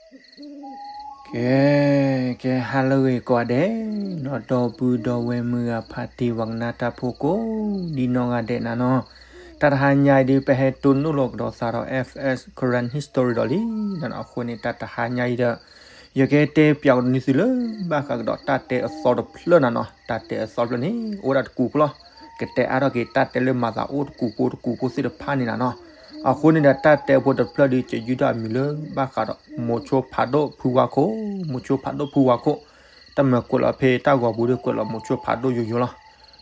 ကဲ, ကဲဟါလၢအဂ့ၤကိးဂၤဒဲး, ဒီပုၢ်ဒီဝဲၢ်မုၢ်ဂၤဖါတံၢ် ပှၤကနၣ်တၢ်ဖိကိးဒံနီၢ်ဂၤဒဲးနၤနီၤ, တၢ်တဟါညါအံၤဒုး ပဟဲတိၢ်နီၣ်လီၤကဒီးသးဒီး F S Karen History ဒီးလံနၤနီၤ. အဃိန့ၣ် တၢ်တဟါညါအံၤဒီး ယကတဲပၠးကဒီးနသုလၢ ဘၣ်ဃးကဒီးတၢ်တဲအသီတဖျၢၣ်နၤနီၤ. တၢ်တဲအသီတဖျၢၣ်န့ၣ် အိၣ်ဝဲဒၣ်တကူာ်ဖိလီၤ. ကတဲအါထီၣ်က့ၤတၢ်တဲလၢမၤသးအိၣ်တကူာ်ဖိတကူာ်ဖိသ့ၣ်တဖၣ်န့ၣ်နၤနီၤ. အဃိန့ၣ်ဒီး တၢ်တဲဖိတဖျၢၣ်ဒုး ကယုၢ်ထီၣ်အမံၤလၢ ဘၣ်ဃးဒီး မိၤဆိဖးဒိၣ်ဖုဝါခိၣ်, မိၤဆိဖးဒိၣ်ဖုဝါခိၣ်, တၢ်မၤကွဲးလီၤဖဲတၢ်ဂီၤပူၤဒုး ကွဲးလီၤမိၤဆိဖးဒိၣ်ယိယိလီၤ.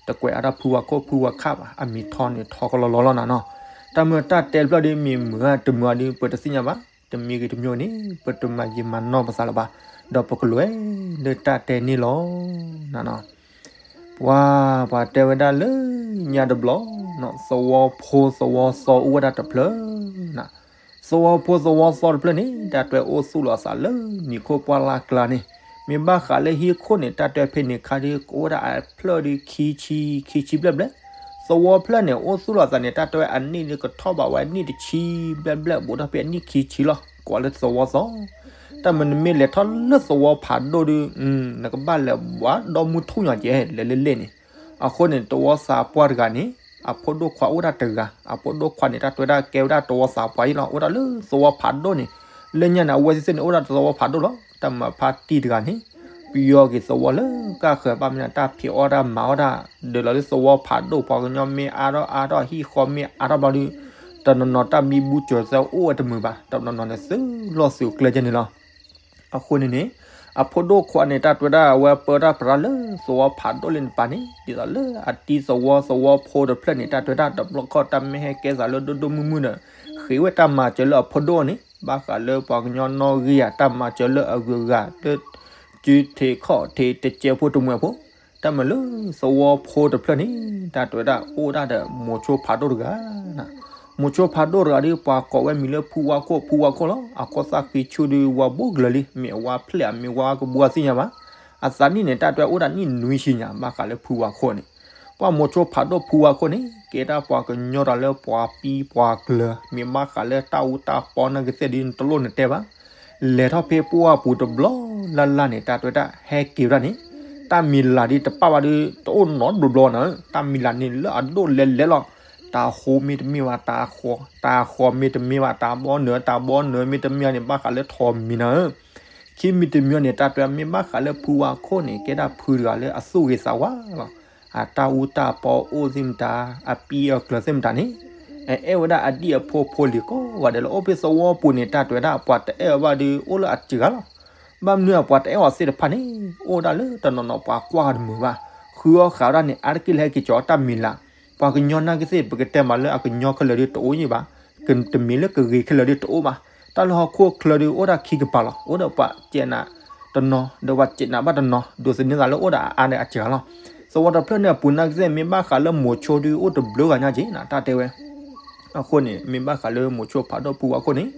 တကွဲးအါထီၣ်ဖုဝါခိၣ် ဖုဝါခၣ်ဘၣ်, အမံၤထီန့ၣ်ထီကလီလီလီၤနၤနီၤ. တၢ်မ့ၢ်တၢ်တဲတဖျၢၣ်ဒုး မ့ၢ်မုာ်ဧါတမုာ်ဧါဒုး ပတသ့ၣ်ညါဘၣ်. တမံၤဂ့ၤတမံၤန့ၣ် ပတမၤယံာ်မၤနီၢ်ပသးလၢၤဘၣ်, ဒီးပကလဲၤလၢတၢ်တဲန့ၣ်လီၤ. ပှၤ, ပှၤတဲဝဲဒၣ်လၢညါတဘျီ, သဝီဖိသဝီသီအိၣ်ဝဲဒၣ်တဖျၢၣ်နၤ. သဝီဖိသဝီသီတဖျၢၣ်န့ၣ် တၢ်တဲအိၣ်သူၣ်လီၤအသးလၢနံၤခိၣ်ပှၢ်လၢ်ကျါန့ၣ်, မ့ၢ်ဘၣ်ဃးလၢဟံၣ်ခိၣ်န့ၣ် တၢ်တဲဖဲန့ၣ်ခါဒုး ကအိၣ်ဝဲဒၣ်အဖျၢၣ်ဒုးခံဆံ, ခံဆံဘျဲၣ်ဘျဲၣ်. သဝီဖျၢၣ်န့ၣ် အိၣ်သူၣ်လီၤအသးန့ၣ် တၢ်တဲဝဲအနံၣ်ဒုးကထီၣ်ဘးဝဲအနံၣ်တဆံဘျဲၣ်ဘျဲၣ် ဘူးထီၣ်ဖဲအနံၣ်ခံဆံလီၤ. ကိးလၢသဝီသီ. တၢ်မ့ၢ်နမ့ၢ်လဲၤထီၣ်လၢသဝီဖးဒိၣ်ဒုး, နကဘၣ်လဲၤဝးဒီမုၢ်ထူၣ်ညါကဲလဲၤလၢလဲၣ်န့ၣ်. အဃိန့ၣ် သဝီသးပှၢ်တဂၤန့ၣ် အဖိဒိၣ်ခွါအိၣ်ဒၣ်တဂၤ, အဖိဒိၣ်ခွါန့ၣ် တၢ်တဲဝဲဒၣ်ကဲဝဲဒၣ်သဝီသးပှၢ်အံၤလီၤ. အိၣ်ဒၣ်လၢသဝီဖးဒိၣ်န့ၣ်, လၢညါန့ၣ် အဝဲသ့ၣ်န့ၣ် အိၣ်ဒၣ်သဝီဖးဒိၣ်လီၤ. တၢ်မၤဖါတံၢ်တဂၤန့ၣ် ပယီၤက့ၤသဝီလၢကၢ်ဃၢၤ ဘၣ်မနုၤတၢ်ဖံးအီၣ်တၢ်မၤအီၣ်တၢ်, ဒီးလီၤလၢသဝီဖးဒိၣ် ပှၤကညီမ့ၢ်အါထီၣ်အါထီၣ် ဟံၣ်ဃီမ့ၢ်အါထီၣ်ဘျီဒုး, တနီၤနီၤတၢ်ဘံဘူစၢၤသၢအိၣ်ဝဲတမုာ်ဘၣ်, တနီၤနီၤန့ၣ် သုးလီၢ်သုးကျဲကဲန့ၣ်လီၤ. အဃိန့ၣ်န့ၣ် အဖိဒိၣ်ခွါန့ၣ် တၢ်တဲဝဲဒၣ်အဝဲပၢတၢ်ပြးလၢသဝီဖးဒိၣ်လံန့ၣ်ပၢ်န့ၣ် ဒ်သိးလၢအတံၤသဝီသဝီဖိတဖျၢၣ်န့ၣ် တၢ်တဲဝဲဒၣ်တဘျီခီၣ် တၢ်မ့ၢ်ဟဲကဲသးလၢဒိၣ်ဒိၣ်မုၢ်မုၢ်ဒီး ဃ့ဝဲတၢ်မၤစၢၤလၢအဖိဒိၣ်န့ၣ် ဘၣ်ဃးလၢပှၤကညီနီၣ်ဂံၢ်ဧါ တၢ်မၤစၢၤလၢအဂုၤအဂၤ လၢစုထံးခီၣ်ထံးတစဲးဖိတမှဲးဖိ, တၢ်မ့ၢ်လၢသဝီဖိတဖျၢၣ်န့ၣ် တၢ်တဲဝဲဒၣ်အိၣ်ဒၣ်ဒီးမိၤဆိဖးဒိၣ်တဂၤ မိၤဆိဖးဒိၣ်တဂၤဒုး ပှၤကိးဝဲမံၤလၢဖုဝါခိၣ် ဖုဝါခိၣ်လီၤ. အခိၣ်သၣ်ဃံဆူၣ်ဒုး ဝါဘိကလၢာ်လံ, မ့ၢ်အဝါဖျဲၣ် အမ့ၢ်ဝါကဘှါသ့ၣ်ညါဘၣ်. အသးနံၣ်န့ၣ် တၢ်တဲဝဲအိၣ်ဒၣ်နံၣ်နွံဆံညါ ဘၣ်ဃးလၢဖုဝါခိၣ်န့ၣ်. ပှၤမိၤဆိဖးဒိၣ်ဖုဝါခိၣ်န့ၣ် ကဲဒၣ်ပှၤကညီတၢ်လၢပှၤပံပှၤကျၢၤ မ့ၢ်ဘၣ်ဃးလၢတၢ်အူတၢ်ပီနာ်က့သ့ၣ်ဒုး နတလိၣ်နတဲဘၣ်. လဲၤထီၣ်ဖဲပှၢ်ပူၤတဘျီလၢ်လၢ်န့ၣ် တၢ်တဲဝဲဒၣ်ဟဲက့ၤဝဲဒၣ်န့ၣ် တၢ်မံၤလၢ်ဒုးတပၣ်ဘၣ်ဒုး တအိၣ်နီတဘျီဘျီနၤဧၢ. တၢ်မံၤလၢ်န့ၣ်လၢအဒိၣ်လဲၤလဲၤလီၤ. တၤဃိမ့တမ့ၢ်ဘၣ် တၤဃီ, တၤဃီမ့တမ့ၢ်ဘၣ် တၤဘီနၢၤ, တၤဘီနၢၤမ့တမ့ၢ်ဘၣ်န့ၣ် ဘၣ်ဃးလၢထိးမံၤနၤဧၢ. ခံမံၤတမံၤန့ၣ် တၢ်တဲဝဲမ့ၢ်ဘၣ်ဃးလၢဖုဝါခိၣ်န့ၣ် ကဲဒၣ်ဖုတဂၤလၢအသူၣ်ဂ့ၤသးဝါလီၤ. အတၢ်အူတၢ်ပီအိၣ်သ့ၣ်မတၤ အပံအကျၢၤသ့ၣ်မတၤန့ၣ် အအဲၣ်ဝဲဒၣ်အဒံၣ်အဖိဖိလံၤကိးဂၤဒဲးလီၤ. အိၣ်ဖဲသဝီပူၤန့ၣ် တၢ်တဲဝဲဒၣ် ပှၤတအဲၣ်အီၤဘၣ်ဒုး အိၣ်လၢအစှၤလီၤ. ဘၣ်မနုၤအပှၤတအဲၣ်အီၤသ့ၣ်တဖၣ်န့ၣ် အိၣ်ဒၣ်လၢတနီၤနီၤပှၤကွၢ်တမုာ်ဘၣ်. ဃုအီၣ်ဃာ်ဝဲဒၣ်န့ၣ် အါတက့ၢ်လၢဟဲက့ၤကၠီၤတၢ်မံၤလၢ်. ပှၤကညီနာ်က့သ့ၣ် ပကတဲမးလၢအကညီခဲလၢာ်ဒုးတအိၣ်ယံၤဘၣ်. တမ့ၢ်လၢကဂ့ၤခဲလၢာ်ဒုးတအိၣ်ဘၣ်. တၢ်လၢဟီၣ်ခိၣ်ချၢဒုးအိၣ်ဒၣ်ခံကပၤလီၤ. အိၣ်ဒီးပှၤစဲးနးတနီၤ ဒီးပှၤစဲးနးဘၣ်တနီၤ ဒိးသန့ၤသးလၢအိၣ်ဒီးအအါဒီးအစှၤလီၤ. သဝီတဖျၢၣ်န့ၣ်အပူၤနာ်က့သ့ၣ် မ့ၢ်ဘၣ်ဃးလၢမိၤဆိဒုးအိၣ်တဘျုးဂၤညါက့ၤနၤ တၢ်တဲဝဲ အဃိန့ၣ် မ့ၢ်ဘၣ်ဃးလၢမိၤဆိဖးဒိၣ်ဖုဝါခိၣ်န့ၣ်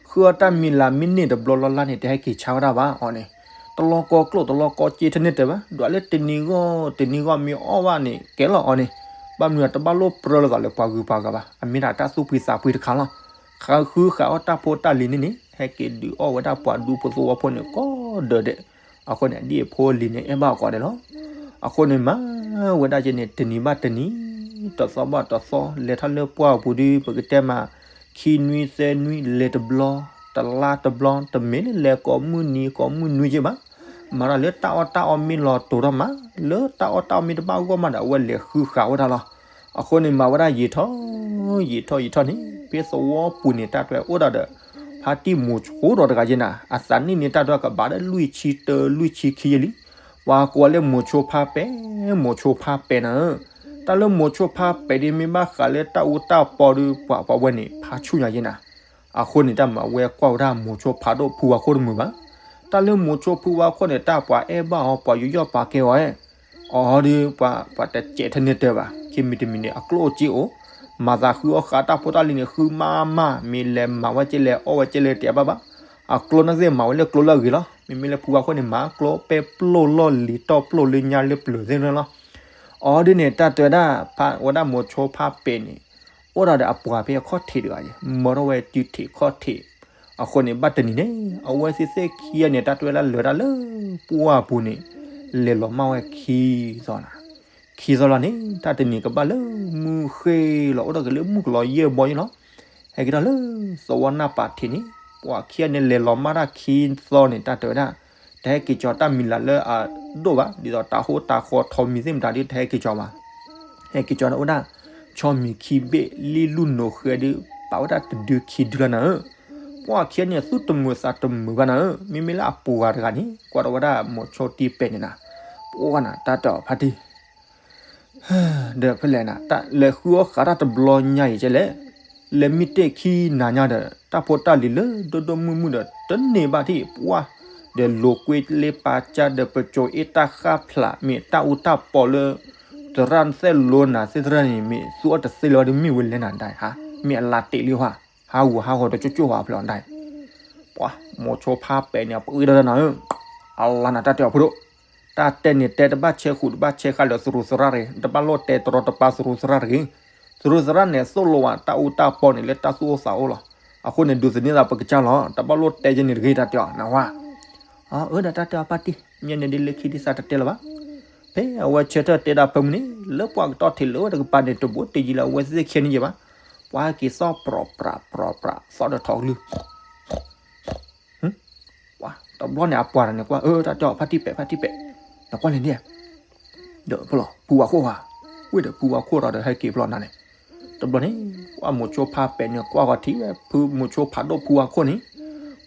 ဃုအီၣ်တၢ်မံၤလၢ်မ့ၢ်န့ၢ်တဘျီလီၢ်လၢ်န့ၣ် တဟဲက့ၤဆါဝဲဒၣ်ဘၣ်အီၤန့ၣ်. တလီၢ်ကီကျိၣ်တလီၢ်ကီစ့ထၢၣ်န့ၣ်တဲဘၣ် ဒွးလၢတနံၤဂီၢ်တနံၤဂီၢ်မ့ၢ်အီၣ်ဘၣ်န့ၣ် ကဲလီၤအီၤန့ၣ်. ဘၣ်မနုၤတဘၣ်လိၣ်ပြၢလိာ်သးလၢပှၤဂုၤပှၤဂၤဘၣ်. အမ့ၢ်ဒၣ်တၢ်သူၣ်ဖှံသးဖှံတခါလီၤ. ဃုဃုဃာ်အီၣ်တၢ်ဖိတၢ်လံၤန့ၣ်န့ၣ် ဟဲက့ၤဒုးအီၣ်ဝဲဒၣ်ပှၤဒူဖိသဝီဖိန့ၣ်ကိးဒၢးဒဲး. အဃိန့ၣ် အဒံၣ်အဖိလံၤန့ၣ် အဲၣ်ဘၣ်အီၤကိးဂၤဒဲးလီၤ. အဃိန့ၣ် မၤဝဲဒၣ်က့ၤန့ၣ် တနံၤဘၣ်တနံၤ တသီဘၣ်တသီ လဲၤထီၣ်လၢပှၢ်ပူၤဒုး ပကတဲမး ခံနွံသၢနွံ လဲၤတဘျီ တလါတဘျီ တမ့ၢ်လၢလဲၤကိးမုၢ်နံၤကိးမုၢ်နွံက့ၤဘၣ်. မၤတၢ်လၢတၢ်အီၣ်တၢ်အီမ့ၢ်လီၤတိၤထီၣ်မး လၢတၢ်အီၣ်တၢ်အီမ့ၢ်တဘၣ်ဂီၢ်မးဒီး အဝဲလဲၤဃုဃာ်ဝဲဒၣ်လီၤ. အဃိန့ၣ် မၤဝဲဒၣ်ယံာ်ထီၣ် ယံာ်ထီၣ်ယံာ်ထီၣ်န့ၣ် ဖဲသဝီပူၤန့ၣ် တၢ်တဲအိၣ်ဒၣ်ဒီး ဖါတံၢ်မိၤဆိဒီးတဂၤယဲနၤ အသးနံၣ်န့ၣ် တၢ်တဲကဘၣ်လၢလွံၢ်ဆံတၢ လွံၢ်ဆံခံယဲလံ. ပှၤကိးလၢမိၤဆိဖါပဲာ် မိၤဆိဖါပဲာ်နၤဧၢ. တၢ်လၢမိၤဆိဖါပဲာ်ဒ်မ့ၢ်ဘၣ်ဃးလၢတၢ်အူတၢ်ပီဒုး ပှၤပှၤဝဲန့ၣ် ဖးဆူၣ်ညါယဲနၤ. အဃိန့ၣ် တၢ်မၤဝဲကွၢ်ဝဲဒၣ်မိၤဆိဖးဒိၣ်ဖုဝါခိၣ်တမုာ်ဘၣ်. တၢ်လၢမိၤဆိဖုဝါခိၣ်န့ၣ် တၢ်ပှၤအဲၣ်ဘၣ်အီၤ ပှၤယူးယီၣ်ပာ်ကဲအီၤအဲၣ် အီၤဒုး ပှၤတစဲးထၢၣ်န့ၣ်တဲဘၣ် ခံမံၤတမံၤန့ၣ် အကျိၣ်အိၣ်စ့အိၣ် မၤသးဃုအီၣ်ဃာ်တၢ်ဖိတၢ်လံၤန့ၣ် ဃုမးမး မ့ၢ်လဲၤမၤဝဲကဲလဲၣ် အီၣ်ဝဲကဲလဲၣ် တဲဘၣ်ဘၣ်. အကျိၣ်နာ်က့သ့ၣ် မၤဝဲလၢကျိၣ်လၢအဂ့ၤလီၤ. မ့မ့ၢ်လၢဖုဝါခိၣ်န့ၣ် မၤကျိၣ်ပဲပျိၢ်လီၢ်လံၤတီၢ်ပျိၢ်လၢညါလၢပျၢၤသ့ၣ်န့ၣ်လီၤ. အီၤဒုးန့ၣ် တၢ်တဲဝဲဒၣ် ဖးဝဲဒၣ်မိၤဆိဖါပဲာ်န့ၣ် အိၣ်ဒၣ်ဒီးအပှၤဖဲအခီၣ်ထံးတဂၤအံၤ မၢထီၣ်ဝဲစုထံးခီၣ်ထံး အဃိန့ၣ် ဘၣ်တနံၤန့ၣ် အဝဲသ့ၣ်သ့ၣ်ခံဂၤန့ၣ် တၢ်တဲဝဲဒၣ်လၢတၢ်လၢပှၢ်ပူၤန့ၣ် လဲၤလီၤမၢ်ဝဲခံသီနၤ. ခံသီလီၤန့ၣ် တၢ်တနံၤကဘၣ်လၢမုၢ်ဃ့လီၤ အိၣ်ဒီးကလၢမုၢ်ကလီယဲၢ်ဘီယဲၢ်လီၤ. ဟဲက့ၤထီၣ်လၢသဝီနၢ်ပာ်ထံးန့ၣ် ပှၤခံဂၤန့ၣ် လဲၤလီၤမၢ်တၢ်ခံသီန့ၣ် တၢ်တဲဝဲဒၣ် တဟဲက့ၤကၠီၤတၢ်မံၤလၢအဒိၣ်ဘၣ်, ဒ်သိးတၤဟိတၤဃီထီးမံၤသ့ၣ်မတၤဒ်တဟဲက့ၤကၠီၤဘၣ်. ဟဲက့ၤကၠီၤန့ၣ်အိၣ်ဒၣ် ဆီမံၤခံဘ့ၣ် လံၣ်လူၢ်နိာ်ဃဲဒုး ပာ်ဝဲဒၣ်တဒုခံဒုလီၤနၤဧၢ. ပှၤခံဂၤန့ၣ် သူၣ်တမုာ်သးတမုာ်ဘၣ်နၤဧၢ, မ့မ့ၢ်လၢအပှၤတဂၤန့ၣ် ကွၢ်ထီၣ်ဝဲဒၣ်မိၤဆိတံၢ်ပဲာ်န့ၣ်နၤ, ပှၤနၤ တၢ်တဲအီၤဖါတံၢ် ဒီးဖဲလဲၣ်နၤ လဲၤဃုအီၣ်ဃးတၢ်တဘျီညါအံၤကဲလဲၣ်, လဲၤမ့ၢ်တဲခံနၤညါဒီး တၢ်ဖိတၢ်လံၤလၢဒိၣ်ဒိၣ်မုၢ်မုၢ်ဒီး တန့ၢ်ဘၣ်ထံၣ်ပှၢ်, ဒီးလိာ်ကွဲလ့ပာ်ကၢ်ဒီး ပစိၤအ့ၣ်တၢ်ဃၣ်ဖျး မ့ၢ်တၢ်အူတၢ်ပီလၢ သရၣ်သဲၣ်လိနၤသ့ၣ်သရၣ်န့ၣ် မ့ၢ်သူအီၣ်တသ့လၢၤဘၣ်ဒီး မ့ၢ်ဝဲလဲၣ်နၤဒၣ်ဧါ, မ့ၢ်အလါတ့ၢ်လံဟါ, ဟးဂူာ်ဟးဂီၤတကၠိၣ်ကၠိၣ်ဟးဖျိးဒၣ်, ပှၤမိၤဆိဖါပဲာ်န့ၣ် ပှၤအံၤဒီးနၤဧၢ, အလါနၤတၢ်တဲအီၤဖိဒိၣ် တၢ်တဲန့ၣ်တဲတဘၣ်ဆဲးဃုာ်တဘၣ်ဆဲးဃါလၢသရူးသရၣ်တဂ့ၤ, တဘၣ်လိၣ်တဲတရီတပါသရူးသရၣ်တဂ့ၤ, သရူးသရၣ်န့ၣ် သိၣ်လိဝဲတၢ်အူတၢ်ပီန့ၣ်လၢတၢ်သူၣ်အိၣ်သးအိၣ်လီၤ, အဃိန့ၣ် ဒုးသန့ၤသးပကစၢ်လီၤ, တဘၣ်လိၣ်တဲယဲန့ၣ်တဂ့ၤတၢ်တဲအီၤ နဝါ, အၢ ဒီးတၢ်တဲအီၤဖါတံၢ် မ့ၢ်န့ၣ်ဒ်လၢခံဒ်သးတတဲလၢၤဘၣ်, ဖဲအဝဲဆၢထၢၣ်တဲဒၣ်ဖၢမုၢ်န့ၣ် လၢပှၤကတီၢ်ထံးလၢဝဲတကပၤန့ၣ် တဘိးတယံၤလၢအဝဲသ့ၣ်ခဲန့ၣ်ယဲဘၣ်, ပှၤဟဲက့ၤသီၣ်ပြီၤပြးပြီၤပြး သီၣ်ဒီးထီၣ်ကလုၢ် တဘျီန့ၣ် အပှၤတဂၤန့ၣ်ကွၢ် အၢ တၢ်တဲအီၤဖါတံၢ်ပဲာ် ဖါတံၢ်ပဲာ်, နကွၢ်လဲၣ်န့ၣ်, ဒီးဖုဝါခိၣ်ဧါ, ဝ့ၢ်ဒီးဖုဝါခိၣ်ဒီးဟဲက့ၤဖျိးနၤန့ၣ်, တဘျီန့ၣ် ပှၤမိၤဆိဖါပဲာ်န့ၣ် ကွၢ်ဃီၤထံၣ်ဝဲ ဖုမိၤဆိဖးဒိၣ်ဖုဝါခိၣ်န့ၣ်,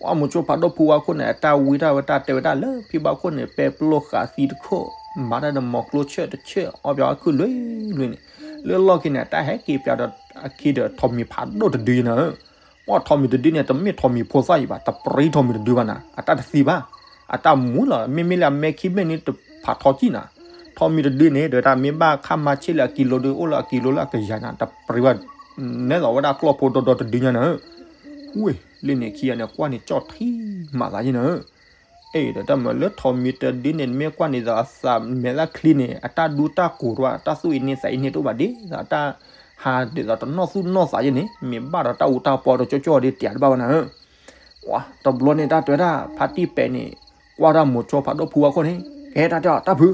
ပှၤမိၤဆိဖးဒိၣ်ဖုဝါခိၣ်န့ၣ် အတၢ်ဝံတၢ်ဝဲတၢ်တဲဝဲဒၣ်လၢ ဖံဘၣ်ခိၣ်န့ၣ် ပဲပျိၢ်ဃာ်သံတခိၣ်, မၤတၢ်ဒီးမိၤကျိဆၢၣ်တဆၢၣ် အီၣ်ပၠီအီၣ်ခုၣ်လွံၢ်လွံၢ်န့ၣ်, လၢလီၢ်ခံန့ၣ် တၢ်ဟဲက့ၤပၠးဒီးအခံဒီးထိးမံၤဖးဒိၣ်တဒုယဲနၤဧၢ ပှၤထိးမံၤတဒုန့ၣ် တမ့ၢ်ထိးမံၤဖိသၣ်ယံၤဘၣ်, တပြံထိးမံၤတဒုဘၣ်နၤ, အတၢ်တသံဘၣ်, အတၢ်မူလီၤ, မ့မ့ၢ်လၢအမဲခံဘ့ၣ်န့ၣ် တဖးထီကံၣ်နၤ, ထိးမံၤတဒုန့ၣ် ဒီးတၢ်မ့ၢ်ဘၣ်ခါမၤဆ့ၣ်လၢအကံလိဒု အိၣ်လၢအကံလိလၢအကယၤညါ တပြံဘၣ်, နဲသိးဝဲဒၣ်ကျီၢ်ဖိဒီဒီတဒုညါနၤဧၢ, ဝ့ၢ်လၢန့ၣ်ခံဂၤန့ၣ် ကွၢ်န့ၣ်ကၠီၣ်ထံမးသးယဲနၤဧၢ အဲၣ်ဒီးတၢ်မၤလၢထိးမံၤတဒုန့ၣ် နမ့ၢ်ကွၢ်န့ၣ်ဒီးအသးမဲာ်သၣ်ချံန့ၣ် အတၢ်ဒူတၢ်ကိးတအိၣ်ဘၣ်, တၢ်သူၣ်အ့န့သးအ့န့တအိၣ်ဘၣ်ဒ်သိးတၢ်ဟးဒ်သိးတနီၢ်သူၣ်နီၢ်သးယဲန့ၣ် မ့ၢ်ဘၣ်ဒီးတၢ်အူတၢ်ပီဒီးကၠိကၠိဒ်တဲတဘၣ်ဝဲနၤဧၢ, တဘျီန့ၣ်တၢ်တဲဝဲဒၣ် ဖါတံၢ်ပဲာ်န့ၣ် ကွၢ်တၢ်မိၤဆိဖးဒိၣ်ဖုဝါခိၣ်န့ၣ် ကဲတၢ်တဲအီၤတၢ်ဖု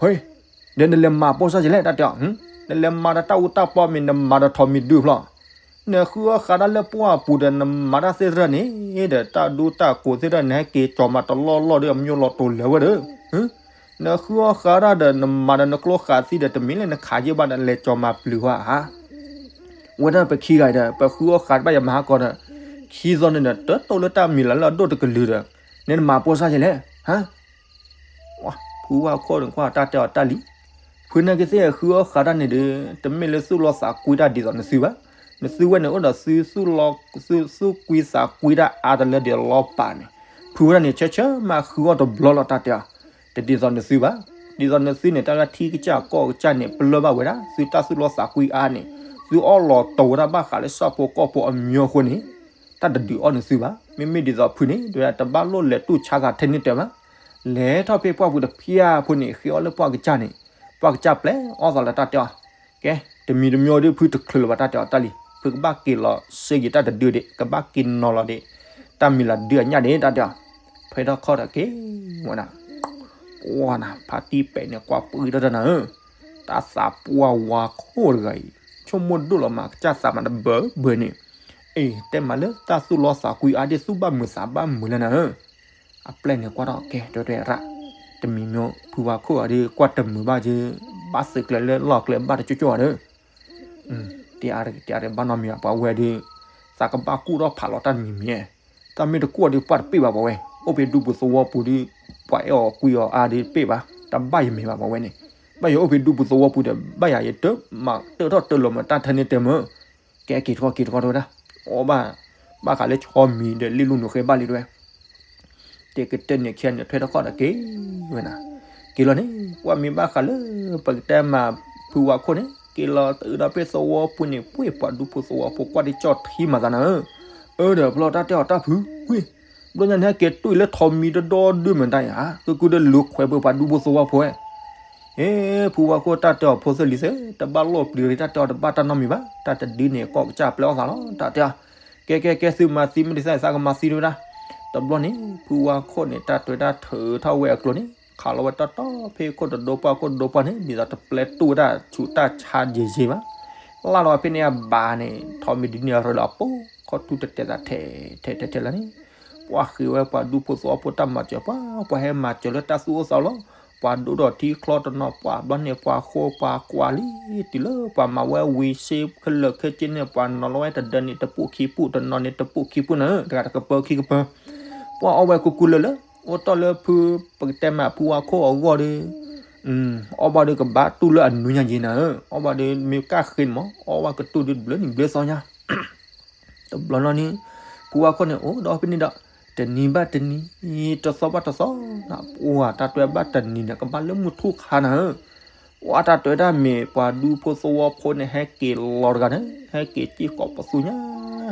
ဟဲ, ဒီးနလဲၤမၤပိာ်စၢ်ယဲလဲၣ် တၢ်တဲအီၤ, နလဲၤမၤဒီးတၢ်အူတၢ်ပီမ့ၢ်နမၤဒီးထိးမံၤဒုဖျီ, နဃုအီၣ်ဃးတၢ်လၢပှၢ်ပူၤဒီးနမၤတၢ်သ့ၣ်တဖၣ်န့ၣ် ဒီးတၢ်ဒူတၢ်ကိးသ့ၣ်တဖၣ် နဟဲက့ၤကၠီၤမၤတလီၢ်လီၢ်ဒီး အမၠိလီၤတိၤလၢၤဝဲဒီး, နဃုအီၣ်ဃးတၢ်ဒီးနမၤဒီးနကျိဃာ်သံဒီး တမ့ၢ်လၢနခးယဲၢ်ဘၣ်ဒီး လဲၤကၠီၤမၤပျုၤဟါဧါ ဝဲဒၣ်ပခံဂၤဒီး ပဃုအီၣ်ဃးတဘၣ်ယမၤဟါကီဒီး ခံသီန့ၣ်ဒီး တတိၢ်လၢတၢ်မံၤလၢ်လၢအဒိၣ်တကလုာ်ဒီး နမၤပိာ်စၢ်ယဲလဲၣ်, ဟါ, ဖုဝါခိၣ်န့ၣ်ကွၢ်တၢ်တဲအီၤတၢ်လံ, ဖုနာ်က့သ့ၣ်ဃုအီၣ်ဃးတၢ်န့ၣ်ဒီး တမ့ၢ်လၢသူၣ်လီသးကွံတၢ်ဒ်သိးနသုဘၣ်, နသုဝဲန့ၣ်အိၣ်ဒီးသုသူၣ်လီ သုသူၣ်ကွံသးကွံတၢ်အါတလၢဒ်သိးလီပာ်န့ၣ်, ဖုဝဲဒၣ်န့ၣ် ဆၢဆၢမၤဃုအီၣ်တဘျီလီၤတၢ်တဲအီၤ, တဒ်သိးနသုဘၣ်, ဒ်သိးနသုန့ၣ် တၢ်လၢထံကစၢ်ကီၢ်ကစၢ်န့ၣ် ပလၢၢ်ဘၣ်ဝဲဒၣ် သုတၢ်သူၣ်လီသးကွံအါန့ၣ်, သုအီၣ်လီၤတိၤဝဲဒၣ်ဘၣ်ဃးလၢဆၣ်ဖိကီၢ်ဖိအမၠိအဃိန့ၣ်, တၢ်တဒုးအီၣ်နသုဘၣ်, မ့မ့ၢ်ဒ်သိးဖုန့ၣ် တဝဲဒၣ်တဘၣ်လိၣ်လဲၤတူၢ်ဆါသးထဲန့ၣ်တဲဘၣ်, လဲၤထီၣ်ဖဲပှၢ်ပူၤတဖၠၣ်ဖိန့ၣ် ဃ့အီၣ်လၢပှၢ်ကစၢ်န့ၣ်, ပှၢ်ကစၢ်ပျဲအီၣ်သးလၢတၢ်တဲအီၤ, ကဲ, တမံၤတမံၤဒီးဖုတချုးလၢၤဘၣ်တၢ်တဲအီၤတၢ်လံ, ဖုကဘၣ်က့ၤလီၤစ့ယံၤတၢ်တဒုဒံး, ကဘၣ်က့ၤနီၤလီၤဒံး, တၢ်မံၤလၢဒုးအညၣ်ဒံးတၢ်တဲအီၤ, ထွဲထီၣ်ခီၣ်ဒီးက့ၤဝဲဒၣ်, ပှၤနၤ ဖါတံၢ်ပဲာ်န့ၣ် ကွၢ်ပှံထီၣ်တၢ်နၤဧၢ, တၢ်သးပှၢ်ဝါခိၣ်တဂၤအံၤ, ဆိကမိၣ်ဒိၣ်လီၤမး ကစၢ်သးမးတဘၢဘၢန့ၣ်, အ့ တဲမးလၢတၢ်သူၣ်လီသးကွံအါဒ်သူၣ်ဘၣ်မုာ်သးဘၣ်မုာ်လဲၣ်နၤဧၢ အပျဲၢ်န့ၣ်ကွၢ်ထီၣ်ကဲ တဲတဲရၣ်, တမံၤမ့ၢ်ဖုဝါခိၣ်အီၤဒီး ကွၢ်တမုာ်ဘၣ်က့, ဘၣ်သုးကျဲလၢလီၢ်ကျဲဘၣ်တကၠိကၠိဒီး, တအါတဂ့ၤ တအါတဂ့ၤ ဘၣ်နီတမံၤဘၣ် ပှၤဝဲဒီး, သးကဘၣ်ကူၣ်ထီၣ်ဖးလီၤတၢ်တမံၤမံၤ, တၢ်မ့ၢ်တကူၣ်အီၤဒီးပှၢ်တပ့ၢ်ဘၣ်ပှၤဝဲ, အိၣ်ဖဲဒူပူၤသဝီပူၤဒီး, ပှၤအဲၣ်အီၤကွံအီၤအါဒီးတပ့ၢ်ဘၣ်, တၢ်ဘၣ်ယမ့ၢ်ဘၣ်ပှၤဝဲန့ၣ်, ဘၣ်ယအိၣ်ဖဲဒူပူၤသဝီပူၤဒီး ဘၣ်ယၤယတမၤတၢထီၣ်တလီၤမးတၢ်ထဲန့ၣ်တဲမၢ ကဲက့ၤတခီက့ၤတခီတဲဝဲဒၣ်, အီၣ်ဘၣ်, ဘၣ်ဃးလၢဆီမံၤဒီးလ့ၣ်လူၢ်နုာ်ဃဲဘၣ်လံတဲဝဲ, တဲကတၢၢ်န့ၣ်ခံဂၤန့ၣ် ထွဲထီၣ်ခီၣ်ဒီးက့ၤဝဲနၤ, က့ၤလီၤန့ၣ် ကွၢ်မ့ၢ်ဘၣ်ဃးလၢ ပကတဲမးဖုဝါခိၣ်န့ၣ် က့ၤလီၤတုၤဒီးဖဲသဝီပူၤန့ၣ် ပှ့ၤပှၤဒူဖိသဝီဖိကွၢ်ဒ်ကၠီၣ်ထံမၤသးနၤဧၢ, အၢဒီးဖျီတၢ်တဲအီၤတၢ်ဖု, ဝ့ၢ်, ဘျီညါန့ၣ်ဟဲက့ၤတွံၢ်လၢထိးမံၤတဒီဒုမ့ၢ်တၢ်အံၤဧါ, ကကုဒီးလိာ်ခွဲးပှဲၤပှၤဒူဖိသဝီဖိဝဲ အ့ ဖုဝါခိၣ်တၢ်တဲအီၤဖိသၢလံၤသၢ တဘၣ်လိၣ်ပျံၤရံၣ် တၢ်တဲအီၤတဘၣ်တၢ်နီတမံၤဘၣ်, တၢ်တဒုန့ၣ် ကီၢ်ကစၢ်ပျဲအီၣ်သးလီၤ တၢ်တဲအီၤ, က ကဲကဲကဲ သုမၤသံမ့ၢ်ဒ်သိး သးကမၤသံတဝဲဒၣ်. တဘျီန့ၣ် ဖုဝါခိၣ်န့ၣ် တၢ်တွဲတၢ်ထုးထီၣ်ဝဲအကျိၤန့ၣ် ခးလီၤဝဲတီတီ ဖဲခိၣ်တဒိပှၢ်ခိၣ်တဒိပှၢ်န့ၣ် ဒ်သိးတပျဲတိၢ်ဝဲဒၣ်ဆူးတၢ်ဆါယဲၤယဲၤဘၣ်. လၢ်လီၤဖဲန့ၣ်အဘၣ်န့ၣ် ထီၣ်မ့ၢ်ဒ်န့ၣ်အရၢလီၤအပိာ် ခီၣ်ထူတတဲသးထဲထဲထဲထဲလီၤန့ၣ် ပှၤဃ့ဝဲပှၤဒူဖိသဝီဖိတၢ်မၤစၢၤ ပှၤ ပှၤဟဲမၤစၢၤလၢတၢ်သူၣ်အိၣ်သးအိၣ်လီၤ. ပှၤဒိၣ်ထီၣ်ထံချီတနီၤ ပှၤဘျီန့ၣ် ပှၤဃိပှၤကွၢ်လံ တုၤလၢပှၤမၤဝဲဝံၤစ့ခဲလၢာ်ခဲဆ့န့ၣ် ပှၤနီၤလီၤဝဲတဒၢန့ၣ် တပူၤခံပူၤ တနီၤန့ၣ် တပူၤခံပူၤနၤဧၢ တဂၤတကပၢခံကပၢ ပှၤအီၣ်ဝဲကူကူလၢလၢ အိၣ်တ့ၢ်လၢဖု ပကတဲမးဖုဝါခိၣ်အဂီၢ်ဒီး အီၣ်ဘၣ်ဒီးကဘၣ်တူၢ်လၢအနွံညါယဲၤနၤဧၢ အီၣ်ဘၣ်ဒီးမ့ၢ်ကၣ်ဃ့န့ၣ်မး အီၣ်ဘၣ်ကတူၢ်ဒီးဘျၢနံၤဘျၢသီညါ တဘျီလီၤန့ၣ် ဖုဝါခိၣ်န့ၣ် အိၣ်ဒီးဖဲန့ၣ်ဒီး တနံၤဘၣ်တနံၤ တသီဘၣ်တသီ နပှၤတၢ်တွဲဘၣ်တနံၤန့ၣ် ကဘၣ်လၢမုၢ်ထူၣ်ခါနၤဧၢ ပှၤတၢ်တွဲတၢ်မ့ၢ်ပှၤဒူဖိသဝီဖိန့ၣ် ဟဲက့ၤလီၤတဂၤန့ၣ် ဟဲက့ၤစံၣ်ကိးပသူညါ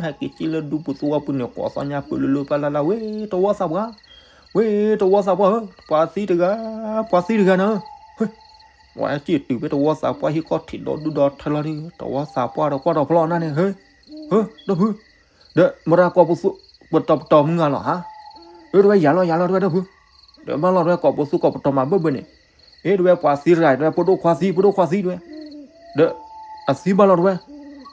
ဟဲက့ၤစံၣ်လၢဒူဖိသဝီဖိန့ၣ် ကိးသီညါပၢၤလၢလၢပၢ်လၢ်လၢ် ဝဲတဝီသးပှၢ် ဝဲတဝီသးပှၢ်ဧၢ ပှၤသံတဂၤ ပှၤသံတဂၤနၤဧၢ ပှၤဟဲစံၣ်တုၤဖဲတဝီသးပှၢ်ဟံၣ်ခီၣ်ထံးဒီဒူၣ်ဒီထၢလီၤဒီး တဝီသးပှၢ်ဒီးကွၢ်ဒီးဖျီၣ်နၤန့ၣ် ဟၢ ဟၢ ဒီပုၢ် ဒီးမတၤကိးပသူ ပတီၤပတီၤမုၢ်ဂၤလီၤဧါ အၢ တဝဲယၤလီၤယၤလီၤတဝဲဒီပုၢ် ဒီးဘၣ်လီၤတဝဲကိးပသူကိးပတီၤမၤဘၢၣ်ဘၢၣ်န့ၣ် အ့ တဝဲပှၤသံတဂၤ တဝဲဖိဒိၣ်ခွါသံ ဖိဒိၣ်ခွါသံတဝဲ ဒီး အသံဘၣ်လီၤတဝဲ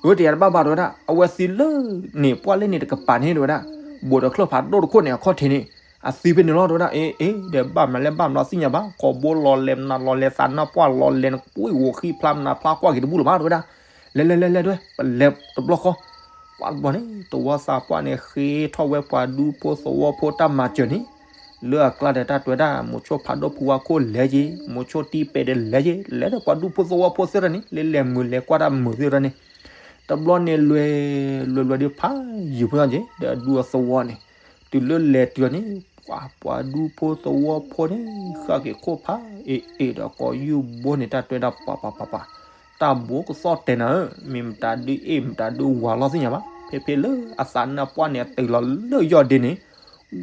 အၢ တယၤတဘၣ်ဘၣ်တဝဲဒၣ် အဝဲသံလၢန့ၣ် ပှၢ်လၢန့ၣ်တကပၤန့ၣ်တဝဲဒၣ် ဘူးဒီးချၢၣ်ဖးဒိၣ်တခိၣ်န့ၣ် အခီၣ်ထံးန့ၣ် အသံဖဲန့ၣ်လီၤတဝဲဒၣ် အ့ အ့ ဒီးဘၣ်မနုၤလဲၣ်ဘၣ်မနုၤသ့ၣ်ညါဘၣ် ကိာ်ဘိလီၤလဲၤ မနုၤလီၤလဲၤ သးနါပှၢ်လီၤလဲၤ နကွံဂီၤဃံဖျါ မနုၤဖျါကွၢ်က့ၤတဘူၣ်လၢၤဘၣ်တဝဲဒၣ် လဲၤလဲၤလဲၤလဲၤတဝဲ ပလဲၤတဘျီဃီ ပှၤတဘျီန့ၣ် တဝီသးပှၢ်န့ၣ် ဃ့ထီၣ်ဝဲပှၤဒူဖိသဝီဖိတၢ်မၤစၢၤန့ၣ် လၢအကျါဒီးတၢ်တွဲဒၣ် မိၤဆိဖးဒိၣ်ဖုဝါခိၣ်လဲၤက့ၤ မိၤဆိတံၢ်ပဲာ်ဒီးလဲၤက့ၤ လဲၤဒီးပှၤဒူဖိသဝီဖိသ့ၣ်တဖၣ်န့ၣ် လဲၤလဲၤမုာ်လဲၤကွၢ်တၢ်မုာ်သ့ၣ်တဖၣ်န့ၣ် တဘျီန့ၣ်လွဲၤ လွဲၤလွဲၤဒီးဖးယံၤဖိသ့ၣ်က့ၤ ဒီးအဒူအသဝီန့ၣ် တုၤလၢလဲၤတုၤန့ၣ် ပှၤ ပှၤဒူဖိသဝီဖိန့ၣ် ဃၣ်က့ၤခိၣ်ဖး အ့ၣ်အ့ၣ်ဒီးကိးယူၢ်ဘိန့ၣ် တၢ်တွဲဒၣ်ပှၤပှၤပှၤပှၤ တၢ်ဘိကသီၣ်တဲာ်နၤဧၢ မ့ၢ်မတၤဒုးအ့ၣ်မတၤဒုးဝၤလီၤသ့ၣ်ညါဘၣ် ဖဲဖဲလၢအသးနါပှၢ်န့ၣ် အတုၤလီၤလၢယီၢ်ဒ့န့ၣ်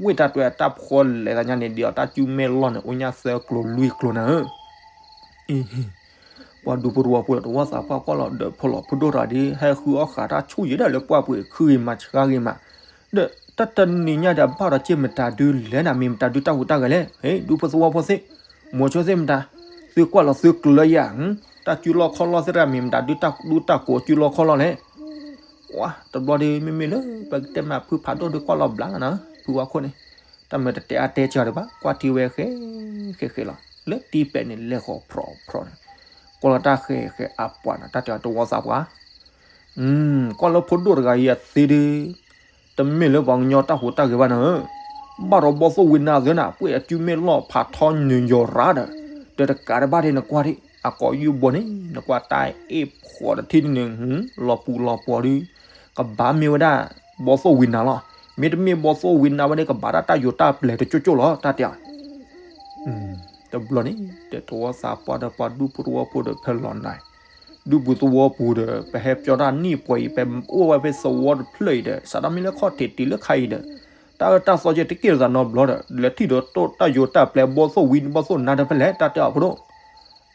ဝ့ၢ်တၢ်တွဲအတၢ်ဖှီလဲၤသးညါန့ၣ် ဒ်အီၤတၢ်စုမဲာ်လီၢ်န့ၣ် အိၣ်ညါသၢကျိၤလွံၢ်ကျိၤနၤဧၢ အ့ၣ် ပှၤဒူဖိသဝီဖိဒီးတဝီသးပှၢ်ကွၢ်လီၤဒီးဖီလီၤ ဖိဒိၣ်တဂၤဒီး ဟဲဃုအီၣ်ဃာ်တၢ်ဆူၣ်ယဲဒၣ်လၢပှၢ်ပူၤ ခုဂ့ၤမးဆါဂ့ၤမး ဒီးတၢ်တနံၤညါဒီးဘၣ်ဒီးက့ၢ်မတၤဒုးလဲၤနၤ မ့ၢ်မတၤဒုးတၢ်ဟူးတၢ်ဂဲၤလဲၣ် ဟ့ၣ် ဒူဖိသဝီဖိသ့ၣ် မိၤဆိသ့ၣ်မတၤ သုကွၢ်လီၤသုကျၢၤယၤ တၢ်စုလီၢ်ခီၣ်လီၢ်သ့ၣ်တဖၣ် မ့ၢ်မတၤဒုးတၢ်ဒူတၢ်ကိးစုလီၢ်ခီၣ်လီၢ်လဲၣ် ဝါ တဘျီဒီး မ့မ့ၢ်လၢ ပကတဲမးဖုဖးဒိၣ်ဒီးကွၢ်လီၤဘျးလီၤနၤ ဖုဝါခိၣ်န့ၣ် တၢ်မၤတတဲအါတဲစှၤဒံးဘၣ် ကွၢ်ထံဝဲဃဲ ဃဲဃဲလီၤ လၢတံၢ်ပဲာ်န့ၣ် လဲၤဃီၤဖြီဖြီန့ၣ် ကွၢ်လီၤတၢ်ဃဲဃဲအပှၤန့ၣ် တၢ်တဲအီၤတဝီသးပှၢ် ကွၢ်လၢဖိဒိၣ်တဂၤအံၤအသ့ဒီး တမ့ၢ်လၢပှၤကညီတၢ်ဟူးတၢ်ဂဲၤဘၣ်နၤဧၢ, ဘၣ်ဒီးဘီၣ်သိၣ်ဝံနၤသ့နၤ ပှဲၤအစုမ့ၢ်လီၢ်ဖးထီနုာ်ယီၤရၤဒီး, ဒီးတကးတဘၣ်ဒ်နကွၢ်ဒံး အကိးယူၢ်ဘိန့ၣ် နကွၢ်တၢ်အ့ၣ်ဖှီၣ်တထံၣ်န့ၣ် လီၤပူၤလီၤပှီၤဒုး, ကဘၣ်မ့ၢ်ဝဲဒၣ် ဘီၣ်သိၣ်ဝံနၤလီၤ. မ့တမ့ၢ်ဘီၣ်သိၣ်ဝံနၤဝဲန့ၣ် ကဘၣ်ဒၣ်တၢ်ယိၤတၢ်ပျဲၤတကၠိကၠိလီၤ တၢ်တဲအီၤ တဘျီန့ၣ် တသဝီသးပှၢ်ဒီးပှၤဒူဖိသဝီဖိဒီးဖဲလီၤနၤ, ဒူပူၤသဝီပူၤဒီး ပဟဲပၠီတၢ်နံၣ်ပှဲၤအံၤ ပအိၣ်ဝဲဖဲသဝီတဖျၢၣ်အံၤဒီး စးထီၣ်မ့ၢ်လၢခီၣ်ထံးတုၤလၢခါအံၤဒီး တၢ်အၢတၢ်သီက့ၤတက့ၢ်သးနီတဘျီဒီး လဲၤထံၣ်ဒီးတၢ်ယိၤတၢ်ပျဲၤဘီၣ်သိၣ်ဝံဘီၣ်သိၣ်နါဒီးဖဲလဲၣ် တၢ်တဲအီၤဖိဒိၣ်,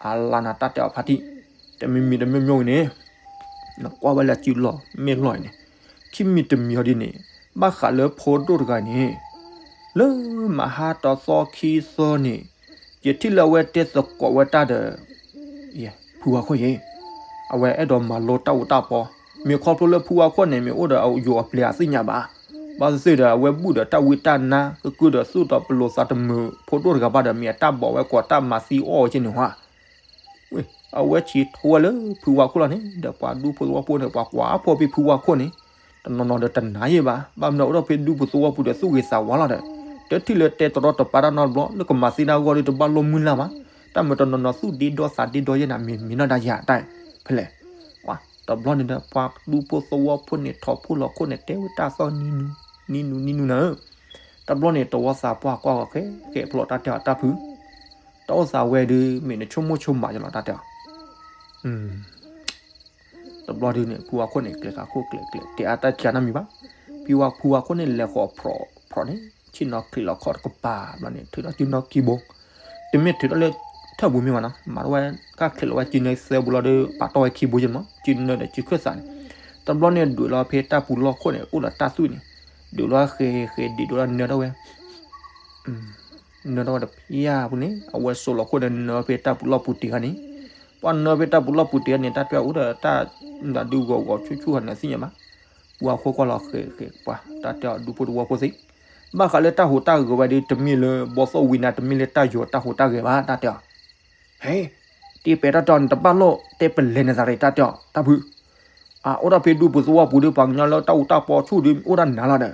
အလါနၤတၢ်တဲအီၤဖါတံၢ်, တမံၤမံၤတမံၤမံၤဝံၤန့ၣ် နကွၢ်ဝဲလၢစုလီၢ်မ့ၢ်လီၢ်အံၤန့ၣ်, ခံမံၤတမံၤအီၤဒ်န့ၣ် ဘၣ်ဃးလၢဖိဒိၣ်တဂၤန့ၣ် လၢမဟါတသီခံသီန့ၣ် ယထံၣ်လၢအဝဲတဲသကိးဝဲတၢ်ဒီး ဖုဝါခိၣ်ယ့ၣ်, အဝဲအဲၣ်ဒိးမၤလိတၢ်အူတၢ်ပီ, မ့ၢ်ခီဖျိလၢဖုဝါခိၣ်န့ၣ် မ့ၢ်အိၣ်ဒီးအယိၤအပျဲၤအသ့ၣ်ညါဘၣ်, ဘၣ်သ့ၣ်သ့ၣ်ဒီး အဝဲဘူၣ်ဒီးတၢ်ဝံတၢ်နါ ကကုၢ်ဒီးသူၣ်ဒီးပလိာ်သးတမုာ်ဖိဒိၣ်တဂၤဘၣ်ဒီး မ့ၢ်အတၢ်ဘီၣ်ဝဲကိးတၢ်မၤသံအီၣ်ဝဲက့ၤန့ၣ်ဟါ အဝဲဆံးထီၣ်ဝဲလၢဖုဝါခိၣ်လီၤန့ၣ် ဒီးပှၤဒူဖိသဝီဖိန့ၣ် ပှၤကွၢ်ဖီၣ်ဖံဖုဝါခိၣ်န့ၣ် တနီၤနီၤဒီးတနာ်ယ့ၣ်ဘၣ်, ဘၣ်မနုၤအိၣ်ဒီးဖဲဒူဖိသဝီဖိဒီးသူၣ်ဂ့ၤသးဝါလီၤဒီး တထံၣ်လၢတဲတရီတပါတၢ်နီတဘျီ လၢကမၤသံတၢ်အဂီၢ်ဒီးတဘၣ်လိၣ်မုၢ်လၢ်ဘၣ်, တၢ်မ့ၢ်တနီၤနီၤသူၣ်ဒ့ဒီသးဒ့ဒီယဲၢ်နၤ မ့ၢ်မ့ၢ်နီၢ်ဒၣ်ယၤတၢ်ဖဲလဲၣ်, တဘျီန့ၣ်ဒီး ပှၤဒူဖိသဝီဖိန့ၣ် ထီၣ်ဖိလီၤခိၣ်န့ၣ် တဲဝဲတၢ်သီၣ်နံၤနူၤနံၤနူၤနံၤနူၤနၤဧၢ, တဘျီန့ၣ် တဝီသးပှၢ်ကွၢ်ဂီၤဃဲ ဃဲဖျိးတၢ်တဲအီၤတၢ်ဖု တၢ်အိၣ်သးဝဲဒုး မ့ၢ်နဆိကမိၣ်ဆိကမးယလီၤ တၢ်တဲအီၤ တဘျီဒုးန့ၣ် ဖုဝါခိၣ်န့ၣ် ကျဲၤဃာ်ခိၣ်ကျဲၤကျဲၤ တဲအါတၢ်ခံဂၤနီတမံၤဘၣ်, ဖုဝါခိၣ်န့ၣ် လဲၤဃီၤဖြီဖြီန့ၣ် ဆ့ၣ်နီၤချံးလီၤခီၣ်တကပၤ ဘျီန့ၣ် ထုးထီၣ်စုနီၢ်ခံဘိ, တမ့ၢ်ထုးထီၣ်လၢထၢၣ်ပူၤမ့ၢ်ဘၣ်နီၤ မၤထီၣ်ဝဲ ကၣ်ချံးလီၤဝဲစုနၢသၢဘိလီၤဒီး ပာ်တီၢ်ဝဲခံဘိယဲၢ်မး စုနၢဒီးစုခၢၣ်သးန့ၣ်, တဘျီန့ၣ်ဒွးလီၤဖဲတၢ်ပူၤလီၢ်ခိၣ်န့ၣ် အိၣ်ဒီးတၢ်သွံၣ်န့ၣ်, ဒွးလီၤဃဲၤဃဲၤဒံးဒိးလီၤနၢထီၣ်ဝဲ နၢထီၣ်ဝဲတဖျါပူၤန့ၣ် အဝဲစိာ်လီၤခိၣ်ဒီး နၢဖဲတၢ်ပူၤလီၢ်ပူၤတ့ၢ်ခါန့ၣ်, ပှၤနၢဖဲတၢ်ပူၤလီၢ်ပူၤတ့ၢ်ခါန့ၣ် တၢ်တဲအီၤအိၣ်ဒီးတၢ် ဒုးဂီၤဂီၤဆူၣ်ဆူၣ်ဟးနၢသ့ၣ်ညါဘၣ်. ပှၤဟီၣ်ခိၣ်ကွၢ်လီၤဃဲၤဃဲၤပှၤ တၢ်တဲအီၤဒူဖိသဝီဖိသ့ၣ်, ဘၣ်ဃးလၢတၢ်ဟူးတၢ်ဂဲၤဝဲဒီး တမ့ၢ်လၢဘီသိၣ်ဝံနၤ တမ့ၢ်လၢတၢ်ယိၤတၢ်ဟူးတၢ်ဂဲၤဘၣ် တၢ်တဲအီၤ ဟဲ, တံၢ်ပဲာ်တၢ်တဲအီၤ နတဘၣ်လိၣ်တဲပလဲၤနသးရ့ၣ် တၢ်တဲအီၤ တၢ်ဖု, အအိၣ်ဒၣ်ဖဲဒူပူၤသဝီပူၤဒီး ပှၤကညီလၢတၢ်အူတၢ်ပီဆူၣ်ဒီး အိၣ်ဒၣ်နၤလီၤဒီး,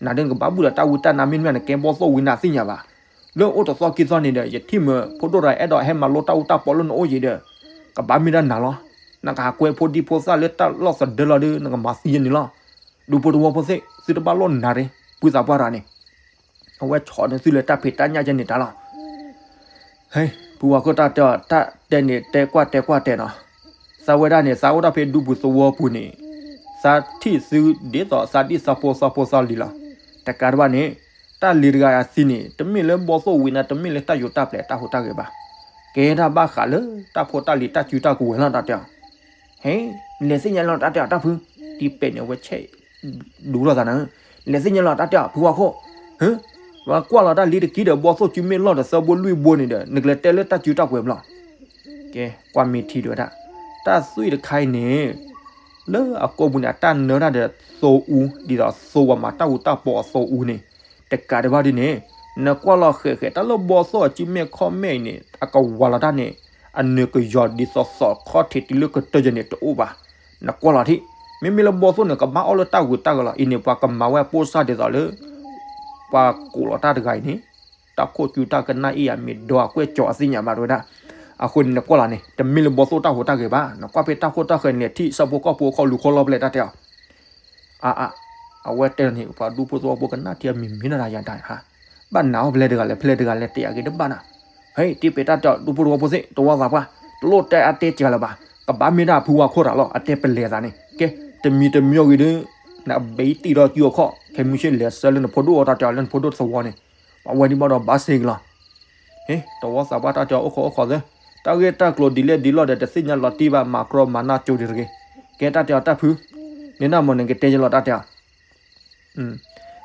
နၤဒ်နကဘၣ်ဘူၣ်ဒီးတၢ်ဝံတၢ်နါ မ့တမ့ၢ်နကဲဘီသိၣ်ဝံနၤသ့ၣ်ညါဘၣ်. လၢအိၣ်တသီခံသီန့ၣ်ဒီး ယထံၣ်မ့ၢ်ဖိဒိၣ်ရၤအဲၣ်ဒိးဟဲမၤလိတၢ်အူတၢ်ပီလၢနအိၣ်ယံၤဒီး, ကဘၣ်မ့ၢ်ဒၣ်နၤလီၤ. နကဟးကွဲဖိဒံဖိသၣ်လၢတၢ်လီၢ်သဒၢလီၤဒီး နကမၤသံယဲန့ၣ်လီၤ. ဒူဖိသဝီဖိသ့ၣ် သုတဘၣ်လိၣ်နၤရ့ၣ် ပုၢ်သးပှၢ်တဂၤန့ၣ် အဝဲဆီၣ်န့ၢ်သုလၢတၢ်ဖံးတၢ်ညၣ်ယဲန့ၣ်တၢ်လီၤ. ဟဲ, ဖုဝါခိၣ်တၢ်တဲအီၤ တၢ်တဲန့ၣ်တဲကွၢ်တဲကွၢ်တဲနီၤ, သးဝဲဒၣ်န့ၣ် သးအိၣ်ဒၣ်ဖဲဒူပူၤသဝီပူၤန့ၣ်, သးထံၣ်သုဒ်သိးသးဒ်သးဖိသးဖိသးလံၤလီၤ. တကးဒံးဘၣ်န့ၣ်, တၢ်လံၤတဂၤအသံန့ၣ် တမ့ၢ်လၢဘီသိၣ်ဝံနၤ တမ့ၢ်လၢတၢ်ယိၤတၢ်ပျဲၤတၢ်ဟူးတၢ်ဂဲၤဘၣ်. ကဲဒၣ်ဘၣ်ဃးလၢတၢ်ဖိတၢ်လံၤတၢ်စုတၢ်ကဝဲၤလီၤ တၢ်တဲအီၤ ဟဲ, လဲၤသ့ၣ်ညါလီၤ တၢ်တဲအီၤ တၢ်ဖု, တံၢ်ပဲာ်န့ၣ် အဝဲဆဲးဒူထီၣ်သးနၤ, လဲၤသ့ၣ်ညါလီၤ တၢ်တဲအီၤ ဖုဝါခိၣ်, ဟၢ, ပှၤကွၢ်လီၤတၢ်လံၤတကံဒီး ဘီသိၣ်စုမ့ၢ်လီၢ်ဒီးသၢဘိလွံၢ်ဘိန့ၣ်ဒီး နကလဲၤတဲလၢတၢ်စုတၢ်ကဝဲၤဘျီ. ကဲ, ကွၢ်မ့ၢ်ထံဒ်ဝဲဒၣ်, တၢ်သွံၣ်တခါအံၤန့ၣ်, လၢအကိာ်ပူၤန့ၣ် အတၢ်နၢတၢ်ဒီးသိအူ, ဒ်သိးသိပှၤမၤတၢ်အူတၢ်ပီအသိအူန့ၣ်, တကးဒံးဘၣ်ဒ်န့ၣ်, နကွၢ်လီၤဃဲၤဃဲၤ တၢ်လၢဘီသိၣ်အစုမဲာ်ခီၣ်မဲာ်အံၤန့ၣ် အကဝၤလီၤတၢ်န့ၣ်, အနၢၤကယီၤဒ်သိးသိးခီၣ်ထံးတုၤလၢကတၢၢ်ယဲန့ၣ်တအိၣ်ဘၣ်. နကွၢ်လီၤထံး, မ့မ့ၢ်လၢဘီသိၣ်န့ၣ် ကဘၣ်အီၣ်လၢတၢ်ဂုၤတၢ်ဂၤလီၤ. အံၤန့ၣ် ပှၤကမၤဝဲပိၢ်စၢ်ဒ်သိးလၢ ပှၤကိးလီၤတၢ်တဂၤအံၤန့ၣ်, တၢ်ခိၣ်ကူတၢ်ကနၣ်အ့ၣ်အမ့ၢ်ဒီးအကွဲၢ်ကၠီအသ့ၣ်ညါဘၣ်တဝဲဒၣ်. အဃိန့ၣ် နကွၢ်လီၤန့ၣ် တမ့ၢ်လၢဘီသိၣ်တၢ်ဟူးတၢ်ဂဲၤဘၣ်. နကွၢ်ဖဲတၢ်ခိၣ်တၢ်ဃၢၤန့ၣ် ထံၣ်ဆၣ်ဖိကီၢ်ဖိခီၣ်လူၤခီၣ်လီၢ်ဖဲလဲၣ် တၢ်တဲအီၤ အါအါ, အဝဲတဲန့ၣ် ပှၤဒူဖိသဝီဖိကနၣ်ထံအမံၤမံၤနၤယၤတၢ်ဟါ, ဘၣ်နၤအီၣ်ဖဲလဲၣ်တဂၤလဲၣ် ဖဲလဲၣ်တဂၤလဲၣ် တဲအက့ၤတဘၣ်နၤ. ဟဲ, တံၢ်ပဲာ်တၢ်တဲအီၤဒူဖိသဝီဖိသ့ၣ် တဝီသးပှၢ်, တလိၣ်တဲအါတဲစှၤလၢၤဘၣ်. ကဘၣ်မ့ၢ်ဒၣ်ဖုဝါခိၣ်တၢ်လီၤ အတဲပလဲၤသးန့ၣ်. ကဲ, တမံၤတမံၤအဂ့ၤဒီး, နဘၣ်တံၢ်ဒီးစုအခီၣ် ခဲမုၢ်ဆ့ၣ်လဲၤဆှၢလၢနဖိဒိၣ်အီၤ တၢ်တဲအီၤလၢနဖိဒိၣ်သဝီန့ၣ်, ပှၤဝဲဒ်ဘၣ်ဒီးဘၣ်စ့ၢ်ကီးလီၤ. ဟဲ, တဝီသးပှၢ်တၢ်တဲအီၤအိၣ်ခိးအိၣ်ခိးသၢ, တၢ်ဂ့ၢ်တၢ်ကျိၤဒ်လဲၣ်ဒ်လဲၣ်ဒီး တသ့ၣ်ညါလီၤတံၢ်ဘၣ် မၤကြီမၤနၢ်ကၠိဒံးတဂ့ၤ. ကဲတၢ်တဲအီၤတၢ်ဖု, န့ၣ်နမ့ၢ်နကတဲယလီၤ တၢ်တဲအီၤ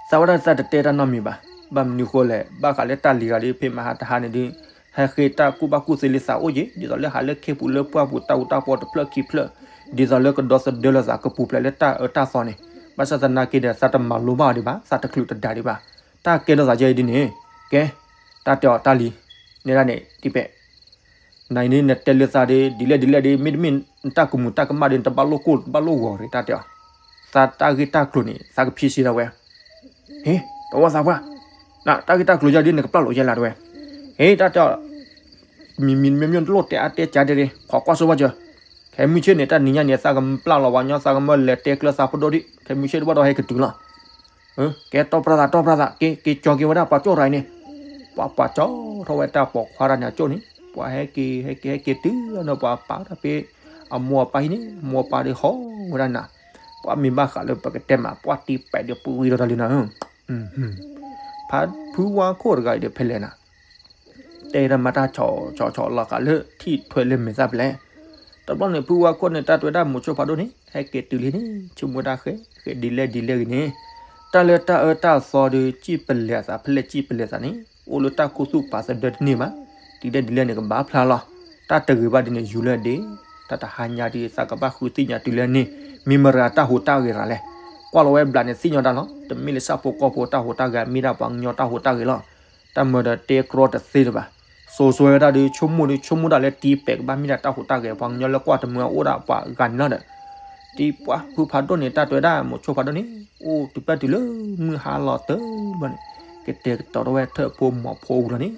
သးဝဲဒၣ်သးတတဲတၢ်နီတမံၤဘၣ်. ဘၣ်မနုၤဃိလဲၣ် ဘၣ်ဃးလၢတၢ်လံၤဂၤဒီး ဖဲမဟါတဟါန့ၣ်ဒုး, ဟဲဃ့တၢ်ကူၣ်ဘၣ်ကူၣ်သ့လၢသးအိၣ်ယံၤ ဒ်သိးလၢဟးလၢခ့ပူၤလၢပှၢ်ပူၤတၢ်အူတၢ်ပီတဖျၢၣ်ခံဖျၢၣ်, ဒ်သိးလၢကဒီသဒၢလၢသးကပူၤဖျဲးလၢတၢ်အၢတၢ်သီန့ၣ်, ဘၣ်ဆၣ်သနာ်က့ဒီး သးတမၤလိဘၣ်အီၤဒံးဘၣ် သးတချုးတဒါဒံးဘၣ်. တၢ်ကဲထီၣ်သးယဲအံၤဒ်န့ၣ်, ကဲ, တၢ်တဲအီၤတၢ်လံၤ, နဲဒၣ်န့ၣ် တံၢ်ပဲာ် နၤအံၤန့ၣ် နတဲလၢသးဒီး ဒ်လဲၣ်ဒ်လဲၣ်ဒီး မ့တမ့ၢ် နတၢ်ကမူၤတၢ်ကမၣ်ဒီး နတဘၣ်လိၣ်ကိၢ်တဘၣ်လိၣ်ဂီၤရ့ၣ် တၢ်တဲအီၤ, သးတၢ်ဂ့ၢ်တၢ်ကျိၤန့ၣ် သးကဖံးစ့ဒၣ်ဝဲ, ဟ့, တဝီသးပှၢ်, နတၢ်ဂ့ၢ်တၢ်ကျိၤယဲဒ်န့ၣ် နကပျၢ်လိာ်ယဲလၢတဝဲ, ဟ့, တၢ်တဲအီၤ, မံၤမံၤမ့မ့ၢ်တလိၣ်တဲအါတဲစှၤဒ်န့ၣ် ခိးကွၢ်စိဘၣ်စၢၤ, ခဲမုၢ်ဆ့ၣ်န့ၣ် တၢ်နံၤညါန့ၣ် သးကပျၢ်လီၤပှၤညီ သးကမၢလဲၤတဲကျၢၤသးဖိဒိၣ်ဒံး ခဲမုၢ်ဆ့ၣ်တဘၣ်ဒီးဟဲကတုၤလီၤ ကဲ တီၢ်ပြၢ်သး တီၢ်ပြၢ်သး က့ၤ က့ၤကၠီၤက့ၤဝဲဒၣ်ပှၤကၠိၣ်ရၤအံၤန့ၣ်, ပှၤပှၤကၠီထီၣ်ဝဲတၢ်ပိာ်ခွါတၢ်န့ၣ်အကၠိၣ်န့ၣ် ပှၤဟဲက့ၤ ဟဲက့ၤ ဟဲက့ၤတုၤဒီး ပှၤပာ်တၢ်ဖဲအမိၢ်အပၢ်ဟံၣ်န့ၣ် မိၢ်အပၢ်ဒီးဟီၣ်ဝဲဒၣ်နၤ, ပှၤမ့ၢ်ဘၣ်ဃးလၢပကတဲမး ပှၤတံၢ်ပဲာ်ဒီးပှ့ၤဝံၤဒီးတၢ်လံနၤ, ဖုဝါခိၣ်တဂၤအံၤဒီးဖဲလဲၣ်နၤ တဲတၢ်မၤတၢ်ဆီဆီဆီလီၤဃာ်လၢထံၣ်ထွဲလၢမဲာ်သၣ်ပလဲၣ်, တဘျီန့ၣ် ဖုဝါခိၣ်န့ၣ် တၢ်တဲဝဲဒၣ်မိၤဆိဖးဒိၣ်န့ၣ် ဟဲက့ၤတုၤလံန့ၣ် ဆိကမိၣ်တၢ်ဃဲ ဃဲဒ်လဲၣ်ဒ်လဲၣ်ဂ့ၤန့ၣ်, တၢ်လၢတၢ်အၢတၢ်သီဒီး စံၣ်ပလဲၤသး ဖဲလဲၣ်စံၣ်ပလဲၤသးန့ၣ် အိၣ်လၢတၢ်ခူသူၣ်ပာ်သဒၢတန့ၢ်ဘၣ်, ဒ်လဲၣ်ဒ်လဲၣ်န့ၣ် ကဘၣ်ဖျါလီၤ, တၢ်တဂ့ၤဘၣ်ဒ်န့ၣ် ယူၤလၢဒ့, တၢ်တဟါညါဒ်သးကဘၣ်ဃုသ့ၣ်ညါတုၤလၢန့ၣ် မ့ၢ်မရၤတၢ်ဟူးတၢ်ဂဲၤရၤလဲၣ်, ကွၢ်လီၤဝဲဘျးန့ၣ်သ့ၣ်ညါတၢ်လီၤ, တမ့ၢ်လၢဆၣ်ဖိကီၢ်ဖိတၢ်ဟူးတၢ်ဂဲၤ မ့ၢ်ဒၣ်ပှၤကညီတၢ်ဟူးတၢ်ဂဲၤလီၤ တၢ်မၢဒီးတဲကြီတသ့လၢၤဘၣ်, စိၤစိၤဝဲဒၣ်ဒီး ဆိကမိၣ်ဒီး ဆိကမိၣ်ဒၣ်လၢတံၢ်ပဲာ်ကဘၣ်မ့ၢ်ဒၣ်တၢ်ဟူးတၢ်ဂဲၤ ပှၤကညီလၢကွၢ်တမုာ်အအိၣ်ဒၣ်ပှၤဂၤန့ၣ်လီၤဒီး, တံၢ်ပှၢ်ဖုဖးဒိၣ်န့ၣ် တၢ်တဲဝဲဒၣ် မိၤဆိဖးဒိၣ်န့ၣ် အိၣ်တုၤပၢၢ်တုၤလၢမုၢ်ဟါလီၤတၢၢ်ဘျီန့ၣ်, ကတဲာ်ကတီၤထီၣ်ဝဲထၢၣ်ဖိမီၤဖိအပူၤလီၤန့ၣ်,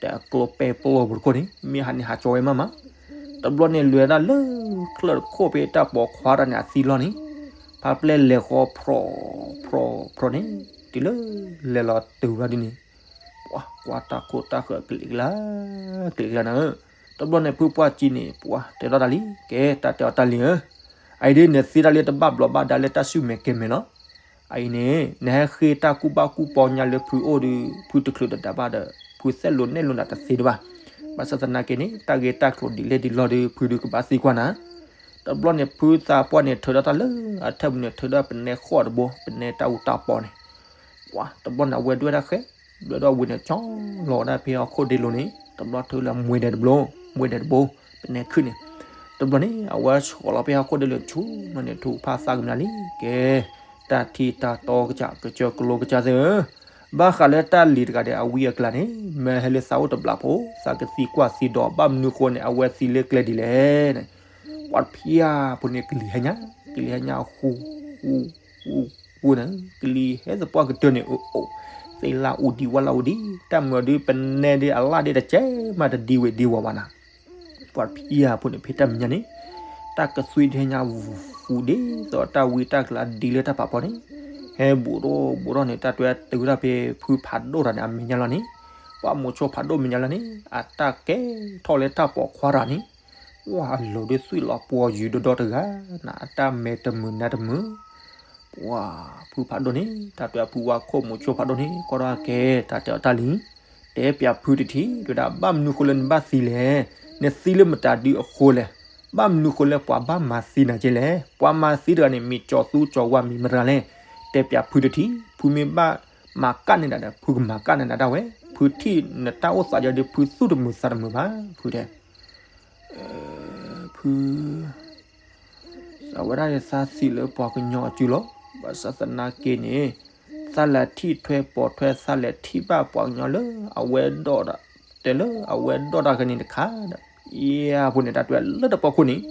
တၢ်ကျိပဲပျီပူၤတခိၣ်န့ၣ် မ့ၢ်ဟးန့ၣ်ဟးကၠီဝဲမးမး, တဘျီန့ၣ်လဲၤဝဲဒၣ်လၢ ချၢၣ်တခိၣ်ဖဲတၢ်ပိာ်ခွါတၢ်န့ၣ်အသံလီၤန့ၣ်, ဖါပျဲၢ်လဲၤဃီဖျိး ဖျိး ဖျိးန့ၣ်, တုၤလၢလဲၤလီၤတုၤဝဲဒၣ်ဒ်န့ၣ်, ပှၤကွၢ်တၢ်ခိၣ်တၢ်ဃၢၤကလံၤကလါ ကလံၤကလါနၤဧၢ, တဘျီန့ၣ်ဖုပှၢ်ကံန့ၣ် ပှၤတဲထီၣ်တၢ်လံ, ကဲတၢ်တဲအီၤတၢ်လံဧၢ, အအံၤဒ်နသ့တၢ်လၢတဘၣ်ဘျီးဘၣ်ဒါလၢတၢ်ဆူၣ်မဲာ်ကဲမဲာ်လီၤ အအံၤန့ၣ် နဟဲဃ့တၢ်ကူၣ်ဘၣ်ကူၣ်ပီညါလၢဖုအိၣ်ဒီး ဖုတချုးတဒါဘၣ်ဒီး ဖုသဲးလိာ်နဲၣ်လိာ်နၤတသ့ဒံးဘၣ်. ဘၣ်ဆၣ်သနာ်က့န့ၣ် တၢ်ဂ့ၢ်တၢ်ကျိၤဒ်လဲၣ်ဒ်လဲၣ်ဒီး ဖုဒုးကဘၣ်သံကွၢ်နၤ. တဘျီန့ၣ် ဖုသးပှၢ်န့ၣ် ထုးဒီးတၢ်လၢအထၢၣ်ပူၤန့ၣ် ထုးဒီးပနဲဃီၣ်တဘိ ပနဲတၢ်အူတၢ်ပီန့ၣ်, ပှၤတဘျီန့ၣ် အဝဲဒွဲၣ်တၢ်ဃဲ, ဒွဲၣ်ဒီးဝံၤန့ၣ် ကၠီလီၤဝဲဒၣ်ဖဲဟီၣ်ခိၣ်ဒ့လိၤန့ၣ် တဘျီထုးလၢမှဲဒဲးတဘိ, မှဲဒဲးတဘိ, ပနဲခုၣ်န့ၣ်, တဘျီန့ၣ် အဝဲဆီၣ်လီၤဖဲဟီၣ်ခိၣ်ဒ့လိၤဆူနီၤန့ၣ် ထူဖးသးကမျၢလံ ကဲ တၢ်ထံၣ်တၢ်တီကစၢ် ကစၢၢ်ကလိကစၢ်သ့ၣ်ဧၢ, ဘၣ်ဃးလၢတၢ်လံၤတဂၤဒီး အဝံအကျါန့ၣ် မ့ၢ်ဟဲလၢသးအိၣ်တဘျီဖိ သးကသံကွၢ်သံဒိး ဘၣ်မနုၤဃိန့ၣ် အဝဲသံလၢကျဲဒ်လဲၣ်န့ၣ်, ပှၤဖံဧါဖိန့ၣ် ကလံၤဟဲညါ, ကလံၤဟဲညါ ဃူ ဃူ ဃူ ဃူန့ၣ် ကလံၤဟဲသပှၢ်ကတၢၢ်န့ၣ် အအိၣ် သ့ၣ်လၢအူဒံးဝၣ်လၢအူဒံး တၢ်မၤဒုး ပနဲဒုးအလၣ်ဒုးတကဲမး တဒံဝ့ၤဒံဝီၤဘၣ်နၤ ပှၤဖံဧါဖိန့ၣ် ဖဲတၢ်မဲာ်ညါန့ၣ် တၢ်ကသွံတဟဲညါ ဝူၤဒ်သိးတၢ်ဝံတၢ်ကျါဒ်လၢတၢ်ဖးဖီန့ၣ်, ဟဲဘူးထီၣ်ဘူးထီၣ်န့ၣ် တၢ်တွဲတုၤဝဲဒၣ်ဖဲဖုဖးဒိၣ်တဂၤန့ၣ် အမဲာ်ညါလီၤန့ၣ်, ပှၤမိၤဆိဖးဒိၣ်မဲာ်ညါလီၤန့ၣ် အတၢ်ကဲထီၣ်လၢတၢ်ပိာ်ခွါတဂၤန့ၣ်, ပှၤအလိၤဒုးသွံၣ်လီၤပှီၤယုာ်ဒီဒီတဂၤ, နအတၢ်မဲာ်တမုာ်နါတမုာ် ပှၤဖုဖးဒိၣ်န့ၣ် တၢ်တွဲအဖုဝါခိၣ်မိၤဆိဖးဒိၣ်န့ၣ် ကွၢ်ထီၣ်ကဲ တၢ်တဲအီၤတၢ်လံ, တဲပၠးဖုတထံၣ် တဲဝဲဒၣ် ဘၣ်မနုၤဃိလၢနဘၣ်သံလဲၣ်, နသံလၢမတၤဒုအဃိလဲၣ်, ဘၣ်မနုၤဃိလၢပှၤဘၣ်မၤသံနၤက့လဲၣ်, ပှၤမၤသံတဂၤန့ၣ် မ့ၢ်ကၠီၤသူကၠီၤဝါမ့ၢ်မတၤလဲၣ်, တဲပၠးဖုတထံၣ် ဖုမ့ၢ်ဘၣ်မၤကၣ်န့ၢ်ဒၣ်ဒီး ဖုကမၤကၣ်န့ၢ်ဒၣ်ဒၣ်ဝဲ, ဖုထံၣ်နတၢ်အိၣ်သးယီၤဒီး ဖုသူၣ်တမုာ်သးတမုာ်ဘၣ် ဖုတဲ ဖု အဝဲဒၣ်န့ၣ် သးသံလၢပှၤကညီအစုလီၤ. ဘၣ်ဆၣ်သနာ်က့န့ၣ် သးလဲၤထံၣ်ထွဲပိာ်ထွဲ သးလဲၤထံၣ်ဘၣ်ပှၤကညီလၢအဝဲဒိးတၢ် တဲလၢအဝဲဒိးတၢ်ကန့ၣ်တခါဒီး ယဲၢ်ဖိန့ၣ် တၢ်တွဲလၢတပီခိၣ်န့ၣ်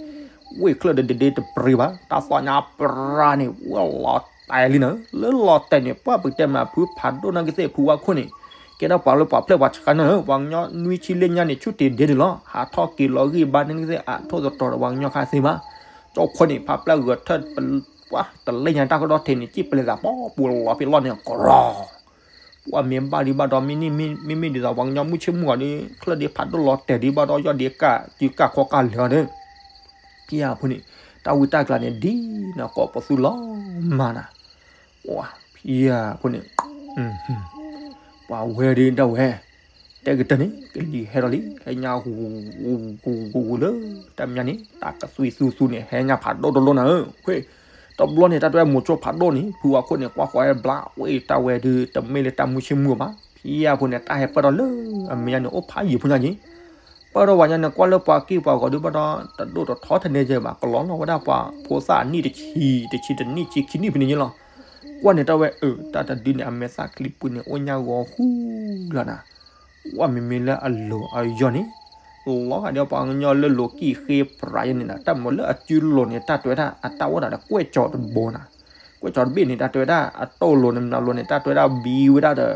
ဝ့ၢ်ချၢၣ်ဒီးဒ့ဒ့တပြံဘၣ် တၢ်သီၣ်ညါပြါန့ၣ် ဝဲလီၤတဲာ်လံနၤ လၢလီၤတဲာ်န့ၣ် ပှၢ်ပကတဲမး ဖုဖးဒိၣ်နာ်က့သ့ၣ် ဖုဝါခိၣ်န့ၣ် ကဲထီၣ်ပှၤလၢပှၤဖျဲၣ်ပှၤဆှါနၢ်ဧၢ ပှၤကညီနွံဆံလၢညါန့ၣ် ဆူၣ်တ့ၢ်ဒ့ဒ့လီၤ ဟးထီၣ်က့ၤလီၤဂံၢ်ဘါန့ၣ်ကသ့ၣ် အထီၣ်သတြီၤဒီးပှၤကညီခါသ့ဘၣ် ကၠီဖီန့ၣ် ဖးပျၢ်ဂဲၤထၢၣ် ပှၢ်တလဲညါတၢ်ကဒီးထဲန့ၣ် စံၣ်ပလဲသးပီပူၤလီၤဖဲလီၢ်န့ၣ် ကရီ ပှၢ်မ့ၢ်ဘၣ်ဒံးဘၣ်ဒီး မ့မ့ၢ်ဒ်သိး ပှၤကညီမုၢ်ဆ့ၣ်မုၢ်ဂီၤဒီး ချၢၣ်ဒ့ဖးဒိၣ်လီၤတဲာ်ဒံးဘၣ်ဒီး ယီၢ်ဒ့ကၢ်စုကၢ်ခီကၢ်လၢာ်ဒီး ဖံဧါဖိန့ၣ် တၢ်ဝံတၢ်ကျါန့ၣ် ဒ်နကိးပသူလီၤမၤနၤ ပှၢ်ဖံဧါဖိန့ၣ် ပှၤဝဲဒၣ်ဒၣ်ဝဲ တဲကတၢၢ်န့ၣ် ကလံၤဟဲဒီးလံ ဟဲညါ ဂူၤဂူၤဂူၤဂူၤလၢ တၢ်မဲာ်ညါန့ၣ် တၢ်ကသွံသူသူန့ၣ် ဟဲညါဖးဒိၣ်တလိၣ်နၤဧၢ ဃ့ တဘျီန့ၣ် တၢ်တွဲမိၤဆိဖးဒိၣ်န့ၣ် ဖုဝါခိၣ်န့ၣ် ကွၢ်ဃီၤဝဲဘျါဝဲ တၢ်ဝဲဒုး တမ့ၢ်လၢတၢ်မုၢ်ဆ့ၣ်မုၢ်ဘၣ် ဖံဧါဖိန့ၣ် တၢ်ဟဲပၢၢ်ထီၣ်လၢအမဲာ်ညါန့ၣ် အိၣ်ဖးယံာ်ဖိညါက့ ပၢၢ်ထီၣ်ဝဲညါန့ၣ် ကွၢ်လၢပှၤက့ၢ်ပှၤဂီၤဒုးဘၣ်ဒီး တဒိၣ်တထီထဲန့ၣ်ကဲဘၣ် ကလီၤလီၤဝဲဒၣ်ပှၤဖိသၣ်အနံၣ်တဆံ တဆံတနံၣ်ဆံခံနံၣ်ဖဲန့ၣ်ညါလီၤ ကွၢ်န့ၣ်တၢ်ဝဲအၢ တၢ်တဒုန့ၣ် အမဲာ်သၣ်ချံပူၤန့ၣ် အိၣ်ညါဂီၤဃူလီၤနၤ ဝဲမ့မ့ၢ်လၢအလိၤအယီၢ်န့ၣ် လီၤဂာ်ဒီးပှၤကညီလၢလိၤကံၢ်ဃ့ပြးယဲန့ၣ် တၢ်မၤလၢအစုလိၤန့ၣ် တၢ်တွဲဒၣ် အတၢ်အိၣ်ဒၣ်ဒီးကွဲၢ်ကၠီၤတဘိနၤ ကွဲၢ်ကၠီၤတဘ့ၣ်န့ၣ် တၢ်တွဲဒၣ် အတိၢ်လိၤန့ၣ် မနုၤလိၤန့ၣ် တၢ်တွဲဒၣ်ဘံဝဲဒၣ်ဒီး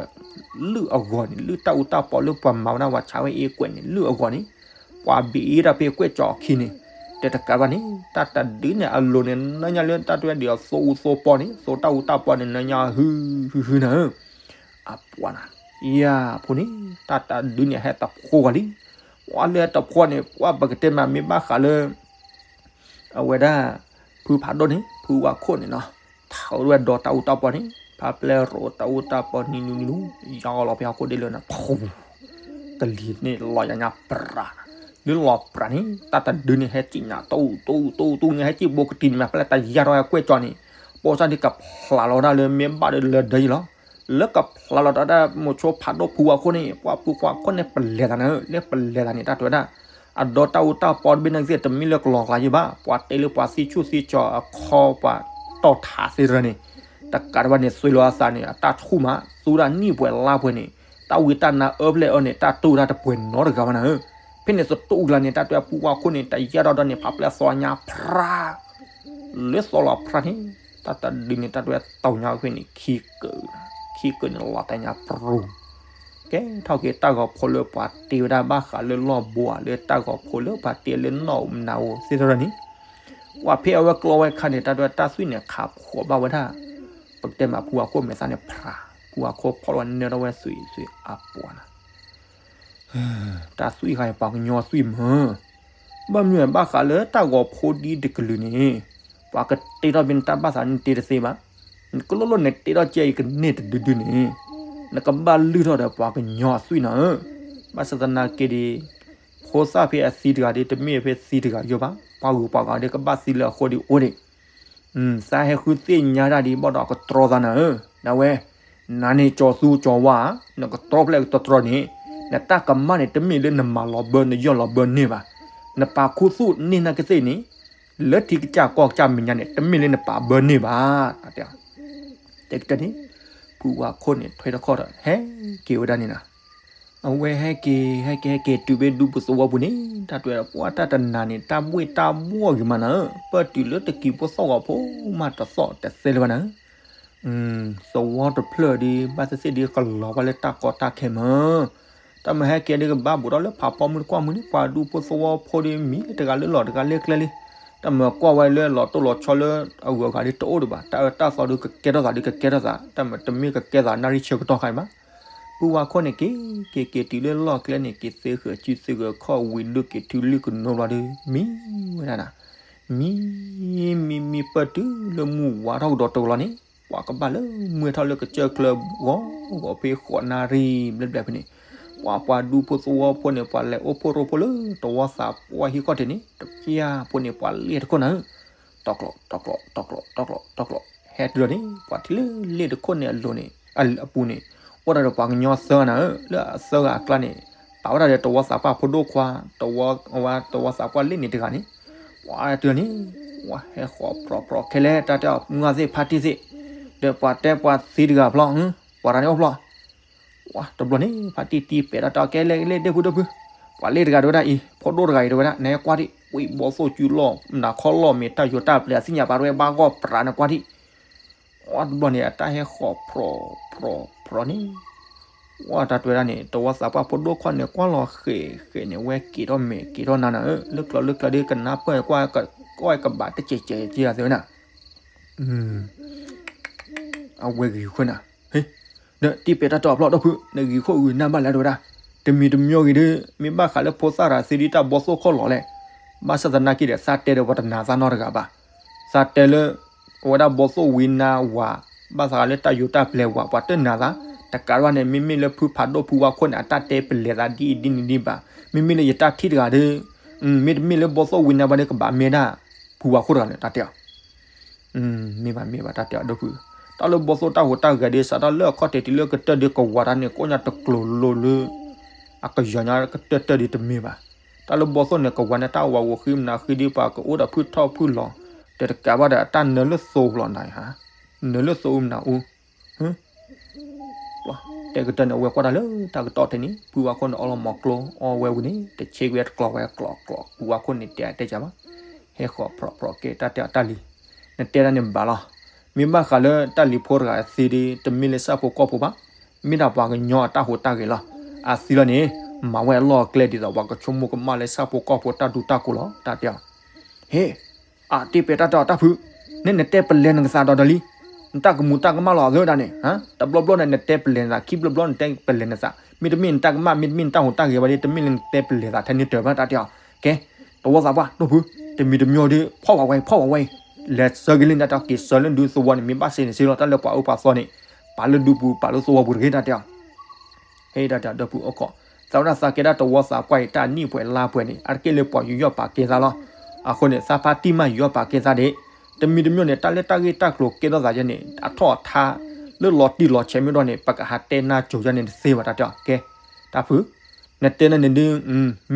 လုၢ်အဂီၢ်န့ၣ် လုၢ်တၢ်အူတၢ်ပီလၢပှၤမၤဝဲဒၣ်ပှၤဆါဝဲအ့ကွဲးန့ၣ် လုၢ်အဂီၢ်န့ၣ် ပှၤဘံတၢ်ဖဲကွဲၢ်ကၠီၤအခံန့ၣ် တဲတကးဘၣ်န့ၣ် တၢ်တဒုန့ၣ် အလိၤန့ၣ် နၢညါလၢတၢ်တွဲဒၣ်အသိအူသိပီန့ၣ် သိတၢ်အူတၢ်ပီန့ၣ် နၢညါဟုဟုဟုနၤဧၢ အပှၤနၤ ယၤဖိန့ၣ် တၢ်တဒုန့ၣ် ဟဲတဖိဂီၤလံ ပှၤလၢတဖိန့ၣ် ပှၤပကတဲမးမ့ၢ်ဘၣ်ဃးလၢ အဝဲဒၣ် ဖုဖးဒိၣ်န့ၣ် ဖုဝါခိၣ်န့ၣ်နီၤ ထီၣ်ဝဲဒီးတၢ်အူတၢ်ပီန့ၣ် ဖးပျဲရိးတၢ်အူတၢ်ပီနံၤနူနံၤနူ ယါလီၤဖဲဟီၣ်ခိၣ်ဒ့လၢနၤ ကလံၤန့ၣ်လီၤယၤညါပြး လၢလီၤပြးန့ၣ် တၢ်တဒုန့ၣ် ဟဲစံၣ်ညါ တူတူတူတူန့ၣ် ဟဲစံၣ်ဘိကတံၤန့ၣ် မ့ၢ်ဖဲလဲၣ်တယါထီၣ်ကွဲၢ်ကၠီၤန့ၣ် ပိစၣ်ဒ်ကဖျးလီၤဝဲဒၣ်လၢမ့ၢ်ဘၣ်ဒီးလၢဒၢယံၤလီၤ လၢကဖျးလီၤတၢ်ဒၣ်မိၤဆိဖးဒိၣ်ဖုဝါခိၣ်န့ၣ် ပှၤဖုဝါခိၣ်န့ၣ် ပလဲၤသးနၤ လၢပလဲၤသးန့ၣ် တၢ်တဲဝဲဒၣ် အဒီတၢ်အူတၢ်ပီတဘ့ၣ်န့ၣ်ကသ့ၣ် တမ့ၢ်လၢကလီၤကျါယံၤဘၣ် ပှၤတဲလၢပှၤသံဆူၣ်သံကၠီၤအခီပှၤတီၢ်ထးသ့တရၢန့ၣ် တကးတဘၣ်န့ၣ် သွ့လီၤအသးန့ၣ် အတၢ်ဆူၣ်မး သူဒၣ်နံၣ်ပှဲၤလါပှဲၤန့ၣ် တၢ်ဝံတၢ်နါအၢဖျဲၣ်အၢန့ၣ် တၢ်တူၢ်တၢ်တပှဲၤနီတဂၤဘၣ်နၤဧၢ ဖဲန့ၣ်သတူၢ်ကျါန့ၣ် တၢ်တဲဖုဝါခိၣ်န့ၣ် တယါထီၣ်ဒီးန့ၣ် ဖးပျဲသီညါဖြး လၢသီလီၤဖြးန့ၣ် တၢ်တဒုန့ၣ် တၢ်တဲတီၤညါဖဲန့ၣ် ခံကၢ ခံကၢန့ၣ်လီၤတဲာ်ညါပြူၤ ကဲထီၣ်က့ၤတၢ်ဂီၤဖိလၢပှၤတ့ဝဲဒၣ်ဘၣ်ဃးလၢလီၢ်ဘိဧါ လၢတၢ်ဂီၤဖိလၢပှၤတ့လၢနီၢ်မနၤဧိၤသ့ၣ်တရၢန့ၣ် ပှၤဖဲအဝဲကျီဝဲခါန့ၣ် တၢ်တဲတၢ်သွံၣ်န့ၣ် ခးဖှိးဘၣ်ဝဲဒၣ် ပကတဲမးဖုဝါခိၣ်မဲာ်သၣ်န့ၣ်ဖြး ဖုဝါခိၣ်ဖီၣ်လီၤနၢထီၣ်ဝဲသွံၣ်သွံၣ်အပှၤနၤ တၢ်သွံၣ်ဃါအံၤ ပှၤကညီသွံၣ်မၢ် ဘၣ်မနုၤဘၣ်ဃးလၢတၢ်ဂီၤဖိဒ်တကလုာ်န့ၣ် ပှၤကတ့ထီၣ်ဖဲနတၢ်ဘၣ်သးန့ၣ်တ့တသ့ဘၣ်. နကလိၣ်လိၣ်နတ့ထီၣ်ကဲအံၤကန့ၢ်တဒုဒုန့ၣ် နကဘၣ်လုၢ်ထီၣ်ဒီးပှၤကညီအသွံၣ်နၤဧၢ. ဘၣ်ဆၣ်သနာ်က့ဒီး ဖိသၣ်ဖဲအသံတဂၤဒီး တမ့ၢ်ဖဲသံတဂၤယိာ်ဘၣ်. ပှၤဂုၤပှၤဂၤဒီးကဘၣ်သံလၢအဃိဒီးအိၣ်ဒံး, သးဟဲဃုသ့ၣ်ညါတၢ်ဒ်ဘၣ်ဒီးကတြီသးနၤဧၢ, နဝဲ, နၤန့ၣ်ကၠီၤသူကၠီၤဝါဧါ, နကတြီဖျဲးကတြီန့ၣ်, နတၢ်ကမၣ်န့ၣ် တမ့ၢ်လၢနမၤလီၤဘၢနယီၢ်လီၤဘၢန့ၢ်ဘၣ်, နပာ်ခူသူၣ်န့ၢ်နာ်ကသ့ၣ်န့ၣ်, လၢထံကစၢ်ကီၢ်ကစၢ်မဲာ်ညါန့ၣ် တမ့ၢ်လၢနပာ်ဘၢန့ၢ်ဘၣ်, တဲကတၢၢ်န့ၣ်, ဖုဝါခိၣ်န့ၣ် ထွဲတခီၣ်ဒီး ဟဲက့ၤဝဲဒၣ်န့ၣ်နီၤ အဝဲဟဲက့ၤ ဟဲက့ၤ ဟဲက့ၤတုၤဖဲဒူပူၤသဝီပူၤန့ၣ် တၢ်တဲပှၤတၢ်တနၤန့ၣ် တၢ်ဘှ့ၣ်တၢ်ဘှီၣ်ဂ့ၤမးနၤဧၢ, ပၢၢ်တုၤလၢတကံၤဖိသီၣ်ဂီၤဖိမးတသီၣ်တသဲလၢၤဘၣ်နၤဧၢ, သဝီတဖျၢၣ်ဒီး ဘၣ်သ့ၣ်သ့ၣ်ဒီးကလီၤဘၣ်လၢတၢ်ကီတၢ်ခဲမး, တၢ်မၤဟဲက့ၤဒီးကဘၣ်ဘူးထီၣ်လၢဖးဖီမုၢ်တကွၢ်မုၢ်န့ၣ် ပှၤဒူဖိသဝီဖိဒီးမံၤလၢတဂၤလၢလီၢ်တဂၤလၢကျဲလံ, တၢ်မၤကွၢ်ဝဲလၢလီၤတိၢ်လီၤဆီလၢအဂုၤအဂၤဒီးတအိၣ်ဒံးဘၣ်, တၢ်အၢတၢ်သီဒီးကကဲထီၣ်သးဒီးကကဲထီၣ်သး, တၢ်မၤတမ့ၢ်ကကဲသးနၣ်ရံၣ်ဆၢကတီၢ်ခါအံၤဘၣ် ပုၢ်ဝါခိၣ်န့ၣ်က့ၤ က့ၤက့ၤတုၤလၢလီၢ်ကျဲန့ၣ် က့ၤသ့ဂၢၤစုသ့ဂၢၤခီၣ်ဝံၤဒုးက့ၤထုလံကနိဘျီဒီး မံဝဲဒၣ်နၤ, မံ, မံမံပၢၢ်တုၤလၢမုၢ်ဝါထီၣ်ကဒီးတကလီၤန့ၣ် ပှၤကဘၣ်လၢမုၢ်ထီၣ်လၢကစၢၢ်ကျၢၤဂီၤဂီၤဖဲဃိးနၣ်ရံၣ်ဘျဲၣ်ဘျဲၣ်ဖဲန့ၣ်, ပှၤပှၤဒူဖိသဝီဖိန့ၣ် ပှၤလဲၤအိၣ်ဖှိၣ်ရိဖှိၣ်လၢတဝီသးပှၢ်ဟံၣ်ခီၣ်ထံးန့ၣ် တဖၣ်ဖိန့ၣ် ပှၤလဲၤတခိၣ်နၤဧၢ, တီၢ်ကျီး တီၢ်ကျီး တီၢ်ကျီး တီၢ်ကျီး တီၢ်ကျီး, ဟဲတုၤလီၤန့ၣ် ပှၤထံၣ်လၢလ့ၣ်တခိၣ်န့ၣ်အလိၤန့ၣ် အပူၤန့ၣ် အိၣ်ဒၣ်ဒီးပှၤကညီသၢဂၤနၤဧၢ, လၢအသၢဂၤအကျါန့ၣ် ပာ်ဝဲဒၣ်ဒီးတဝီသးပှၢ်ဖိဒိၣ်ခွါ, တဝီဝဲတဝီသးပှၢ်လ့ၣ်န့ၣ်တဂၤန့ၣ်, ပှၤတုၤလီၤန့ၣ်, ပှၤဟဲဃီၤဖြီဖြီခဲလၢာ် တၢ်တဲအီၤ မုၢ်ဂၤသ့ၣ်ဖါတံၢ်သ့ၣ်, ဒီးပှၤတဲပှၤသံတဂၤဖျီ, ပှၤတဂၤန့ၣ်အိၣ်ဖျီ ဝဲတဘျီန့ၣ် ဖါတံၢ်တံၢ်ပဲာ်တၢ်တဲအီၤ ကဲလဲၣ်ကလဲၣ် ဒိၣ်ဖုဒိၣ်ဖု, ပှၤလ့ၣ်တဂၤတဲဝဲဒၣ်အံၤ ဖိဒိၣ်တဂၤအံၤတဲဝဲဒၣ် နကွၢ်ထံၣ် ဝံၤဘီသိၣ်စုလီၢ် နၤခီလီၢ်မ့ၢ်တၢ်ယိၤတၢ်ပျဲၤ အသ့ၣ်ညါပာ်ရဲဘၣ်ဂီၢ်ပြး နကွၢ်ထံၣ်, ဝဲတဘျီန့ၣ် အတၢ်ဟဲဃီၤဖြီဖြီဖြီန့ၣ်, ဝဲတၢ်တဲဝဲဒၣ်န့ၣ် တဝီသးပှၢ်ဖိဒိၣ်ခွါန့ၣ် ကွၢ်လီၤဃဲၤဃဲၤန့ၣ် ဝဲက့ၤထီၣ်မဲာ်က့ၤထီၣ်နါနၤဧၢ, လၢကျိၤလၢကျဲဒီးကနၢ်ပၢၢ်ကွၢ်, ကွၢ်ကဘၣ်တကဲးကဲးက့ၤတဲဝဲဒၣ် အဝဲဂ့ၤဃိနၤ, ဒီးတံၢ်ပဲာ်တၢ်တဲအီၤဖျီ ဒိၣ်ဖု နဂ့ၤခိၣ်ဂ့ၤနၢ်ဘၣ်လဲၣ်တဲဝဲဒၣ်, တမံၤတမံၤဂ့ၤဒီး မ့ၢ်ဘၣ်ဃးလၢဖိသၣ်ရၤသ့ဒ်တၢ်ဘီသိၣ်ခီၣ်လီၤလဲၣ်, ဘၣ်ဆၣ်သနာ်က့ဒီး သးတဲဒီးပှၤတနာ်သးနီတဂၤဘၣ်, သးတဲလၢ အဝဲဒၣ်ဘီသိၣ်ဝံနါဝၤ, ဘၣ်သးလၢတၢ်ယိၤတၢ်ပျဲၤဝၤ ပှၤတနာ်သး, တကးဒံးဘၣ်န့ၣ် မ့မ့ၢ်လၢဖုဖးဒိၣ်ဖုဝါခိၣ်န့ၣ် အတၢ်တဲပလဲၤသးဒ်အံၤဒ်န့ၣ်ဒ်ဘၣ်, မ့မ့ၢ်လၢယတၢ်ထံၣ်တဂၤဒီး မ့တမ့ၢ်လၢဘီသိၣ်ဝံနါဝၤဒီးကဘၣ်မ့ၢ်ဒၣ် ဖုဝါခိၣ်တဂၤန့ၣ် တၢ်တဲအီၤ မ့ၢ်ဘၣ်မ့ၢ်ဘၣ်တၢ်တဲအီၤဒိၣ်ဖု, တၢ်လၢဘီသိၣ်တၢ်ဟူးတၢ်ဂဲၤဒီး စးထီၣ်လၢအခီၣ်ထံးတုၤလၢကတၢၢ်ဒီးကဝၤတၢ်န့ၣ် ကိးညါတကျိၤလိၤလၢ အကယီၤညါကတၢၢ်တၢၢ်ဒီးတမ့ၢ်ဘၣ်, တၢ်လၢဘီသိၣ်န့ၣ် ကဝၤန့ၣ် တၢ်ဝၤဂီၤဃံမနုၤဃံဒီး ပှၤကအိၣ်ဒီးဖုထီၣ်ဖုလီၤ, ဒီးတကးဘၣ်ဒီး တၢ်နၢၤလၢသိပူၤလီၤနၤဧါ, နၢၤလၢသိအူမနုၤအူ တဲကတၢၢ်န့ၣ် အဝဲကွၢ်တၢ်လၢတၢ်ကတီၢ်ထဲန့ၣ် ဖုဝါခိၣ်န့ၣ် အီလီၤမီၤကျိ အီဝဲဝံၤန့ၣ် တဆ့ကွံာ်တကျီၤဝဲကျီၤကျီၤ ဖုဝါခိၣ်န့ၣ်တဲတဲကဘၣ်, ဟဲဃီၤဖြီဖြီကဲတၢ်တဲအီၤတၢ်လံၤ, နတဲဒၣ်န့ၣ်ဘၣ်လီၤ, မ့ၢ်ဘၣ်ဃးလၢတၢ်လံၤဖိတဂၤသ့ဒီး တမ့ၢ်လၢဆၣ်ဖိကီၢ်ဖိဘၣ်, မ့ၢ်ဒၣ်ပှၤကညီအတၢ်ဟူးတၢ်ဂဲၤလီၤ, အသံလီၤန့ၣ် မၤဝဲအလီၢ်အကျဲဒ်သိး ပှၤကဆိကမိၣ်ကမၣ်လၢဆၣ်ဖိကီၢ်ဖိတၢ်ဒူတၢ်ကိးလီၤ တၢ်တဲအီၤ ဟ့ၣ်, အတံၢ်ပဲာ်တၢ်တဲအီၤတၢ်ဖု, နဲနတဲပလဲၤနကသးဒီးဒီးလံ, နတၢ်ကမူးတၢ်ကမၣ်လီၤအသးဒၣ်န့ၣ်, တဘျီဘျီန့ၣ် နတဲပလဲၤနသး ခံဘျီဘျီနတဲပလဲၤနသး, မ့တမ့ၢ်နတၢ်ကမၣ် မ့တမ့ၢ်နတၢ်ဟူးတၢ်ဂဲၤဘၣ်ဒီး တမ့ၢ်လၢနတဲပလဲၤသးထဲန့ၣ်တၢၢ်ဘၣ်တၢ်တဲအီၤ, ကဲ, တဝီသးပှၢ်ဒိၣ်ဖု, တမံၤတမံၤဒီး ဖီၣ်ဝဲဝဲ ဖီၣ်ဝဲဝဲ, လဲၤဆှၢက့ၤလံနတၢ်က့ၤဆှၢလၢဒူသဝီန့ၣ် မ့ၢ်ဘၣ်စ့န့ၣ်စ့လီၤ တၢ်လၢပှၤအၢပှၤသီန့ၣ်, ပာ်လၢဒူပူၤ ပာ်လၢသဝီပူၤတဂ့ၤတၢ်တဲအီၤ ဟ့ၣ်တၢ်တဲအီၤဒီပုၢ်အိၣ်ခိး, သးဝဲဒၣ်သးကဲဒၣ်တဝီသးပှၢ်အံၤ တၢ်နံၣ်ပှဲၤလါပှဲၤန့ၣ် အါတက့ၢ်လၢပှၤယူးယီၣ်ပာ်ကဲသးလီၤ. အဃိန့ၣ် သးဖါတံၢ်မးယူးယီၣ်ပာ်ကဲသးဒၣ်, တမံၤတမံၤန့ၣ် တၢ်လၢတၢ်ဂ့ၢ်တၢ်ကျိၤကဲထီၣ်သးယဲန့ၣ် အထီၣ်အထါ လၢလီၤတံၢ်လီၤဆဲးမ့ၢ်ဒီးန့ၣ် ပကဟးတဲနါစိၤယဲန့ၣ်တသ့ဘၣ်တၢ်တဲအီၤ, ကဲ, တၢ်ဖု, နတဲနၤန့ၣ်ဒုး,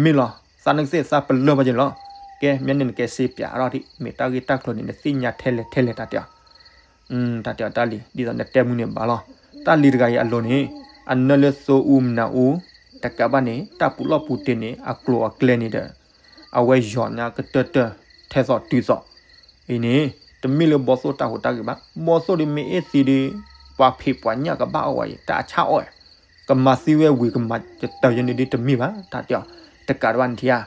မ့ၢ်လီၤ, သးနကသ့ၣ်သးပလၢၢ်ဘၣ်က့ၤလီၤ. ကဲ, မ့ၢ်န့ၣ်နကဲစ့ပျးထီၣ်ဒံး မ့ၢ်တၢ်ဂ့ၢ်တၢ်ကျိၤန့ၣ် နသ့ၣ်ညါထဲလဲၣ်ထဲလဲၣ်တၢ်တဲအီၤ တၢ်တဲအီၤတၢ်လံၤ ဒ်သိးနတဲမုၢ်န့ၣ်ဘၣ်လီၤ. တၢ်လံၤတဂၤအံၤအလိၤန့ၣ် အနၢလၢသိအူမနၤအူ, တကးဘၣ်န့ၣ် တၢ်ပူးလီၢ်ပူးတ့ၢ်န့ၣ် အကျိၤအကျဲန့ၣ်ဒီး အဝဲယီၤညါကတၢၢ်တၢၢ် ထဲသိးတုၤသိး, အံၤန့ၣ် တမ့ၢ်လၢဘီသိၣ်တၢ်ဟူးတၢ်ဂဲၤဘၣ်. ဘီသိၣ်ဒုးမ့ၢ်အ့ၣ်သံဒုး ပှၤဖံးပှၤညၣ်ကဘၣ်အီၣ်ဝဲအံၤ တၢ်အဆါအီၣ် ကမၤသံဝဲဝံၤကမၤကတၢၢ်ယဲန့ၣ်ဒုးတမ့ၢ်ဘၣ် တၢ်တဲအီၤ, တကးဒံးဘၣ်န့ၣ်ထံဧါ,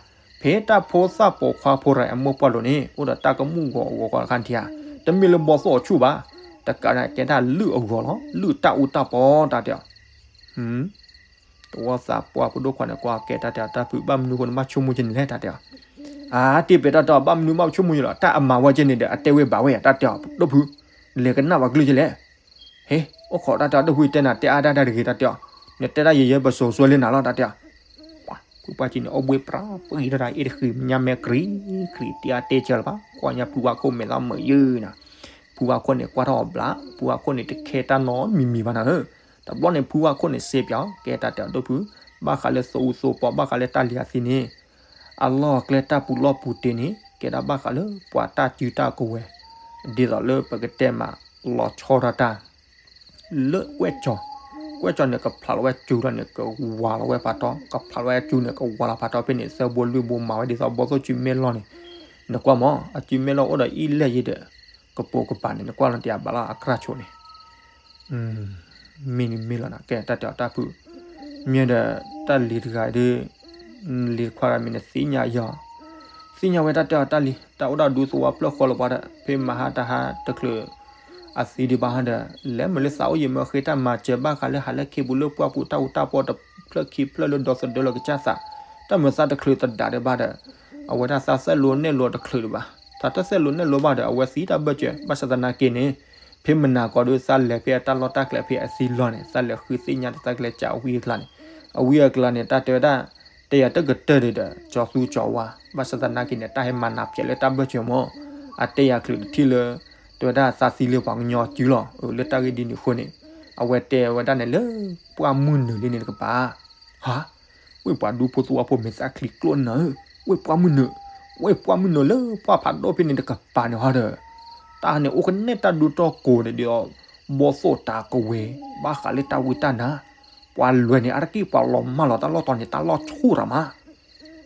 ဖဲတၢ်ဖိသၣ်ပိာ်ခွါဖိတဂၤအမိၢ်ပှၢ်လိၤန့ၣ် အိၣ်ဒီးတၢ်ကမူၣ်ဂီၤအဂီၤကီးတခါန့ၣ်ထံဧါ, တမ့ၢ်လၢဘီသိၣ်အဆူၣ်ဘၣ်, တကးဒံးကဲတၢ်လုၢ်အဂီၤလီၤ လုၢ်တၢ်အူတၢ်ပီတၢ်တဲအီၤ တဝီသးပှၢ်ဖိဒိၣ်ခွါန့ၣ် ကွၢ်ကဲတၢ်တဲအီၤတၢ်ဖု ဘၣ်မနုၤဃိနဘၣ်ဆိကမိၣ်က့ၤန့ၣ်လဲၣ် တၢ်တဲအီၤ, အါ တံၢ်ပဲာ်တၢ်တဲအီၤ ဘၣ်မနုၤဘၣ်ဆိကမိၣ်က့ၤလီၤ တၢ်အမၤဝဲက့ၤန့ၣ်ဒီး အတဲဝဲဘၣ်ဝဲယၤ တၢ်တဲအီၤ ဒိၣ်ဖု, လဲၤကနၣ်ပှၤကလုၢ်က့ၤလဲၣ်, ဟ့ၣ် အိၣ်ခိးတၢ်တဲအီၤ ဒိၣ်ဖု တဲနၤတဲအါဒၣ်တၢ်တဂ့ၤ တၢ်တဲအီၤ, နတဲဒၣ်ယဲယဲပစိၤစွဲလၢနၤလီၤ တၢ်တဲအီၤ, ဖုပှၢ်ကံန့ၣ် အိၣ်ဘှ့ၣ်ပြးပှံၤထီၣ်တၢ်အ့ၣ်တဃံး မ့ၢ်ညါမဲာ်ကြံၤကြံၤ တ့အါတဲဆၢလၢၤဘၣ်, ကွၢ်ညါဖုဝါခိၣ်မဲာ်သၣ်မုာ်ယုၢ်နၤ, ဖုဝါခိၣ်န့ၣ် ကွၢ်ထီၣ်အဘျး, ဖုဝါခိၣ်န့ၣ် တခဲတၢ်နီတမံၤမံၤဘၣ်နၤဧၢ, တဘျီန့ၣ် ဖုဝါခိၣ်န့ၣ် စဲပၠးအီၤ ကဲတၢ်တဲအီၤဒိၣ်ဖု, ဘၣ်ဃးလၢသိအူသိပီ ဘၣ်ဃးလၢတၢ်လံၤအသံန့ၣ် အလီၢ်အကျဲတၢ်ပူၤလီၢ်ပူၤတ့ၢ်န့ၣ် ကဲဒၣ်ဘၣ်ဃးလၢပှၤတၢ်စုတၢ်ကဝဲၤ, ဒ်သိးလၢပကတဲမး လီၤဆီဒၣ်တၢ် လၢကွဲၢ်ကၠီၤ, ကွဲၢ်ကၠီၤန့ၣ် ကဖျးလီၤဝဲကၠူလီၤန့ၣ် ကဝးလီၤဝဲပာ်တီ, ကဖျးလီၤဝဲကၠူန့ၣ် ကဝးလီၤပာ်တီဖဲန့ၣ် သၢဘိလွံၢ်ဘိမၤဝဲဒ်သိးဘီၣ်သိၣ်စုမဲၢ်လီၢ်န့ၣ်, နကွၢ်မး အစုမဲၢ်လီၢ်အိၣ်ဒီးအံၣ်လဲၢ်ယဲဒီး ကပိာ်ကပၤန့ၣ် နကွၢ်လီၤတ့ၢ်အဘၣ်လီၤအကြၢးဆိးန့ၣ် မ့ၢ်န့ၣ်မ့ၢ်လီၤနၤ ကဲတၢ်တဲအီၤတၢ်ဖု, မ့ၢ်ဒီးတၢ်လံၤတဂၤဒီး လံၤတခွါဂၤမ့ၢ်နသ့ၣ်ညါယီၤ, သ့ၣ်ညါဝဲတၢ်တဲအီၤတၢ်လံၤ တၢ်အိၣ်ဒၣ်ဒူသဝီဖျၢၣ်ဃီလၢၤပှၤဒီး ဖဲမဟါတဟါတချုး အသံဒံးဘၣ်ဟီဒီး လဲၤမုာ်လၢသးအိၣ်ယံၤမ့ၢ်ဃ့တၢ်မၤစၢၤဘၣ်ဃးလၢဟးလၢခ့ပူၤလၢပှၢ်ပူၤတၢ်အူတၢ်ပီတဖျၢၣ်ခံဖျၢၣ်လၢ ဒီသဒၢလီၤကစၢ်သး, တၢ်မုာ်သးတချုးသဒါဒံးဘၣ်ဒီး အဝဲဒၣ်သးသဲၣ်လိနဲၣ်လိတချုးဒံးဘၣ်, သးတသဲၣ်လိနဲၣ်လိဘၣ်ဒီး အဝဲသံတၢ်ဘၢၣ်စၢၤ ဘၣ်ဆၣ်သနာ်က့န့ၣ် ဖဲမနၤကီးဒီး သးလဲၤဖဲအတၢ်လီၢ်တၢ်ကျဲဖဲအသံလီၢ်န့ၣ် သးလဲၤဃုသ့ၣ်ညါတၢ်ကျဲကၢအဝံအကျါန့ၣ်, အဝံအကျါန့ၣ် တၢ်တဲဝဲဒၣ် တဲယၤတကတၢၢ်ဒီး ကၠီသူကၠီဝါ, ဘၣ်ဆၣ်သနာ်က့န့ၣ် တၢ်ဟဲမၤနးဖျဲးလၢတၢ်ဘၢၣ်စၢၤမး, အတဲယၤချုးတထံၣ်လၢ တဲဝဲဒၣ်သးသံလၢပှၤကညီစုလီၤ, လၢတၢ်ဂ့ၢ်ဒ်န့ၣ်အဃိန့ၣ် အဝဲတဲဝဲဒၣ်န့ၣ်လၢ ပှၢ်မုၢ်နုာ်လံန့ၣ်တကပၤ ဟါ, ဝ့ၢ်ပှၤဒူဖိသဝီဖိမဲာ်သၣ်ချံကျိၣ်နၤဧၢ, ဝ့ၢ်ပှၢ်မုၢ်နုာ်, ဝ့ၢ်ပှၢ်မုၢ်နုာ်လၢပှၢ်ဖးဒိၣ်ဖဲန့ၣ်တကပၤန့ၣ်ဟီဒီး တၢ်န့ၣ်အိၣ်ကနဲၣ်တၢ်ဒူတီၢ်ကိးန့ၣ်ဒီး ဘီၣ်သိၣ်တၢ်ကဝဲၤ ဘၣ်ဃးလၢတၢ်ဝံတၢ်နါ, ပှၤလွဲၤန့ၣ် အါတက့ၢ်ပှၤလီၤမၢ်လီၤတၢ်လီၢ်တီၤန့ၣ် တၢ်လီၢ်ဆူၣ်ရၤမး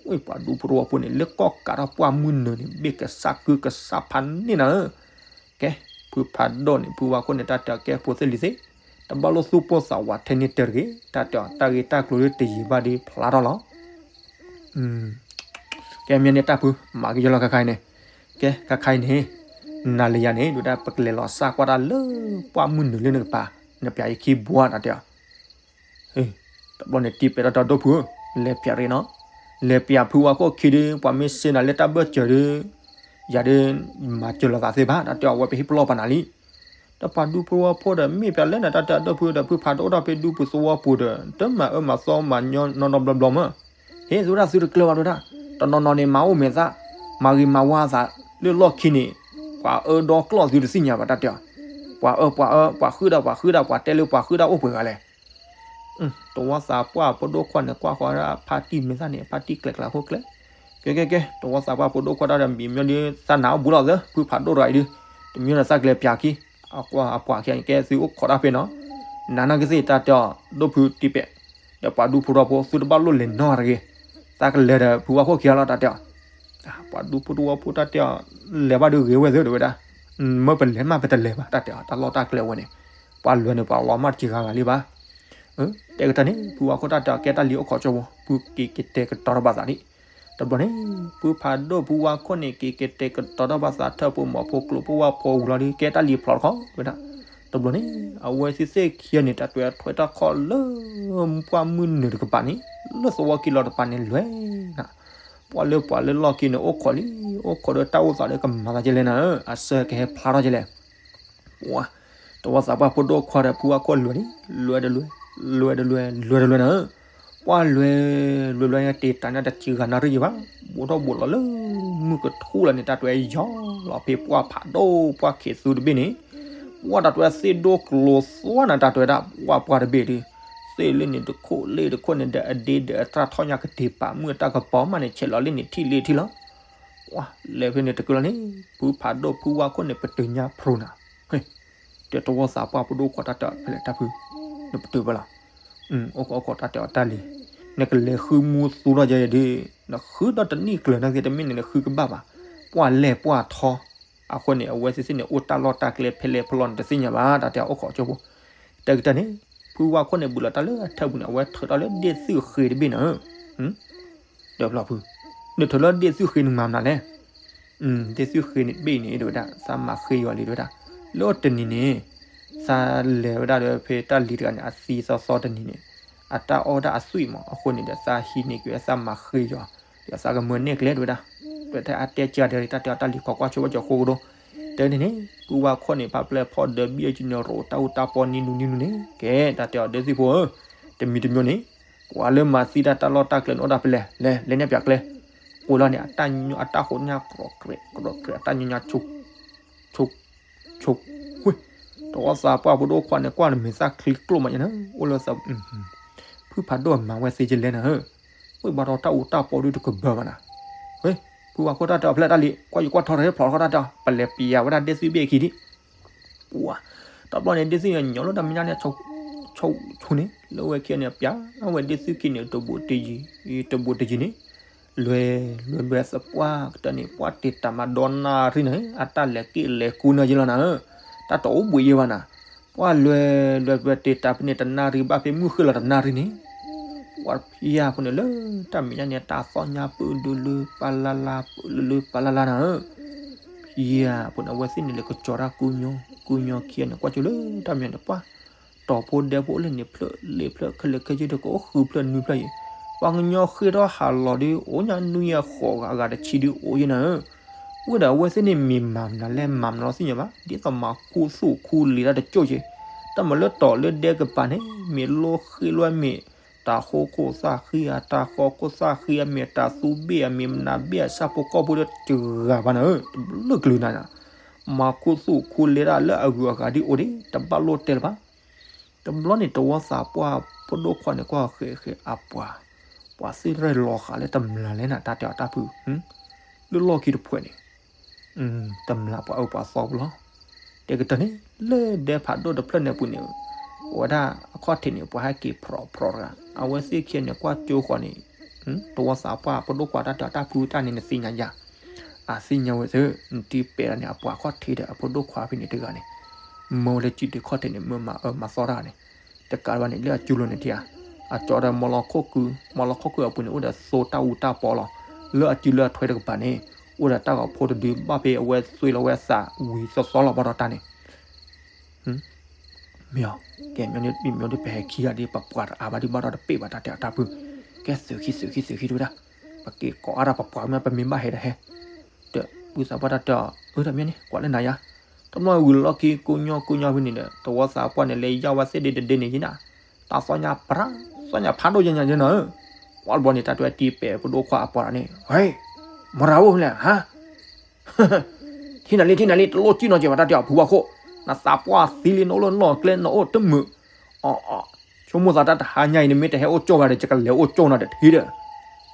ဝ့ၢ်ပှၤဒူဖိသဝီဖိန့ၣ် လၢကီၢ်ကးထီၣ်ပှၢ်မုၢ်နုာ်န့ၣ် ဘ့ၣ်ကစၢ်ကုကစၢ်ဖးန့ၣ်နၤဧၢ, ကဲ, ဖုဖးဒိၣ်န့ၣ် ဖုဝါခိၣ်န့ၣ် တၢ်တဲအီၤကဲဖိသ့ၣ်လံၤသ့ၣ်, တဘၣ်လိၣ်သူၣ်ပိၢ်သးဝးထဲန့ၣ်တၢ်တဂ့ၤ, တၢ်တဲအီၤတၢ်ဂ့ၢ်တၢ်ကျိၤလၢတယံာ်ဘၣ်ဒီးဖျါထီၣ်လီၤ. ကဲမ့ၢ်န့ၣ်တၢ်ဖု မၤကယီလီၤခါခါအံၤန့ၣ်, ကဲခါခါအံၤန့ၣ်, နၤလၢယၤန့ၣ် ဒုၣ်ဒါပကလဲၤလီၤစၢ်ကွၢ်တၢ်လၢ ပှၢ်မုၢ်နုာ်လၢနကပၤ, နပျးယခံဘှါတၢ်တဲအီၤ တဘျီန့ၣ်တံၤပဲာ်ထီၣ်တၢ်ဒိၣ်ဖုဧၢ, လဲၤပျးရ့နီၤ, လဲၤပျးဖုဝါခိၣ်ခံဒီး ပှၤမ့ၢ်စ့နၤလၢတၢ်ဘၢၣ်စၢၤဒီး, ယၤဒီး, မၤစၢၤလိာ်သးသ့ဘၣ် တၢ်တဲအီၤ အဝဲပဟ့ၣ်ပလီၢ်ပနၤလံ. ဒီးပှၤဒူဖိသဝီဖိဒီး မ့ၢ်ပျးလဲၣ်နၤ တၢ်တဲအီၤဒိၣ်ဖုဒီး ဖုဖးဒိၣ်အိၣ်ထီၣ်ဖဲဒူပူၤသဝီပူၤဒီး တမၤအၢမၤသီမၤညီနီတဘျီဘျီမး, ဟ့ၣ်သုဒၣ်သုတကျၢၤဘၣ်ဒိၣ်ဒၣ်, တနီၤနီၤန့ၣ် မၤအိၣ်မဲာ်သၣ်, မၤဂ့ၤမၤဝါအသး, လၢလီၢ်ခံန့ၣ်, ပှၤအၢဒီကျီၢ်သုတသ့ၣ်ညါဘၣ် တၢ်တဲအီၤ, ပှၤအၢပှၤအၢ ပှၤဃုဒၣ်ပှၤဃုဒၣ် ပှၤတဲလၢပှၤဃုဒၣ်အိၣ်ပှဲၤဂၤလဲၣ် တဝီသးပှၢ်ဖိဒိၣ်ခွါန့ၣ် ကွၢ်ဃီဒၣ်ဖါတံၢ်မဲာ်သၣ်န့ၣ် ဖါတံၢ်ကျဲၤကျဲၤဖိကျဲၤ, ကဲကဲကဲ တဝီသးပှၢ်ဖိဒိၣ်ခွါတၢ်ဒီး မံၤမညီဒီး သးနၢ်အိၣ်ဘူးလီၤသၢ ဖုဖးဒိၣ်တဂၤအံၤဒီး, တမံၤဒီးသးကလဲၤပျးခံ, အကွၢ်အပှၤခံကဲသုအိၣ်ခိးတၢ်ဖဲနီၤ, နၤနာ်က့သ့ၣ်တၢ်တဲအီၤ ဒိၣ်ဖုတံၤပဲာ်, ဒီးပှၤဒူဖိသဝီဖိ သုတဘၣ်လိၣ်လဲၤနီတဂ့ၤ, သးကလဲၤဒီးဖုဝါခိၣ်ခံဂၤလီၤ တၢ်တဲအီၤ ပှၤဒူဖိသဝီဖိတၢ်တဲအီၤ, လဲၤဘၣ်ဒီးဂ့ၤဝဲသ့ၣ် တဲဝဲဒၣ်, မ့ၢ်ပလဲၤမးပတလဲၤဘၣ် တၢ်တဲအီၤ တၢ်လီၢ်တၢ်ကျဲဝဲန့ၣ်, ပှၤလွဲၤန့ၣ် ပှၤလီၤမၢ်တစှၤဂၤဂၤလံဘၣ်. တဲကတၢၢ်န့ၣ် ဖုဝါခိၣ်တၢ်တဲအီၤ ကဲတၢ်လံၤအိၣ်ခိးကၠိဖိ ဖုက့ၤကတဲာ်ကတီၤထီၣ်ဘၣ်သးလံ. တဘျီန့ၣ် ဖုဖးဒိၣ်ဖုဝါခိၣ်န့ၣ် က့ၤကတဲာ်ကတီၤထီၣ်ဘၣ်သးထၢၣ်ဖိမီၤဖိကျိဖိဝါဖိဝံၤလီၤဒီး ကဲတၢ်လံၤဖျိးတခီ တဲဝဲဒၣ်. တဘျီန့ၣ် အဝဲသ့ၣ်သ့ၣ်ခံဂၤန့ၣ် တၢ်တွဲထွဲတၢ်ခီၣ်လၢ ပှၢ်မုၢ်နုာ်တကပၤန့ၣ် လၢသဝီခံလီၤတပၤန့ၣ်လွဲၤနၤ, ပှၢ်လၢပှၤလၢလီၢ်ခံန့ၣ် အိၣ်ခိးလံ, အိၣ်ခိးဒီးတၢ်အိၣ်သးဒီးကမၤသးကဲလဲၣ်နၤဧၢ, အဆၢကဟဲဖျါထီၣ်ကဲလဲၣ်. ပှၤ တဝီသးပှၢ်ဖိဒိၣ်ခွါဒီး ဖုဝါခိၣ်လွဲၤလံ, လွဲၤတလွဲၤ, လွဲၤတလွဲၤ, လွဲၤတလွဲၤနၤဧၢ, ပှၢ်လွဲၤ, လွဲၤလွဲၤတ့ၢ်တၢ်ညါတစှၤဂၤနၣ်ရံၣ်ယံၤဘၣ်, ဘူးထီၣ်ဘူးလီၤလၢ မုၢ်ကထူၣ်လီၤန့ၣ် တၢ်တွဲယီၤလီၤဖဲပှၢ်ဖးဒိၣ်ပှၢ်ခံးသူတဘ့ၣ်န့ၣ်, ပှၢ်တၢ်တွဲသ့ၣ်ဒိၣ်ကျိၤသွါနၤ တၢ်တွဲဒၣ် ပှၢ်ပှၢ်တဘ့ၣ်ဒီး သ့ၣ်လၢန့ၣ်တခိၣ်လၢတခိၣ်န့ၣ်ဒီး အဒ့ဒီးအတၢ်ထီၣ်ညါကတ့ၤပာ်မုၢ်အတၢ်ကပီၤမးန့ၣ် ဆဲးလီၤလၢန့ၣ်ထံၣ်လၢထံၣ်လီၤ. ပှၢ် လဲၤဖဲန့ၣ်တကုလီၤန့ၣ် ဖုဖးဒိၣ်ဖုဝါခိၣ်န့ၣ် ပတုာ်ညါဖျိနၤ တဲတဝီသးပှၢ်ဖိဒိၣ်ခွါတၢ်တဲအီၤဖဲလဲၣ်တၢ်ဖု, နပတုာ်ဘၣ်လီၤ. အိၣ်ခိးအိၣ်ခိးတၢ်တဲအီၤတၢ်လံၤ, နကလဲၤဃုမူသူထီၣ်ယဲယဲဒုး, နဃုဒီးတနံၣ်ကျၢၤနာ်က့ တမ့ၢ်န့ၣ်နဃုကဘၣ်ဘၣ်, ပှၢ်လဲၢ်ပှၢ်ထီ, အဃိန့ၣ် အဝဲသ့ၣ်သ့ၣ်န့ၣ် အိၣ်တၢ်လီၢ်တၢ်ကျဲဖဲလဲၣ်ဖဲလဲၣ်န့ၣ် တသ့ၣ်ညါဘၣ် တၢ်တဲအီၤအိၣ်ခိးကၠိဖိ, တဲကတၢၢ်န့ၣ် ဖုဝါခိၣ်န့ၣ် ဘူးလီၤတၢ်လၢအထၢၣ်ပူၤန့ၣ် အဝဲထုးထီၣ်လၢဒ့ၣ်သုၣ်ဃ့တဘ့ၣ်နၤဧၢ, ဒီးဘျီဖု, နထုးလၢဒ့ၣ်သုၣ်ဃ့န့ၣ်မၤမနုၤလဲၣ် ဒ့ၣ်သုၣ်ဃ့န့ၣ်တဘ့ၣ်အံၤန့ၣ် တဲဝဲဒၣ် သးမၤဃ့ယွၤလံ တဲဝဲဒၣ်, လၢတနံၤန့ၣ် သးလဲၤဝဲဒၣ်ဒီးဖဲတၢ်လံၤတဂၤန့ၣ် အသံသီသီတနံၤန့ၣ်, အတၢ်အီၣ်ဒၣ်အသွံၣ်မး အဃိန့ၣ်ဒီး သးဟံးန့ၢ်က့ၤသးမၤဃ့ယွၤ, ဒီးသးကမၢနဲၣ်ကျဲ တဲဝဲဒၣ်, တဲအတဲကၢ်ဒီး တၢ်တဲအီၤတၢ်လံၤ ခိးကွၢ်ဆိဝဲကၠီၤဃိကဒီး, တဲန့ၣ်န့ၣ် ဖုဝါခိၣ်န့ၣ် ဖးပျဲၢ်ဖီၣ်ဒၢးဘံၣ်အကနၢၤရိး တၢ်အူတၢ်ပီနံၤနူနံၤနူန့ၣ် ကဲ တၢ်တဲအီၤဒ့ၣ်သုၣ်ဖိဧၢ, တမံၤတမံၤန့ၣ် ပှၤလၢမၤသံတၢ်တၢ်လီၢ်တၢ်ကျဲန့ၣ်အိၣ်ဒၣ်ဖဲလဲၣ်, လဲၤ လဲၤနဲၣ်ပၠးကျဲ, အိၣ်လီၤန့ၣ် အတၢ်ညိ အတၢ်ဟိးညါ ကြိးကြဲး ကြိးကြဲး အတၢ်ညိညါဆိ ဆိ ဆိ ဝ့ၢ်, တဝီသးပှၢ်ဖိဒိၣ်ခွါန့ၣ် ကွၢ်တမ့ၢ်သၣ်ချံကျိၣ်မးညါန့ၣ် အိၣ်လၢသး ဖုဖးဒိၣ်အမၤဝဲသ့ကလဲၣ်နၤဧၢ, ဝ့ၢ်ဘၣ်ဒီးတၢ်အူတၢ်ပီဒုတကဘၢဘၣ်နၤ, ဝ့ၢ်, ဖုဝါခိၣ်တၢ်တဲအီၤဖျဲၣ်တၢ်လံ, ကွၢ်ယကွၢ်ထီၣ်ရဲဖျိးထီၣ်တၢ်တဲအီၤ ပလဲၤပျးဝဲဒၣ်ဒ့ၣ်သုဘ့ၣ်အခံဒံး ပှၤ, တဘျီန့ၣ် ဒ့ၣ်သုန့ၣ် ညီလၢတၢ်မဲာ်ညါန့ၣ် ဆိ ဆိန့ၣ် လၢဝဲခံဂၤန့ၣ် ပျးဝဲဒ့ၣ်သုခံန့ၣ် တဘူးတယံၤ, တဘူးတယံၤန့ၣ်, လွဲ လွဲ လွဲသပှၢ်ကတၢၢ်န့ၣ် ပှၢ်တ့ၢ်တၢ်မၤဒီနၣ်ရံၣ်န့ၣ် အတၢ်လဲၤက့ၣ်လဲၤကူန့ၢ်ယဲလီၤနၤဧၢ, တၢ်တအိၣ်ဘှံးယဲဘၣ်နၤ, ပှၢ်လွဲ လွဲ လွဲတ့ၢ်တၢ်ဖဲန့ၣ်တနၣ်ရံၣ်ဘၣ်ဖဲမုၢ်ဃ့ၢ်လီၤတနၣ်ရံၣ်န့ၣ် ပှၤဖံယၢ်ဖိန့ၣ်လၢ တၢ်မဲာ်ညါန့ၣ် တၢ်သီၣ်ညါပၢၢ်ဒုလၢပၢ်လၢ်လၢ် ပၢၢ်လၢလၢပၢ်လၢ်လၢ်နၤဧၢ, ဖံယၢ်ဖိန့ၣ် အဝဲသ့ၣ်န့ၣ်လဲၤကစီၤတၢ်ကူညီ ကူညီခံဂၤန့ၣ် ကွၢ်ကၠိလၢတၢ်မဲာ်ညါန့ၣ် ပှၢ် တီၤဖိဒဲဖိအိၣ်လၢန့ၣ် ဖျၢၣ်လ့ဖျၢၣ်ခဲလၢာ်ခဲဆ့ဒီး ကအိၣ်ဃုဖျၢၣ်နွံဖျၢၣ်အံၤ, ပှၤကညီဃ့ထီၣ်ဟးလီၤဒု အိၣ်ညါနွံအဃိးဂၤ အဂၤတဆံဒုအိၣ်ယဲနၤဧၢ, အိၣ်ဒီးအဝဲသ့ၣ်န့ၣ် မ့ၢ်မၤမနုၤလဲၣ် မၤမနုၤလီၤသ့ၣ်ညါဘၣ် ဒ်သိးမၤခူသူၣ်ခူလံၤတၢ်တကၠိၢ်က့ၤ, တၢ်မၤလၢတီၤလၢဒဲကပၤန့ၣ် မ့ၢ်လိၣ်ဃ့လိၣ်မ့ၢ် တၢ်ဃိခိၣ်သၣ်ဃံအတၢ်ဃီခိၣ်သၣ်ဃံအမ့ၢ်တၢ်သူဘ့ၣ်အမ့ၢ်မနၤဘ့ၣ်အ ဆၣ်ဖိကီၢ်ဖိဒီးတဂၤဘၣ်နၤဧၢ, တဘျုးကလုာ်နၤ, မၤခူသူၣ်ခူလံၤတၢ်လၢအဂုၤအဂၤဒ်အိၣ်ဒံး တဘၣ်လိၣ်တဲလၢၤဘၣ်. တဘျီန့ၣ် တဝီသးပှၢ်ဖိဒိၣ်ခွါန့ၣ် ကွၢ်ဃဲးဃဲးအပှၤ, ပှၤသ့ၣ်ရဲၣ်လီၤဃာ်လၢတမျၢ်လဲၣ်နၤ တၢ်တဲအီၤတၢ်ဖု, လၢလီၢ်ခံတဖှဲးန့ၣ် တမျၢ်ပှၤအၢပှၤသီပူၤလီၤ. တဲကတၢၢ်န့ၣ် လၢဒဲဖးဒိၣ်တဖျၢၣ်န့ၣ်ပူၤန့ၣ်, အဝဲဒၣ်အခီၣ်ထံးန့ၣ် ပှၤဟဲက့ၤဖြီးဖြီးတဂၤ, အဝဲသ့ၣ်ခံဂၤန့ၣ် ကွၢ်ကၠိဃီန့ၣ်, တဝီသးပှၢ်ဖိဒိၣ်ခွါတၢ်တဲအီၤတၢ်ဖုတၢ်န့ၣ် နသ့ၣ်ညါယၤ, အသ့ၣ်ညါဝဲသ့ၣ် နတံၤပဲာ်လီၤန့ၣ် အပှၤခီၣ်ထံးဒီးအဖိဒိၣ်ခွါဖဲန့ၣ်တဂၤန့ၣ်, မၢဝဲလၢစုဒုခီၣ်ထံးန့ၣ် မၢမၤအၢမၤသီတၢ်န့ၣ်, တကးဘၣ်န့ၣ် လၢအစုလိၤန့ၣ်ထံဧါ, အကၠီဒီးမီလီခိၣ်ကု, မီလီခိၣ်ကုအပူၤန့ၣ် အိၣ်ဒီးသိတၢ်အူတၢ်ပီလီၤ. လၢအစုလၢအထွဲတကပၤန့ၣ် အိၣ်ဒီးတၢ်ဂီၤဖိတဒု ဘၣ်ဖဲအဝဲသွ့လီၤဝဲအသးဝံၤသီသီလီၤဘၣ်ဒီးတၢ်န့ၣ်, မ့ၢ်အီၤ, ကဲ မ့ၢ်ဒ်ပဟဲခံဂၤဒ် ပပှၤတအါဘၣ်ဒ်ဘၣ်ဒီးတပ့ၢ်ဘၣ်တၢ်တဲအီၤတၢ်ဖု, ကဲသုးခံသုးခံသုးခံတဝဲဒၣ်, ပက့ၤကိးအါတၢ်ပပှၤမ့ၢ်ပမ့ၢ်ဘၣ်ဟဲဒီးဟဲ, ဒီးပုၢ်သးပှၢ်တၢ်တဲအီၤ အၢ တၢ်မ့ၢ်န့ၣ် ကွၢ်လၢနၤယါ, တဘျီဝံၤလီၢ်ခံကိးညီကိးညီဖဲန့ၣ်ဒီး တဝီသးပှၢ်န့ၣ် လဲၤယၢ်ဝဲသ့ၣ်ဒ်တဒ့န့ၣ်ယဲနၤ, တၢ်သီၣ်ညါပြၢ, သီၣ်ညါဖးဒိၣ်ယဲညါယဲနၤဧၢ, ကွၢ်တဘျီန့ၣ် တၢ်တဲဝဲတံၤပဲာ်ဖိဒိၣ်ခွါအပှၤန့ၣ် ဟဲ, မရၤအိၣ်ဖဲလဲၣ်ဟါ ထံၣ်နၤလံ ထံၣ်နၤလံ တလိၣ်ကံၣ်နီၤကဲဘၣ် တၢ်တဲအီၤဖုဝါခိၣ်, နသးပှၢ်သံလံ နအိၣ်လၢနီၢ်ကျဲ နအိၣ်တမုာ်, အီ ဆိကမိၣ်သးတၢ်တဟါညါအံၤ နမ့ၢ်တဟဲအိၣ်ကၠီၣ်ဘၣ်ဒီး ယကလဲၤအိၣ်ကၠီၣ်နၤဒီးတဟ့ၣ်ဒီး,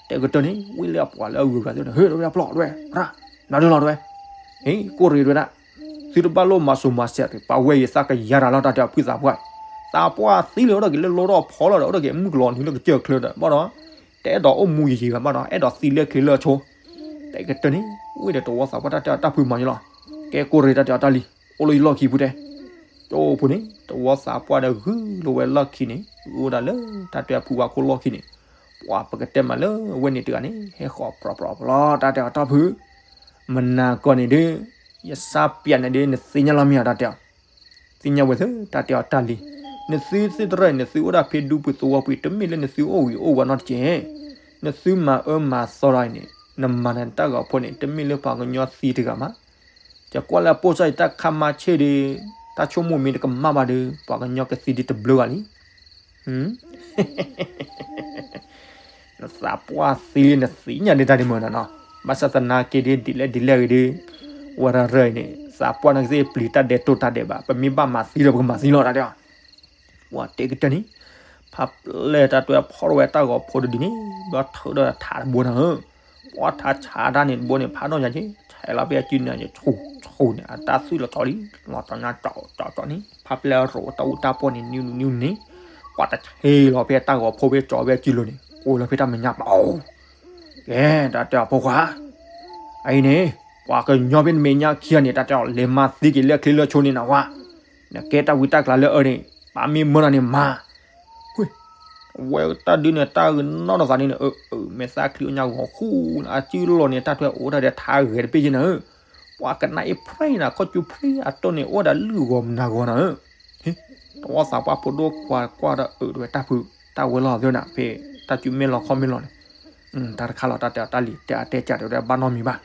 တဲကတၢၢ်န့ၣ် ဝံၤလၢအပှၤလၢအဂုၤအဂၤသ့ၣ်ဒီး ဟဲ တဝဲဒၣ်ပျီ တဝဲ ရၣ်, နၤဒုလီၤတဝဲ, ဟ့ၣ် ကိၢ်ရ့ၣ်တဝဲဒၣ်, သုတဘၣ်လိၣ်မၤစိၤမၤစဲးရ့ၣ် ပှၤဝဲအံၤသးကယၤတၢ်လီၤ တၢ်တဲအီၤဖုသးပှၢ်, သးပှၢ်သံလံ အိၣ်ဒီးက့ၤလၢလီထီၣ်ဖီလီၤဒီး အိၣ်ဒီးက့ၤမုၣ်ကလီၤနုာ်လၢကစၢၢ်ချၢဒီး ဘၣ်ဒီး တအဲၣ်ဒိးအိၣ်မူယံာ်ယံာ်ဘၣ် ဘၣ်ဒီး အဲၣ်ဒိးသံလၢချ့လၢအဆိ, တဲကတၢၢ်န့ၣ် ဝံၤဒီးတဝီသးပှၢ်တၢ်တဲအီၤတၢ်ဖုမၤယလီၤ, ကဲကိၢ်ရ့ၣ်တၢ်တဲအီၤတၢ်လံ, အိၣ်လၢယလီၢ်ခံဖုတဲ, ကၠိဖိန့ၣ် တဝီသးပှၢ်ဒီးဂုာ်လီၤဝဲလီၢ်ခံန့ၣ် ဂုာ်ဝဲဒၣ်လၢတၢ်တဲအီၤဖုဝါခိၣ်လီၢ်ခံန့ၣ်, ပှၤပကတဲမးလၢအဝဲန့ၣ်တဂၤန့ၣ် ဟဲဃီၤပြီပြီပြီလီၤ တၢ်တဲအီၤတၢ်ဖု, မနၤကီၢ်န့ၣ်ဒုး ယစးပျးန့ၣ်ဒုး နသ့ၣ်ညါလီၤမ့ၢ်ဧါ တၢ်တဲအီၤ သ့ၣ်ညါဝဲသ့ၣ် တၢ်တဲအီၤတၢ်လံ, နသုသ့ၣ်တရၢၣ် နသုအိၣ်ဒၣ်ဖဲဒူပူၤသဝီပူၤ တမ့ၢ်လၢနသုအိၣ်ဝံၤအိၣ်ဝးနီတက့ၢ်, နသုမၤအၢမၤသီတၢ်အံၤန့ၣ် နမၤနၤတၢ်ဂီၤဖိန့ၣ် တမ့ၢ်လၢပှၤကညီသံတဂၤမး, ယကွၢ်လၢအပိၢ်စၢ်ယတၢ်ခါမါဆ့ၣ်ဒီး တၢ်ဆိကမိၣ်မ့ၢ်တကမၣ်ဘၣ်ဒီး ပှၤကညီကသံဒ်တဘျုးဂၤလံ နသးပှၢ်သံလံ နသ့ၣ်ညါဒ်တၢ်ဒ်မုၢ်နီၤနီၤ, ဘၣ်ဆၣ်သနာ်က့ဒ်ဒ်လဲၣ်ဒ်လဲၣ်ဂ့ၤဒီး ဝဲရၢၢ်အံၤန့ၣ် သးပှၢ်န့ၣ်ကသ့ၣ်ပျံၤတၢ်ဒဲးတိၢ်တၢ်ဒဲးဘၣ်, ပမ့ၢ်ဘၣ်မၤသံဒီးပကမၤသံလီၤ တၢ်တဲအီၤ, ပှၤတဲကတၢၢ်န့ၣ် ဖးပျဲၢ်တၢ်တွဲဖီၣ်ထီၣ်ဝဲတၢ်ဂီၤဖိတဒုန့ၣ် ဘၣ်ထုးဒီးထးတဘိနၤဧၢ, ပှၤထးဆးတၢ်န့ၣ်တဘိန့ၣ် ဖးဒိၣ်ညါက့ၤ ဆဲးလီၤဖဲအစုန့ၣ် ဆူၣ်ဆူၣ်န့ၣ် အတၢ်သွံၣ်လီၤထီလံ လီၤတီၤညါကၠီကၠီန့ၣ် ဖးပျဲၢ်ရိးတၢ်အူတၢ်ပီၢ်န့ၣ် နံၤနံၤန့ၣ် ပှၤတဆဲးလီၤဖဲတၢ်ဂီၤဖိဖဲကၠီဖဲအစုလိၤန့ၣ် ကိးလီၤဖဲတၢ်မဲာ်ညါပီၤ ကဲ တၢ်တဲအီၤဖိခွါ အအံၤန့ၣ် ပှၤကညီဖဲနမဲာ်ညါခံဂၤန့ၣ် တၢ်တဲအီၤ လဲၤမၤသံက့ၤလၢချ့လၢဆိန့ၣ်နဝါ, နကဲတၢ်ဝံတၢ်ကျါလၢအအၢန့ၣ် ပၢ်မ့ၢ်မၢနၤန့ၣ်မၤ, ဝဲတၢ်ဒုးန့ၣ် တၢ်ဂ့ၤနီၢ်နီၢ်သးဒ်န့ၣ် အၢ အၢ မဲာ်သၣ်ချံအိၣ်ညါဂီၤဃူ အစုလီၢ်န့ၣ် တၢ်ထွဲအိၣ်တၢ်ဒီးထါဂဲၤတဘ့ၣ်ယဲနၤဧၢ, ပှၤကနၣ်အ့ၣ်ဖြ့နၤ ခီၣ်စူၤဖြ့အတိၢ်န့ၣ် အိၣ်ဝဲဒၣ်လုၢ်ဂီၤမနၤဂီၤနၤဧၢ တဝီသးပှၢ်ဖိဒိၣ်ခွါကွၢ်ဒီးအၢ တဝဲတၢ်ဖု တၢ်ဝဲလီၤသ့နၤ ဖဲတၢ်စုမ့ၢ်လီၤခီၣ်မ့ၢ်လီၤန့ၣ်, တၢ်တခါလီၤ တၢ်တဲအီၤတၢ်လံၤ တဲအတဲကၢ်တဲဝဲဒၣ်ဘၣ်နီတမံၤဘၣ်.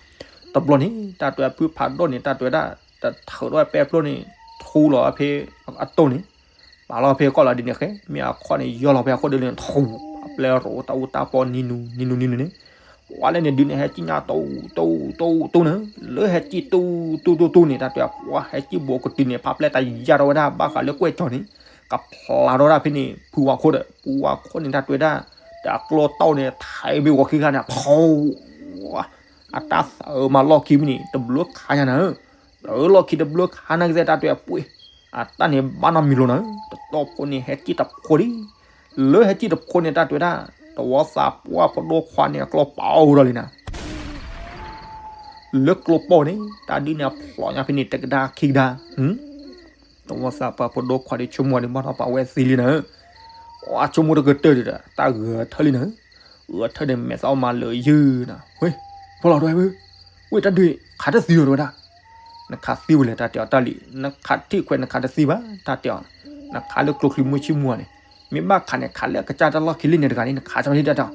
တဘျီန့ၣ် တၢ်တဲအီၤဖုဖးဒိၣ်န့ၣ် တၢ်တဲဝဲဒၣ် တထုးထီၣ်ဝဲပဲဖျိန့ၣ် ထူလီၤဖဲအတိၢ်န့ၣ်, ပာ်လီၤဖဲကီၢ်လီၤဒ်န့ၣ်ဃဲ မ့ၢ်အခီၣ်န့ၣ် ယီလီၤဖဲအခိၣ်ဒ်န့ၣ် ထူ ဖးပျဲၢ်ရိးတၢ်အူတၢ်ပီနံၤနူၤနံၤနူၤနံၤနူၤန့ၣ်, ပှၤလဲၣ်န့ၣ်ဒုးန့ၣ် ဟဲကံၣ်ညါတူတူတူတူန့ၣ်, လၢဟဲကံၣ်တူတူတူတူန့ၣ် တၢ်တဲ ပှၤဟဲကံၣ်ဘူးကတုၤန့ၣ် ဖးပျဲၢ်တၢ်ယၢ်ထီၣ်ဝဲဒၣ် ဘၣ်ဃးလၢကွဲၢ်ကၠီၤန့ၣ် ကဖျါထီၣ်ဝဲဒၣ်ဖဲန့ၣ် ဖုဝါခိၣ်ဒီး ဖုဝါခိၣ်န့ၣ် တၢ်တဲဝဲဒၣ် ဒီးအကျီတီၢ်န့ၣ် ထဲးဘ့ၣ်ဂီၤခံခါန့ၣ် ဖီ အတၢ်သးအၢမးလီၢ်ခံဖဲန့ၣ် တဘျုးခါညါနၤဧၢ, သးအၢလီၢ်ခံတဘျုးခါနၤကသ့ၣ် တၢ်တဲပှ့ၤ, အတၢ်န့ၣ်ဘၣ်နီတမံၤလီၤနၤဧၢ, တတီၢ်ဖိန့ၣ် ဟဲကံၣ်တဖိဒံး, လၢဟဲကံၣ်တဖိန့ၣ် တၢ်တဲဝဲဒၣ် တဝီသးပှၢ်ဖိဒိၣ်ခွါန့ၣ် အကျီပာ်အိၣ်ဒီးလံနၤ လၢကျီပီန့ၣ် တၢ်ဒုးန့ၣ်အဖျိညါဖဲန့ၣ် တကဒါခံကဒါ, တဝီသးပှၢ်ဖိဒိၣ်ခွါဒီးဆိကမိၣ်ဒီး ဘၣ်ထီၣ်ပာ်ဝဲသံလံနၤဧၢ, အဆိကမိၣ်တကတၢၢ်ဒီး တၢ်ဂဲၤထၢၣ်လံနၤဧၢ, ဂဲၤထၢၣ်ဒီးမဲာ်သၣ်အီၣ်မးလၢယုၢ်နၤ, ဝ့ၢ်, ဖိလီၤတဲဝဲ, ဝ့ၢ်တၢ်ဒုး ခးတသံအီၤတဲဝဲဒၣ်, နခးသံဝဲလဲၣ် တၢ်တဲအီၤတၢ်လံၤ, နခးထံၣ်ခွဲးနခးတသံဘၣ် တၢ်တဲအီၤ, နခးလၢကျိချံမုၢ်ဆ့ၣ်မူၤန့ၣ်, မ့ၢ်ဘၣ်ခးန့ၣ် ခးလၢအကစၢ်တၢ်လီၢ်ခံလံန့ၣ်တဂၤန့ၣ် နခးကၠီလံ တၢ်တဲအီၤ,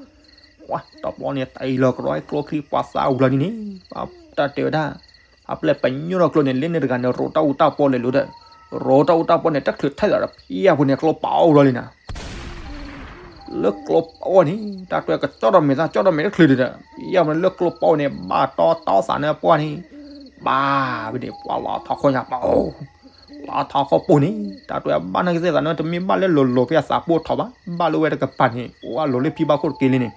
ဝါ တဘျီန့ၣ် တၢ်အံၤလီၤကရီကျိချံပှၤသးဝံၤလီၤဒ်န့ၣ်, တၢ်တဲဝဲဒၣ် အပျဲၢ်ပညိၣ်ထီၣ်ကျိန့ၣ် လၢန့ၣ်တဂၤန့ၣ် ရိးတၢ်အူတၢ်ပီလဲၤလိၤဒီး, ရိးတၢ်အူတၢ်ပီန့ၣ် တချုးထဲသိးဒီး ဖံယၢ်ဖိန့ၣ် ကျိပာ်အိၣ်လီၤလံနၤ လၢကျိပီန့ၣ် တၢ်တဲကကၠီၣ်ဒီးမဲာ်သၣ် ကၠီၣ်ဒီးမဲာ်တချုးဒီး, ဖံယၢ်ဖိန့ၣ်လၢကျိပီန့ၣ် ဘၣ်တီတီသးန့ၣ်ပှၢ်န့ၣ်, ဘၣ်ဖဲန့ၣ် ပှၤလီၤထီၣ်ခိၣ်ညါပာ်အိၣ်, လီၤထီၣ်ခိၣ်ပူၤန့ၣ် တၢ်တဲဘၣ်နာ်ကသ့ၣ်သးန့ၣ် တမ့ၢ်ဘၣ်လၢလိၤလိၤဖဲအသးပှၢ်ထီၣ်ဘၣ်, ဘၣ်လၢဝဲတကပၤန့ၣ် ပှၤလိၤလၢဖံဘၣ်ခိၣ်တက့ၢ်လံန့ၣ်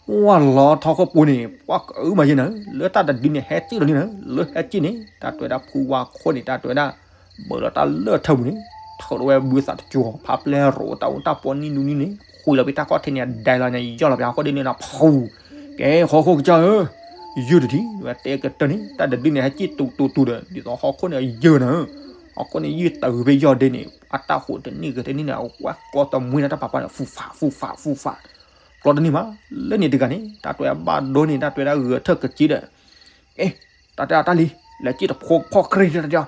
ပှၤလီၤထီၣ်ခိၣ်ပူၤန့ၣ် ပှၤကအုမးယဲနၤ, လၢတၢ်တဒုန့ၣ် ဟဲက့ၣ်လီၤန့ၣ်နၤ, လၢဟဲက့ၣ်န့ၣ် တၢ်တဲဝဲဒၣ်ဖုဝါခိၣ်န့ၣ် တၢ်တဲဝဲဒၣ်, ဘၢလီၤတၢ်လၢထၢပူၤန့ၣ်, ထုးထီၣ်ဝဲဘုသးတကၠိၤ ဖးပျဲၢ်ရိးတၢ်အူတၢ်ပီနံၤနူၤနံၤန့ၣ် ဃုာ်လီၤဖဲတၢ်ခီၣ်ထံးန့ၣ် ဒဲလီၤန့ၣ် ယီၢ်လီၤဖဲဟီၣ်ခိၣ်ဒ်န့ၣ်နၤ ဖူ, ကဲ ဟီၣ်ခိၣ်ကစၢ်ဧၢ, ယုၢ်တထံၣ် ဝဲတဲကတၢၢ်န့ၣ် တၢ်တဒုန့ၣ် ဟဲက့ၣ်တူတူတူဒီး ဒ်သိးဟီၣ်ခိၣ်န့ၣ်ယုၢ်နၤဧၢ, ဟီၣ်ခိၣ်န့ၣ်ယုၢ်တၢ်ဂုၤဖဲယီၢ်ဒ့န့ၣ် အတၢ်ဟူးတနံၣ်ဂ့ၤတနံၣ်န့ၣ် အဝဲကျီတမှံနၤတၢ်ပာ်ပှၢ်န့ၣ် ဖူဖးဖူဖးဖူဖး ကျီတန့ၢ်မး, လၢန့ၣ်တဂၤန့ၣ် တၢ်တဲဘၣ်ဒိန့ၣ် တၢ်တဲဒၣ်ဂဲၤထၢၣ်ကက့ဒီး, အ့, တၢ်တဲအီၤတၢ်လံၤ လဲၤက့ၣ်တဖိဖီၣ်ခရံာ်တၢ်တဲအီၤ,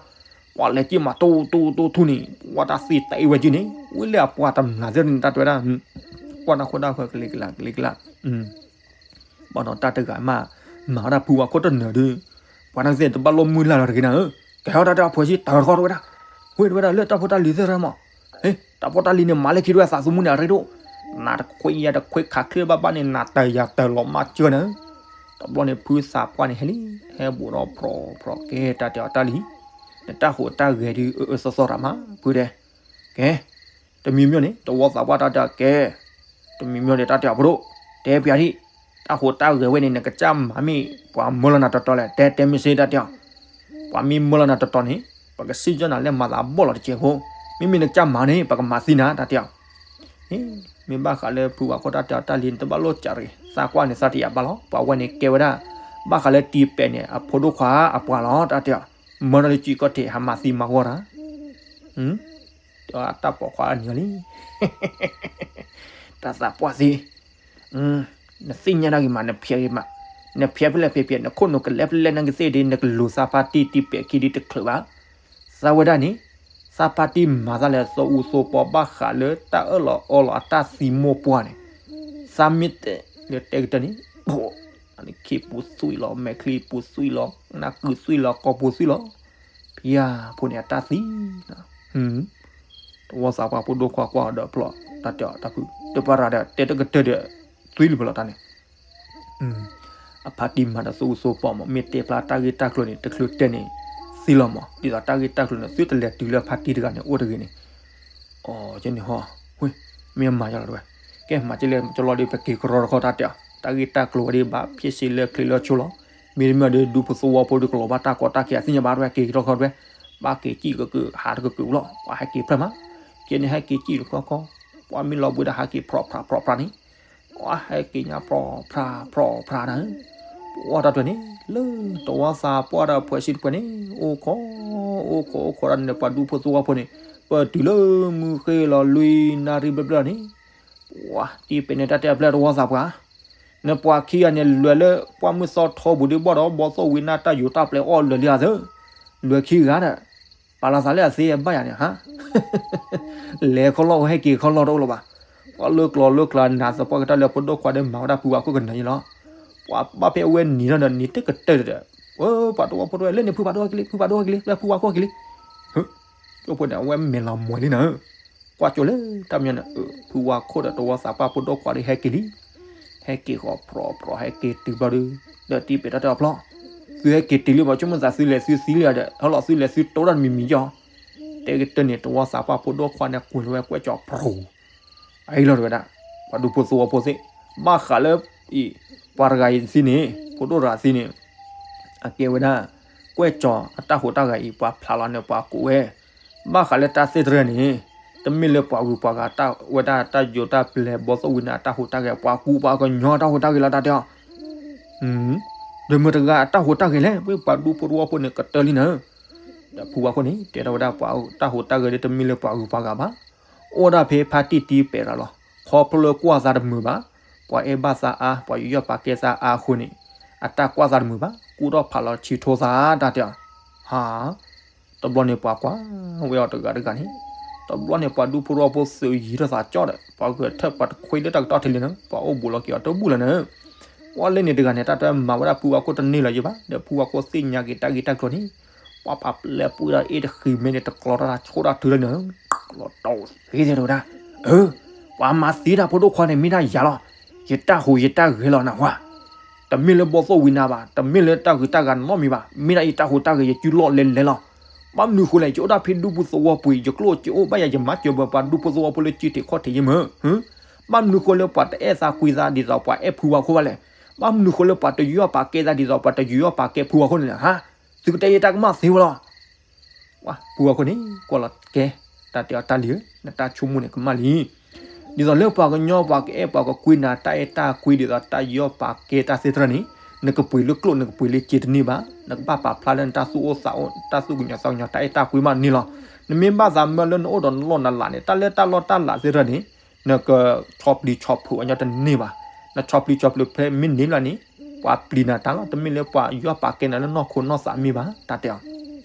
ပှၤလဲၤက့ၣ်မးတူတူတူထူန့ၣ် ပှၤတၢ်သံတအံၤဝဲက့ၢ်န့ၣ် ဝံၤလၢအပှၤတမျၢ်သ့ၣ်န့ၣ် တၢ်တဲဝဲဒၣ်, ကွၢ်တၢ်ခိၣ်တၢ်ဃၢၤကလံၤကလးကလံၤကလး, ဘၣ်ဒီးတၢ်တဂၤမး မၤဝဲဒၣ်ဖုဝါခိၣ်တနၢၤဒီး, ပှၤနာ်ကသ့ၣ်တဘၣ်လိၣ်မုၢ်လၢ်လီၤတဂ့ၤနၤဧၢ, ကဲထီၣ်တၢ်တဲအီၤ ဖှဲးဆံတၢ်တခီတဲဝဲဒၣ်, ဝ့ၢ်တဲဝဲဒၣ်လၢတၢ်ဖိတၢ်လံၤသ့ၣ်တဖၣ်မး ဟ့ၣ် တၢ်ဖိတၢ်လံၤန့ၣ် မၤလၢခံတဝဲအသးသမူန့ၣ် အရ့ဒိၣ်, နတခွံယၤတခွံခးချ့ဘၣ်ဘၣ်န့ၣ် နတၢ်ယၤတၢ်လီၤမၢ်ကၢနၤ, တဘျီန့ၣ် ဖုသးပှၢ်န့ၣ်ဟဲလံ, ဟဲဘူးဒီးဖြီဖြီကဲ တၢ်တဲအီၤတၢ်လံၤ, နတၢ်ဟူးတၢ်ဂဲၤဒုး အၢအၢသီသီရၣ်မး ဖုတဲ, ကဲ တမံၤမံၤန့ၣ် တဝီသးပှၢ်တၢ်တဲအီၤကဲ, တမံၤမံၤန့ၣ် တၢ်တဲအီၤဖိဒိၣ်, တဲပျးဒံး, တၢ်ဟူးတၢ်ဂဲၤဝဲန့ၣ် နကစၢ်မၤမ့ၢ် ပှၤမၢလီၤနၤတတီၤလဲၣ် တဲတဲမ့ၢ်စ့တၢ်တဲအီၤ, ပှၤမ့ၢ်မၢလီၤနၤတတီၤန့ၣ် ပကစံၣ်ညီၣ်နၤလၢမၤသးဘီၣ်လီၤတစဲးဖိ, မ့မ့ၢ်နကစၢ်မၤန့ၣ် ပကမၤသံနၤတၢ်တဲအီၤ, မ့ၢ်ဘၣ်ဃးလၢဖုဝါခိၣ်တၢ်တဲအီၤတၢ်လံၤန့ၣ် တဘၣ်လိၣ်ကးရ့ၣ်, သးကွၢ်န့ၣ်သးတယာ်ဘၣ်လီၤ, ပှၤဝဲန့ၣ်ကဲဝဲဒၣ်, ဘၣ်ဃးလၢတံၤပဲာ်န့ၣ် အဖိဒိၣ်ခွါအပှၤလီၤ တၢ်တဲအီၤ, မၢထီၣ်လၢကံကီၢ်ထံး ဟးမၤသံမၤဂီၢ်တၢ် တၢ်ပိာ်ခွါအနံၤလံ, တၢ်သးပှၢ်သ့, နသ့ၣ်ညါတၢ်ဂ့ၤမး နဖျဲးဂ့ၤမး, နဖျဲးဖဲလဲၣ်ဖျဲးဖျဲး နခိၣ်နူာ်ကလဲၤဖဲလဲၣ်နာ်ကသ့ၣ်ဒ် နကလူၤသးပၢ်တံၢ်တံၤပဲာ်ခံဒ်တချုးဘၣ်, သးဝဲဒၣ်န့ၣ်, သးပၢ်တံၢ်မၤသးလဲၣ် သိအူသိပီဘၣ်ဃးလၢ တၢ်အၢၣ်လီၤအီလီၤအတၢ်သံမိၢ်ပှၢ်န့ၣ်, သးမ့ၢ်တဲလၢတဲကတၢၢ်န့ၣ်, ခ့ပူၤသွံၣ်လီၤ မဲာ်ချံပူၤသွံၣ်လီၤ နၢ်ကုၤသွံၣ်လီၤ ကိာ်ပူၤသွံၣ်လီၤ, ဖံယၤဖိန့ၣ်အတၢ်သံ တဝီသးပှၢ်ဖိဒိၣ်ခွါကွၢ်အီၤဒီးဖျီၣ် တၢ်တဲအီၤတၢ်ဖု တပၤရၤဒီး တဲတကတၢၢ်ဒီး သွံၣ်လံဖဲလီၤတၢ်န့ၣ်, အဖါတံၢ်မၤဒီးသိအူသိပီမး မ့ၢ်တဲဖျါတၢ်ဂ့ၢ်တၢ်ကျိၤန့ၣ် တချုးတဲန့ၣ် သံလီၤမး ဒ်သိးတၢ်ဂ့ၢ်တၢ်ကျိၤန့ၣ် သုတလဲၤတုၤလၢဖါတံၢ်တဂၤန့ၣ် အိၣ်တဂ့ၤန့ၣ်, အိ ကဲန့ၣ်ဟီ, ဝ့ၢ်, မ့ၢ်မၤယါလီၤတဝဲ, ကဲမၤကလဲၣ်ကလီဒီး ပက့ၤကရီတခီတၢ်တဲအီၤ တၢ်ဂ့ၢ်တၢ်ကျိၤဝဲဒၣ်ဘၣ် ဖ့စ့လၢချ့လၢဆိလီၤ, မ့တမ့ၢ်ဒီး ဒူဖိသဝီဖိဒီးကလီၤဘၣ်တၢ်ကီတၢ်ခဲအသ့ၣ်ညါဘၣ်တဝဲ က့ၤကရီတခီတဝဲ, ဘၣ်က့ၤကံၣ်ကကုာ်ဟးတကကုာ်လီၤ ပှၤဟဲက့ၤဖျၢၣ်မး, ကဲန့ၣ်ဟဲက့ၤကံၣ်တခီခီ, ပှၤမ့ၢ်လီၤဘှံးဒီးဟးက့ၤဖြီၣ်ဖြးဖြီၣ်ဖြးန့ၣ် ပှၤဟဲက့ၤညါဖြီၣ်ဖြးဖြီၣ်ဖြးနၤ, ပှၤတၢ်တဝဲန့ၣ် လၢတဝီသးပှၢ်ဒီးဖှဲးစံတဖှဲးန့ၣ် အိၣ်ခိး, အိၣ်ခိးအိၣ်ခိးဒီးန့ၣ် ပှၤဒူဖိသဝီဖိန့ၣ်, ပတုၤလၢမုၢ်ဃ့လီၤလွံၢ်နၣ်ရံၣ်ဘျဲၣ်ဘျဲၣ်န့ၣ်, ပှၤတံၢ်ပဲာ်န့ၣ် တၢ်တဲအပျဲၢ်တဝီသးပှၢ်, နပှၤခံဂၤန့ၣ် လဲၤလၢပှၢ်မုၢ်သီထီပူၤဒ်ဘၣ်ဒီး ဘီသိၣ်ဝံၤနၢ်တၢ်ယိၤတၢ်ပျဲအီၣ်လၢာ်လံဧါသၢ, လဲၤခံဂၤဒီး ပာ်လီၤသးလၢအသ့အဘၣ်ယၤန့ၣ်ဟါ, လဲၤခီလီၢ်ဟဲက့ၤခီလီၢ်တအိၣ်လၢၤဘၣ်, ပှၤလၢကျီလၢကျါနၤသပှၢ်ကတၢၢ်လၢဖိဒိၣ်ခွါဒီးမၤဝဲဒၣ်ဖုဝါခိၣ်ကနၢၤယလီၤ, ပှၤဘၣ်ဖဲအဝဲနံၤထီၣ်ဒီးနံၤတကတၢၢ်ဒီး, ပှၤတဝီဖိတဝဲလၢန့ၣ် ဖုဖးဒိၣ်က့ၤလံ ဖုဖးဒိၣ်က့ၤလံ လၢဖုဝါခိၣ်က့ၤလံ, ဟၢ, ကၠိဖိန့ၣ် အဝဲမဲာ်လီၤမွဲၤလံနၤဧၢ, ကွၢ်ကၠိလၢတၢ်မညီန့ၣ် ဖုဝါခိၣ်ဒီးတဝီသးပှၢ်ဖိဒိၣ်ခွါဒီးဟဲက့ၤလံ. ဟဲက့ၤဃီဖြီဖြီ ဟဲက့ၤတုၤဘျီဒီး ဒီးတံၤပဲာ်တၢ်တဲအဖျီၣ်, သုဟဲက့ၤတုၤလံမး ဆိကမိၣ်သးသုလဲၤသုသံလံဒီး ဟဲလီၤသုလဲၤသုတိၢ်တၢ်တမံၤမံၤကီၢ်. တဲကတၢၢ်န့ၣ် တဝီသးပှၢ်ဖိဒိၣ်ခွါန့ၣ် ကွံာ်လီၤဝဲကွဲးကၠီၤဖြူၤ အအံၤလီၤတဝဲဒၣ်, ပှၤဒူဖိသဝီဖိသ့ၣ်, ဘၣ်ဃးလၢအံၤ ပှၤတဂၤအံၤသံန့ၣ် ဖိဒိၣ်တဂၤသံန့ၣ် အကဲဝဲဒၣ် ကွဲးကၠီၤအတၢ်ဟူးတၢ်ဂဲၤအံၤ ပှၤဖျါလီၤန့ၣ် ပှၤကူးဝဲ, ဘၣ်ဃးလၢတၢ်သ့ၣ်တဖၣ်န့ၣ် တမ့ၢ်လၢပှၤဂုၤပှၤဂၤတၢ်ဝဲဒၣ်တၢ်ယိၤတၢ်ပျဲၤ ဘီသိၣ်ဝံနၤအတၢ်ဟူးတၢ်ဂဲၤ ပှၤကူးပှၤကညီတၢ်ဟူးတၢ်ဂဲၤလီၤ တၢ်တဲအီၤ ဒီးမတၤတဂၤအတၢ်ဟူးတၢ်ဂဲၤလဲၣ်, ပှၤဒူဖိသဝီဖိန့ၣ် ကတၢၢ်လံနၤ, ဒီးဖုဝါခိၣ်န့ၣ် တဲထီၣ်ဝဲဒၣ်ပှၤတၢ်ဟူးတၢ်ဂဲၤဒီး တမ့ၢ်လၢပှၤဂုၤပှၤဂၤဘၣ်, အိၣ်ဒၣ်ဖဲဖါတံၢ်တံၢ်ပဲာ်ရၤလီၤ, ခီဖျိလၢကွၢ်သးတမုာ်ဘၣ်, ပှၤအဲၣ်ဘၣ်သးအါ ပှၤယူးယီၣ်ပာ်ကဲသးအါအဃိန့ၣ် အတၢ်ကွၢ်သးတမုာ်ဘၣ်, ကူၣ်ထီၣ်ဖးလီၤဆံးထိသး တၢ်တဲအီၤ, ဟါ တဘျီန့ၣ်ပှၤကွၢ်ဝဲအီၤတဂၤတဂၤန့ၣ်, တဘျီန့ၣ်ပှၤဒူဖိသဝီဖိသုးယံၤထီၣ်သးကၠီဒီး ပှၤဂဲၤထၢၣ်ပှၤတခွ့လၢတၢ်ကတီၢ်ထဲလဲၣ်န့ၣ် ပှၤအိၣ်ဘူးလီၤက့ၤအီၤတဘူၣ်လီၤန့ၣ်, ပှၤလၢန့ၣ်တဂၤန့ၣ် တၢ်တမၤဝဲဒၣ်ဖုဝါခိၣ်တန့ၢ်လီၤယံၤဘၣ်, ဒီးဖုဝါခိၣ်သ့ၣ်ညါက့ၤတၢ်ဂ့ၢ်တၢ်ကျိၤန့ၣ် ပှၤဖးပျဲပူၤဒီးအ့ၣ်တဃံၤမဲန့ၣ် တကျီတၢ်တၢ်ဆိၣ်တၢ်ထုလၢန့ၣ်, လီၤတီၢ်သ့တဲဝဲဒၣ်, အၢ ပှၤမၤသံတၢ်ဖိဒိၣ်ခွါန့ၣ် မ့ၢ်ဒၣ်ယၤလီၤ, ယတၢ်ဟူးယတၢ်ဂဲၤလီၤနၢ်ဟူဧါ တမ့ၢ်လၢဘီသိၣ်ဝံနၤဘၣ်, တမ့ၢ်လၢတၢ်ဂုၤတၢ်ဂၤနီတမံၤဘၣ်, မ့ၢ်ဒၣ်ယတၢ်ဟူးတၢ်ဂဲၤ ယစုလီၢ်လဲၤလဲၤလီၤ. ဘၣ်မနုၤဃိလဲၣ်, ယအိၣ်ဒၣ်ဖဲဒူပူၤသဝီပူၤအံၤ ယကျိၣ်စ့အိၣ်ဘၣ်ယၤ ယမၤစၢၤဘၣ်ပှၤဒူဖိသဝီဖိလၢစုထံးခီၣ်ထံးယဲမ့ၢ်, ဘၣ်မနုၤဃိလၢပှၤတအဲၣ်သးကွံသးဒ်သိးပှၤအဲၣ်ဖုဝါခိၣ်ဘၣ်လဲၣ်, ဘၣ်မနုၤဃိလၢပှၤတယူးယီၣ်ပာ်ကဲသးဒ်သိးပှၤတယူးယီၣ်ပာ်ကဲဖုဝါခိၣ်န့ၣ်လဲၣ်, ဟါ, သုကတဲယတၢ်ကမၣ်သ့ဝဲလီၤ. ဖုဝါခိၣ်န့ၣ် ကွၢ်လီၤကဲ, တၢ်တဲအီၤတၢ်လံၤဧၢ, နတၢ်ဆိကမိၣ်န့ၣ်ကမၣ်လံ. ဒ်သိးလၢပှၤကညီပှၤကအဲၣ်ပှၤကကွံနၤ တၢ်အဲၣ်တၢ်ကွံဒ်သိးတၢ်ယူးယီၣ်ပာ်ကဲတၢ်သ့ၣ်တဖၣ်န့ၣ်, နကပှ့ၤလၢကျိၣ်နကပှ့ၤလၢစ့တန့ၢ်ဘၣ်, နကဘၣ်ပာ်ဖျါလၢနတၢ်သူၣ်အိၣ်သးအိၣ် တၢ်သူၣ်ကညီၤသးကညီၤ တၢ်အဲၣ်တၢ်ကွံမးန့ၣ်လီၤ. နမ့ၢ်ဘၣ်သးမၢလၢနအိၣ်ဒီးနလီၢ်နလၤန့ၣ် တၢ်လၢတၢ်လီၢ်တၢ်လၤသ့ၣ်တဖၣ်န့ၣ် နကဆီပျံၤဆီဖုးအညီတန့ၢ်ဘၣ်. နဆီပျံၤဆီဖုးဖဲမ့ၢ်န့ၣ်လီၤန့ၣ် ပှၤပျံၤနၤတၢ်လီၤ, တမ့ၢ်လၢပှၤယူးယီၣ်ပာ်ကဲနၤလၢနီၢ်ခိနီၢ်သးမ့ၢ်ဘၣ် တၢ်တဲအီၤ.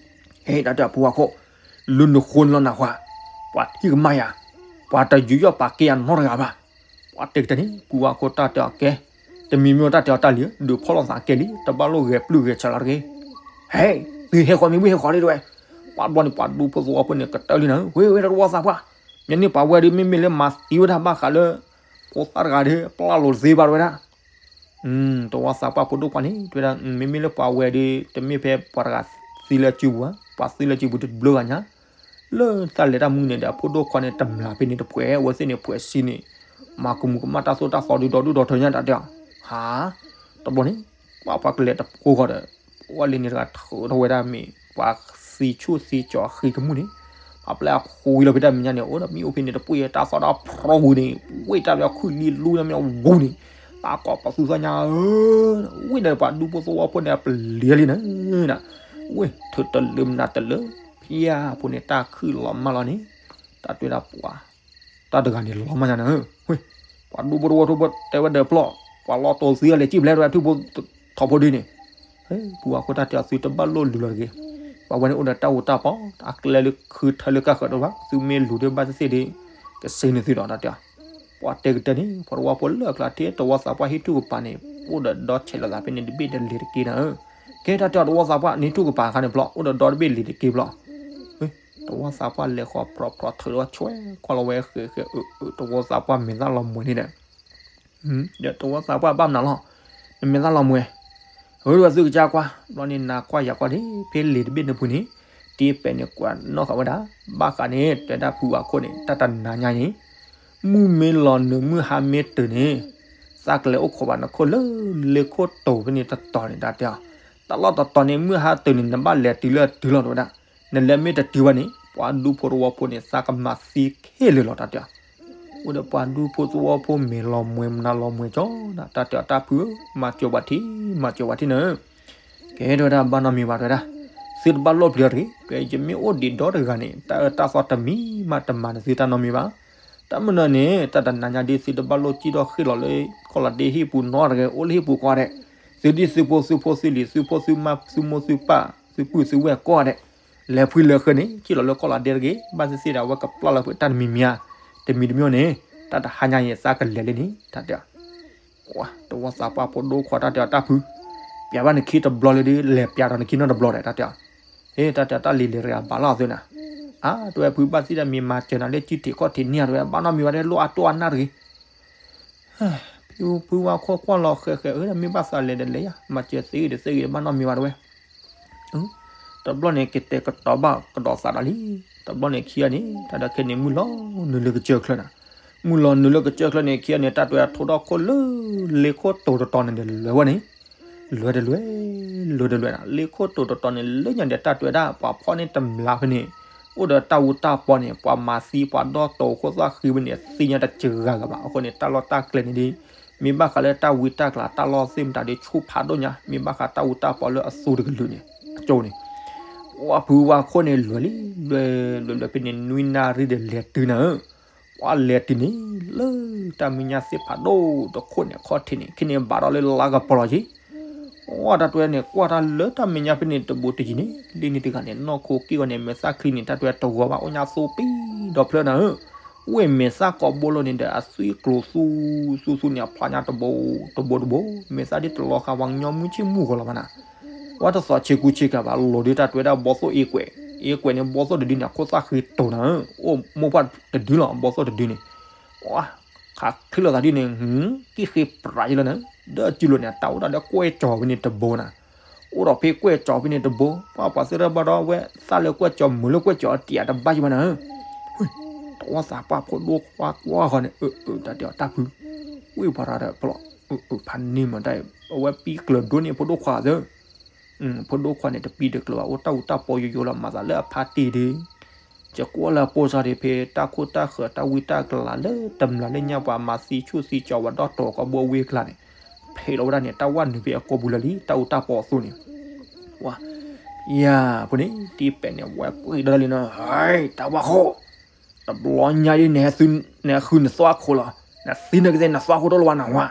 ဟဲ တၢ်တဲအီၤဖုဝါခိၣ်, လၢနဃိလီၤနၢ်ဟူဧါ, ပှၤထံၣ်ကမၣ်ယၤ, ပှၤတယူးယီၣ်ပာ်ကဲယၤနီတဂၤဘၣ်. ပှၤတဲကတၢၢ်န့ၣ် ဖုဝါခိၣ်တၢ်တဲအီၤကဲ, တမံၤမ့ၢ်တၢ်တဲအီၤတၢ်လံၤဧၢ, ဒုးဖီၣ်လိာ်သးကဲလံ, တဘၣ်လိၣ်ဂဲၤပျုၢ်ဂဲၤဆၢလီၤတဂ့ၤ. ဟဲ, သုဟဲဃီမ့ၢ်ဝံၢ်ဟဲဃီလံတဝဲ. ပှၤဘျီန့ၣ် ပှၤဒူဖိသဝီဖိန့ၣ် ကတၢၢ်လံနၤ, ဝ့ၢ်ဝ့ၢ်တဝီသးပှၢ်, မ့ၢ်န့ၢ်ပှၤဝဲဒုး မ့မ့ၢ်လၢမၤသံဝဲဒၣ်ဘၣ်ဃးလၢ ဖိသၣ်တဂၤဒီး ပျၢ်လိာ်တသ့ဘၣ်တဝဲဒၣ် တဝီသးပှၢ်ဖိဒိၣ်ခွါန့ၣ် တဲဝဲဒၣ် မ့မ့ၢ်လၢပှၤဝဲဒီး တမ့ၢ်ဖဲပှၤတဂၤသံလၢစုပူၤဘၣ်, ပှၤသံလၢစုပူၤတဘျုးဂၤညါ, လၢတၢ်လဲၤတၢ်မူန့ၣ်ဒီး အဖိဒိၣ်ခွါန့ၣ် တမျၢ်ဖဲန့ၣ်တဖှဲး အဝဲသ့ၣ်န့ၣ်ဖှဲးဆံးန့ၣ်, မၤကမူၤကမၣ်တၢ်သိၣ်တၢ်သီဒုဒီဒုဒီထၢညါတၢ်တဲအီၤ, ဟါ, တဘျီန့ၣ် ပှၤပှၤကလဲၤတဖိဃီဒီး ပှၤလၢန့ၣ်တဂၤထုးထီၣ်ဝဲဒၣ်မ့ၢ် ပှၤသံဆူၣ်သံကၠီၤဃံကမူၣ်န့ၣ်, ပှၤပျဲအဖှံလီၤဖဲတၢ်မဲာ်ညါန့ၣ် အိၣ်ဒီးမ့ၣ်အူဖဲန့ၣ်တပှ့ၤတၢ်သီဒီးဖျိဝံၤန့ၣ်, ဝ့ၢ်တၢ်လၢခုၣ်လံလူညါမ့ၢ်အဝူန့ၣ်, တၢ်ကိးပသူသီညါဧၢ, ဝ့ၢ်ဒီးပှၤဒူဖိသဝီဖိန့ၣ် အပလံၤလံနၤ, ဝ့ၢ် ထုးတလၢမနုၤတလၢ, ဖဲအဖိန့ၣ် တၢ်ခုၣ်လီၤမၢ်လီၤန့ၣ်, တၢ်တဲဒၣ်ပှၤ တၢ်တဂၤန့ၣ်လီၤမၢ်ညါနၤ, ဝ့ၢ် ပှၤဒူဖိသဝီဖိတဲဝဲဒီးပျီၢ်, ပှၤလီၤတိၢ်သံအလဲၤစံၣ်ဘျဲးဒီး ထုဖိထီဖိဒုန့ၣ်, ဖုဝါခိၣ်တၢ်တဲအီၤ သုတဘၣ်လိၣ်လူၤလီၤတဂ့ၤ, ပှၤဝဲန့ၣ်အိၣ်ဒီးတၢ်အူတၢ်ပီ, အကျဲလၢခုထၢလၢကၢ်ဃၢၤတအိၣ်ဘၣ်, သုမ့ၢ်လူၤဒီးဘၣ်သ့ၣ်သ့ၣ်ဒီး ကစ့န့ၢ်သုဒီးတၢ်တဲအီၤ, ပှၤတဲကတၢၢ်န့ၣ် ပှၤသဝီဖိလၢအကျါထဲ တဝီသးပှၢ်ဟံၣ်ထူၣ်ကပၤန့ၣ် အိၣ်ဒီးဒီဆဲးလိာ်သးဖဲန့ၣ်တဘ့ၣ်ဒီးလံၤတက့ၢ်နၤ, ကဲတၢ်တဲအီၤတဝီသးပှၢ် နဟံၣ်ထူၣ်ကပၤအခါန့ၣ်ဘျီ အိၣ်ဒီးဒီတဘ့ၣ်လံၤတက့ၢ်ဘျီ, တဝီသးပှၢ်လဲၤဃီၤဖြီဖြီထုးဒီးဆွဲကွၢ်လီၤဝဲဃဲးဃဲးအၢအၢ တဝီသးပှၢ်မဲာ်သၣ်လီၤမှဲၤန့ၣ်ဒီး ဒီးတဝီသးပှၢ်ဘၣ်မနုၤလီၤ, နမဲာ်သၣ်လီၤမှဲၤ, အၢ ဒ်ဝဲသုကစၢ်ကွၢ်, ဘျီန့ၣ်နၤကွၢ်ယၤကွၢ်ဒ် ဖဲလံၤတဘ့ၣ်န့ၣ်ပူၤန့ၣ်, တ့ပဲာ်န့ၣ်ကွၢ်နီၣ်ဃာ်ဝဲဒၣ်, ဘၣ်ဃးန့ၣ် တဲဒၣ်ဖုဝါခိၣ်န့ၣ် တၢ်တနၤညါအံၤ, မုၢ်မ့ၢ်လီၤနုာ်မုၢ်ဟါမ့ၢ်တုၤန့ၣ်, သးကလဲၤအိၣ်ခိးဘၣ်နခိၣ်လၢလ့ခိၣ်တိၤဖဲန့ၣ်တတီၤန့ၣ် တၢ်တဲအီၤ, တၢ်လီၢ်တတီၤန့ၣ် မုၢ်ဟါတုၤန့ၣ် နဘၣ်လဲၤတုၤလၢအတုၤလီၤတဝဲဒၣ်, နလဲၤမ့ၢ်တတုၤဘၣ်န့ၣ် ပှၤဒူဖိသဝီဖိန့ၣ် သးကမၤသံခဲလၢာ်လီၤ တၢ်တဲအီၤ အိၣ်ဒီးပှၤဒူဖိသဝီဖိမဲာ်လီၤမှဲၤမနၤလီၤမှဲၤကၠီ, တၢ်တဲအီၤတၢ်ဖုဧၢ, မၤစၢၤပှၤထံ, မၤစၢၤပှၤထံနၤ, ကဲတဝဲဒၣ်ဘၣ်နီတမံၤဘၣ်တဝဲဒၣ်, သုတဘၣ်လိၣ်ပျံၤအီၤတဂ့ၤ, ပယမ့ၢ်အိၣ်ဒံးဒီတဂၤန့ၣ် တၢ်အၢတၢ်သီတမံၤမးတမၤန့ၢ်သုတၢ်နီတမံၤဘၣ်, တၢ်မနုၤန့ၣ် တၢ်တနၤညါဒ်သုတဘၣ်လိၣ်စံၣ်ထီၣ်ဃ့ၣ်လီၤလၢ ကီၢ်လီၤဒ့ဟံၣ်ပူၤနီတဂ့ၤ, အိၣ်လၢဟံၣ်ပူၤကိးဂၤဒဲး, သုဒ်သုဖိသုဖိသုလံၤ သုဖိသုမါ သုမိၢ်သုပၢ် သုပုၢ်သုဝဲၢ်ကိးဂၤဒဲး လဲၤဖှံလဲၤဃၢၤန့ၣ် စံၣ်လီၤလၢကီၢ်လီၤဒ့တဂ့ၤ, ဘၣ်သ့ၣ်သ့ၣ်ဒီး အဝဲကပျၢ်လီၤဖုးတၢ်တမံၤမံၤဧါ, တမံၤတမံၤန့ၣ် တၢ်တဟါညါအံၤသးကလဲၤလံန့ၣ် တၢ်တဲအီၤ, တဝီသးပှၢ်ဖိဒိၣ်ခွါတၢ်တဲအီၤတၢ်ဖု, ပျးဘၣ်နခံတဘျီလၢဒ် လဲၤပျးဒီးနခံနီတဘျီဒီး တၢ်တဲအီၤ, ဟ့ၣ် တၢ်တဲအီၤတၢ်လံၤလဲၤတဂၤဘၣ်လီၤသုနၤ, အါ တဲဝဲ ဖုဘၣ်သ့ၣ်တၢ်မ့ၢ်မၤစၢၤနၤလၢစုထံးခီၣ်ထံးန့ၣ်ဧါ တဲဝဲ ဘၣ်နီတမံၤဘၣ် တဲလိၣ်အတိၢ်အနၢ်တဂ့ၤ. ဖုဝါခိၣ်ကွၢ်လီၤဃဲးဃဲး အၢ မ့ၢ်ဘၣ်သးလဲၤဒီးလဲၤယၤ မၤစၢၤသ့ဂ့ၤဒီးသ့ဂ့ၤ ဘၣ်နီတမံၤဘၣ် တဲဝဲ. တဘျီန့ၣ် ကတဲာ်ကတီၤဘၣ်ကဒီးသးဒီးလံ. တဘျီန့ၣ်ခံဂၤန့ၣ် တၢ်ဒီးခဲန့ၣ် မုၢ်လီၤနုာ်လၢကစၢၢ်ချၢနၤ, မုၢ်လီၤနုာ်လၢကစၢၢ်ချၢန့ၣ် ခံဂၤန့ၣ် တၢ်တဲဝဲထိၣ်ထီၣ်ခိၣ်လၢ လ့ခိၣ်တိၤတတီၤန့ၣ်ဒီးလဲၤဝဲန့ၣ် လဲၤတလဲၤ လဲၤတလဲၤနၤ, လ့ခိၣ်တိၤတတီၤန့ၣ် လၢညါဒီးတၢ်တဲဝဲဒၣ် ပှၤဖီၣ်န့ၢ်တမျးဖဲန့ၣ် အိၣ်ဒီးတၢ်အူတၢ်ပီန့ၣ် ပှၤမၤသံ ပှၤဒီၣ်တိၤခိၣ်သၣ်ဃံဖဲန့ၣ် သ့ၣ်ညါတစှၤဂၤဘၣ်. အဃိန့ၣ် တၢ်လီၢ်တၢ်ကျဲန့ၣ်ဒီး မ့ၢ်ဘၣ်ဃးလၢတၢ်ဝံတၢ်ကျါ တၢ်လီၢ်သ့ၣ်မတၤဒီး ဆူၣ်ဖးဒိၣ်ညါ, မ့ၢ်ဘၣ်ဃးတၢ်အူတၢ်ပီလၢအသူတကလုာ်န့ၣ် အကၠိန့ၣ် ပှၤဖုဝါခိၣ်န့ၣ် လဲၤလံ လဲၤလဲၤလဲၤဖဲန့ၣ် နွံနၣ်ရံၣ်ဒီးလဲၤတုၤနၤဧၢ, ပှၤလဲၤတုၤန့ၣ် လၢတၢ်မဲာ်ညါသ့ၣ်ဖးဒိၣ်တခိၣ်န့ၣ် ခီၣ်ထံးန့ၣ် ခဲန့ၣ်ဘၣ်ဒီးလၢလါကပီၤလီၤက့ၤ အတၢ်တဲဝဲန့ၣ် ကွၢ်တၢ်လၢတၢ်မဲာ်ညါဖဲန့ၣ် တဘိတယံၤန့ၣ် လံန့ၣ်တဂၤန့ၣ် နီၢ်ခိက့ၢ်ဂီၤန့ၣ် မဲာ်သၣ်ချံန့ၣ် တၢ်တဲဝဲတဂီၤဘၣ် အိၣ်ညါသိပံဒီဖျၢၣ်နၤဧၢ, ဝ့ၢ်မဲာ်သၣ်ကိးဘိလိၤန့ၣ်ဒီး အသွံၣ်ကျိၤသူသူသူန့ၣ် အဖျါညါတဘိတဘိတဘိ, မဲာ်သၣ်ဒ်တလီၤဃာ်ဝဲ ညီမုၢ်ဆ့ၣ်မုၢ်ဂီၤလီၤဘၣ်နၤ, ဝဲတသီးဆ့ကူဆ့ကၤဘၣ် လီၤဒုးတၢ်တဲဝဲဒၣ် ဘီသိၣ်အ့ကွဲး, အ့ကွဲးန့ၣ် ဘီသိၣ်တဒုန့ၣ် အခိၣ်သၣ်ဃ့တိၤနၤဧၢ, အိၣ်မိၢ်ပှၢ်တဒုလီၤ ဘီသိၣ်တဒုန့ၣ် ခးချ့လိာ်သးဒ်န့ၣ် က့ၢ်ဃ့ပြးယလၢနၤ, ဒီးစုလိာ်န့ၣ် တၢ်အိၣ်ဒၣ်လၢကွဲၢ်ကၠီၤဖဲန့ၣ်တဘိနၤ, အိၣ်ဒီးဖဲကွဲၢ်ကၠီၤဖဲန့ၣ်တဘိ, ပှၤပှၤသ့ၣ်တဖၣ်ဘၣ်ဒီးဝဲ သၣ်လၢကွဲၢ်ကၠီၤမုာ်လၢကွဲၢ်ကၠီၤတံာ်အတဘၣ်ယဘၣ်နၤဧၢ, တဝီသးပှၢ်ဖိဒိၣ်ခွါကွၢ်ဃီန့ၣ် အၢ အၢ တၢ်တဲအီၤတၢ်ဖု, ဝ့ၢ်ပှၤရၤဒီးဖျိး, ဖးန့ၢ်မးတၢ်အံၤ အဝဲပံၤကျၢၤဒိၣ်န့ၢ်ဖိဒိၣ်ခွါသၢ ဖိဒိၣ်ခွါန့ၣ် တပံၤတကျၢၤဘၣ် အိၣ်တၢ်အူတၢ်ပီယိယိလီၤ မၤသးလၢအဖါတံၢ်ဒီး, ယကွၢ်လၢအပိာ်စၢ်ဒီး ဖဲတၢ်ခိၣ်တၢ်ဃၢၤတၢ်ဝံတၢ်ကျါလၢ တမျးလၢညါပှၤမၤသံဆူၣ်သံကၠီဝဲဒီၣ်တိၤကီၢ်ဘိဝ့ၢ်ကျါန့ၣ်, ဖဲးလီၤဝဲဒၣ်န့ၣ် တၢ်ဝဲနုာ်ဖဲအကိာ်ပူၤလၢာ်လံ တၢ်အူတၢ်ပီအသိးန့ၣ်, ဝါ, ယၤ, ဖိန့ၣ် တံၢ်ပဲာ်န့ၣ် ဝဲကွံာ်ဒီးလံနီၤ, ဟဲ, တၢ်ဝါဃိ, တဘျီညါဒ် နဟဲဃုနသွၣ်ခိၣ်လီၤ, နသံနကသ့ၣ်နသွၣ်ခိၣ်တအိၣ်လၢၤဘၣ်နၤဝါ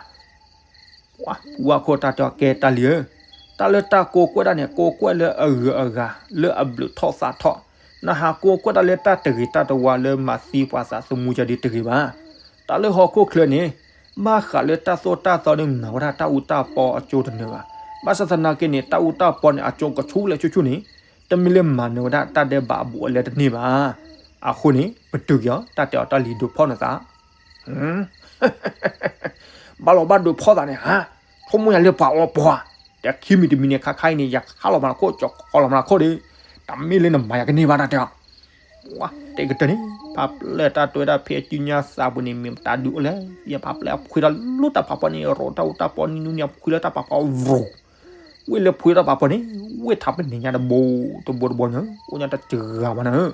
ဖုဝါခိၣ်တၢ်တဲအီၤ ကဲတၢ်လံၤဧၢ, တၢ်လၢတၢ်ကိးကွဲၢ်တၢ်န့ၣ် ကိးကွဲၢ်လၢအဂုၤအဂၤ လၢအဘျုးထီၣ်သးထီၣ်, နဟးကိးကွဲၢ်တၢ်လၢတၢ်တဂ့ၤတၢ်တဝါလၢမၤသံပှၤသးသမူကဒုတဂ့ၤဘၣ်. တၢ်လၢဟီၣ်ခိၣ်ချၢန့ၣ် ဘၣ်ဃးလၢတၢ်သိၣ်တၢ်သီန့ၣ် မၤဝဲဒၣ်တၢ်အူတၢ်ပီအကၠိတနၢၤဘၣ်. ဘၣ်ဆၣ်သနာ်က့န့ၣ် တၢ်အူတၢ်ပီန့ၣ် အကၠိကဆူၣ်လဲၣ်ဆူၣ်ဆူၣ်န့ၣ် တမ့ၢ်လၢမၤနၢၤဝဲဒၣ်တၢ်ဒဲးဘးအဘူးအလဲတန့ၢ်ဘၣ်. အဃိန့ၣ် ပတုာ်က့ၤအီၤ တၢ်တဲအီၤတၢ်လံၤဒုးဖီၣ်နသး ဘၣ်လီၤဘၣ်ဒုးဖီၣ်သးန့ၣ်ဟါ, ဆိကမိၣ်ညါလၢပှၤအီပှၤ, တခံမံၤတမံၤန့ၣ် ခါခါအံၤန့ၣ် ယခးလီၤမၤလီၤခိၣ် ကၠီၤကီလီၤမၤလီၤခိၣ်ဒီး, တမ့ၢ်လၢနမၤယၤကန့ၢ်ဘၣ်တၢ်တဲအီၤ, တဲကတၢၢ်န့ၣ် ဖးပျဲၢ်တၢ်တဲဝဲဒၣ်ဖဲအစုညါသးပူၤန့ၣ် မ့ၢ်မတၤဒုးအိၣ်လဲၣ်, ယဖးပျဲၢ်အဖှ့တၢ်လၢတၢ်ဖးဖီန့ၣ် ရိးတၢ်အူတၢ်ပီနံၤနူနံၤ အဖှ့လၢတၢ်ဖးဖီရိၤ ဝ့ၢ်လၢဖှ့တၢ်ဖးဖီန့ၣ် ဝ့ၢ်ထးပနံၤညါတဘိ, တဘိတဘိန့ၣ် အိၣ်ညါတစှၤဘၣ်န့ၣ်,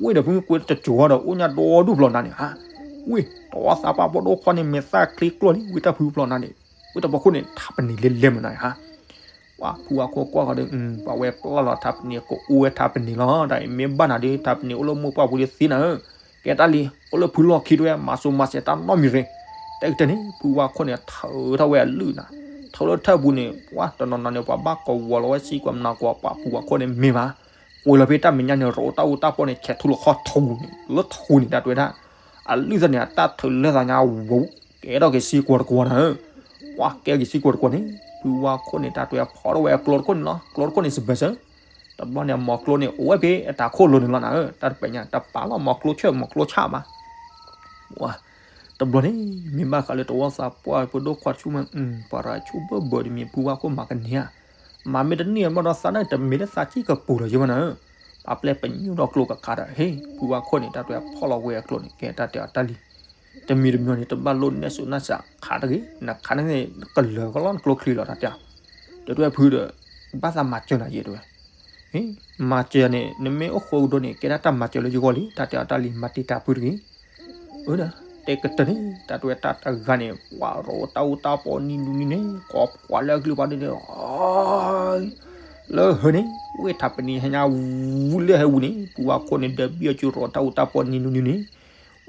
ဝ့ၢ်ဒီးဖုကွဲတစှၤဒီး အိၣ်ညါဒီဒူၣ်ဖျိးနၤန့ၣ်ဟါ, ဝ့ၢ် တဝီသးပှၢ်ဖိဒိၣ်ခွါန့ၣ် မဲာ်သၣ်ချံကျိၣ်လံ ဝ့ၢ်တၢ်ဖုဖျိးနၤန့ၣ်, ဝ့ၢ်တၢ်ဖီခိၣ်န့ၣ် ထးပနံၤလဲၤလဲၤမးနၤန့ၣ်ဟါ, ဝါ ဖုဝါခိၣ်ကွၢ်ဃီဒီး ပှၤဝဲပျၢ်လီၤထးပနံၤ ကအိၣ်ဝဲထးပနံၤလီၤ, တၢ်အံၤမ့ၢ်ဘၣ်နၤဒီး ထးပနံၤအိၣ်လၢမိၢ်ပှၢ်ပူၤဒီးသ့နၤဧၢ, ကဲတၢ်လံၤ အိၣ်လၢဖုလီၢ်ခံတဝဲ မၤစိၤမၤစဲးတၢ်နီတမံၤရ့ၣ်, တဲကတၢၢ်န့ၣ် ဖုဝါခိၣ်န့ၣ် ထုးထီၣ်ဝဲအလုၢ်နၤ, ထုးလၢထၢၣ်ပူၤန့ၣ် ပှၤတနီၤနီၤန့ၣ် ပှၤဘၣ်ကဝီၤလီၤဝဲ စံကွၢ်မနၤကွၢ် ပှၤဖုဝါခိၣ်န့ၣ်မ့ၢ်ဘၣ်, ကွဲးလီၤဖဲတၢ်မဲာ်ညါန့ၣ် ရိးတၢ်အူတၢ်ပီန့ၣ် ဆဲးထူလီၤခီထူန့ၣ် လၢထူန့ၣ် တၢ်တဲဝဲဒၣ်, အလုၢ်သၢ်န့ၣ် အတၢ်ထုးလၢသးညါဝူ ကဲထီၣ်က့ၤစံကွၢ်တကွီၤနၤဧၢ, ပှၤကဲက့ၤစံကွၢ်တကွီၤန့ၣ် ဖုဝါခိၣ်န့ၣ် တၢ်တဲဝဲ ဖီထီၣ်ဝဲအကျိတခိၣ်န့ၣ်လီၤ, ကျိတခိၣ်န့ၣ် စဘၢၣ်စၢၤ, တဘျီန့ၣ် အမီၤကျိန့ၣ် အိၣ်ဝဲဖဲအတၢ်ခိၣ်လိၤန့ၣ်လီၤနၤဧၢ, တၢ်တပဲာ်ညါ တပာ်လီၤမီၤကျိဆၢၣ်မီၤကျိဆၣ်မး တဘျီန့ၣ် မ့ၢ်ဘၣ်ဃးလၢတဝီသးပှၢ်ဖိဒိၣ်ခွါဆူၣ်မး, ပှၤရၤဆူၣ်ဘၢဘၢတမံၤ ဖုဝါခိၣ်မၤကန့ၢ်ဧါ, မၤမ့ၢ်တန့ၢ်ဘၣ်ဒီးသးန့ၣ် တမ့ၢ်လၢသးကံၢ်ကပူၤလီၤယဲဘၣ်နၤဧၢ, ပှၤပျဲၢ်ပညိၣ်ထီၣ်ကျိကခါဒီး ဟ့ၣ် ဖုဝါခိၣ်န့ၣ် တၢ်တဲဖီၣ်လီၤဝဲအကျိန့ၣ် ကဲတၢ်တဲအီၤတၢ်လံၤ, တမံၤတမံၤန့ၣ် တဘၣ်လိၣ်နဲၣ်စိးနၢ်စးခးတဂ့ၤ, နခးန့ၣ် ကလၢၤကလီၢ်နကျိချံလီၤ တၢ်တဲအီၤ, တဲဝဲဖုဒီး ဘၣ်သးမၤစၢၤနၤယဲတဲဝဲ မၤစၢၤန့ၣ် နမ့ၢ်အိၣ်ဃိကဒီးန့ၣ် ကဲဒၣ်တၢ်မၤစၢၤလၢယဂီၢ်လံ တၢ်တဲအီၤတၢ်လံၤ မၤတံာ်တာ်ဖုတဂ့ၤ, အၢ တဲကတၢၢ်န့ၣ် တၢ်တဲဝဲတၢ်တဂၤန့ၣ် ပှၤရိးတၢ်အူတၢ်ပီနံၤနူနံၤန့ၣ် ကိးပှၤလၢအကလုၢ်ပှၤဒ်န့ၣ် လၢဟၢန့ၣ် ဝ့ၢ်ထးပနံၤဟဲညါဝူလၢဟဲဝူန့ၣ် ဖုဝါခိၣ်န့ၣ် ဒီးဘံၣ်အီၤစုရိးတၢ်အူတၢ်ပီနံၤနူနံၤန့ၣ်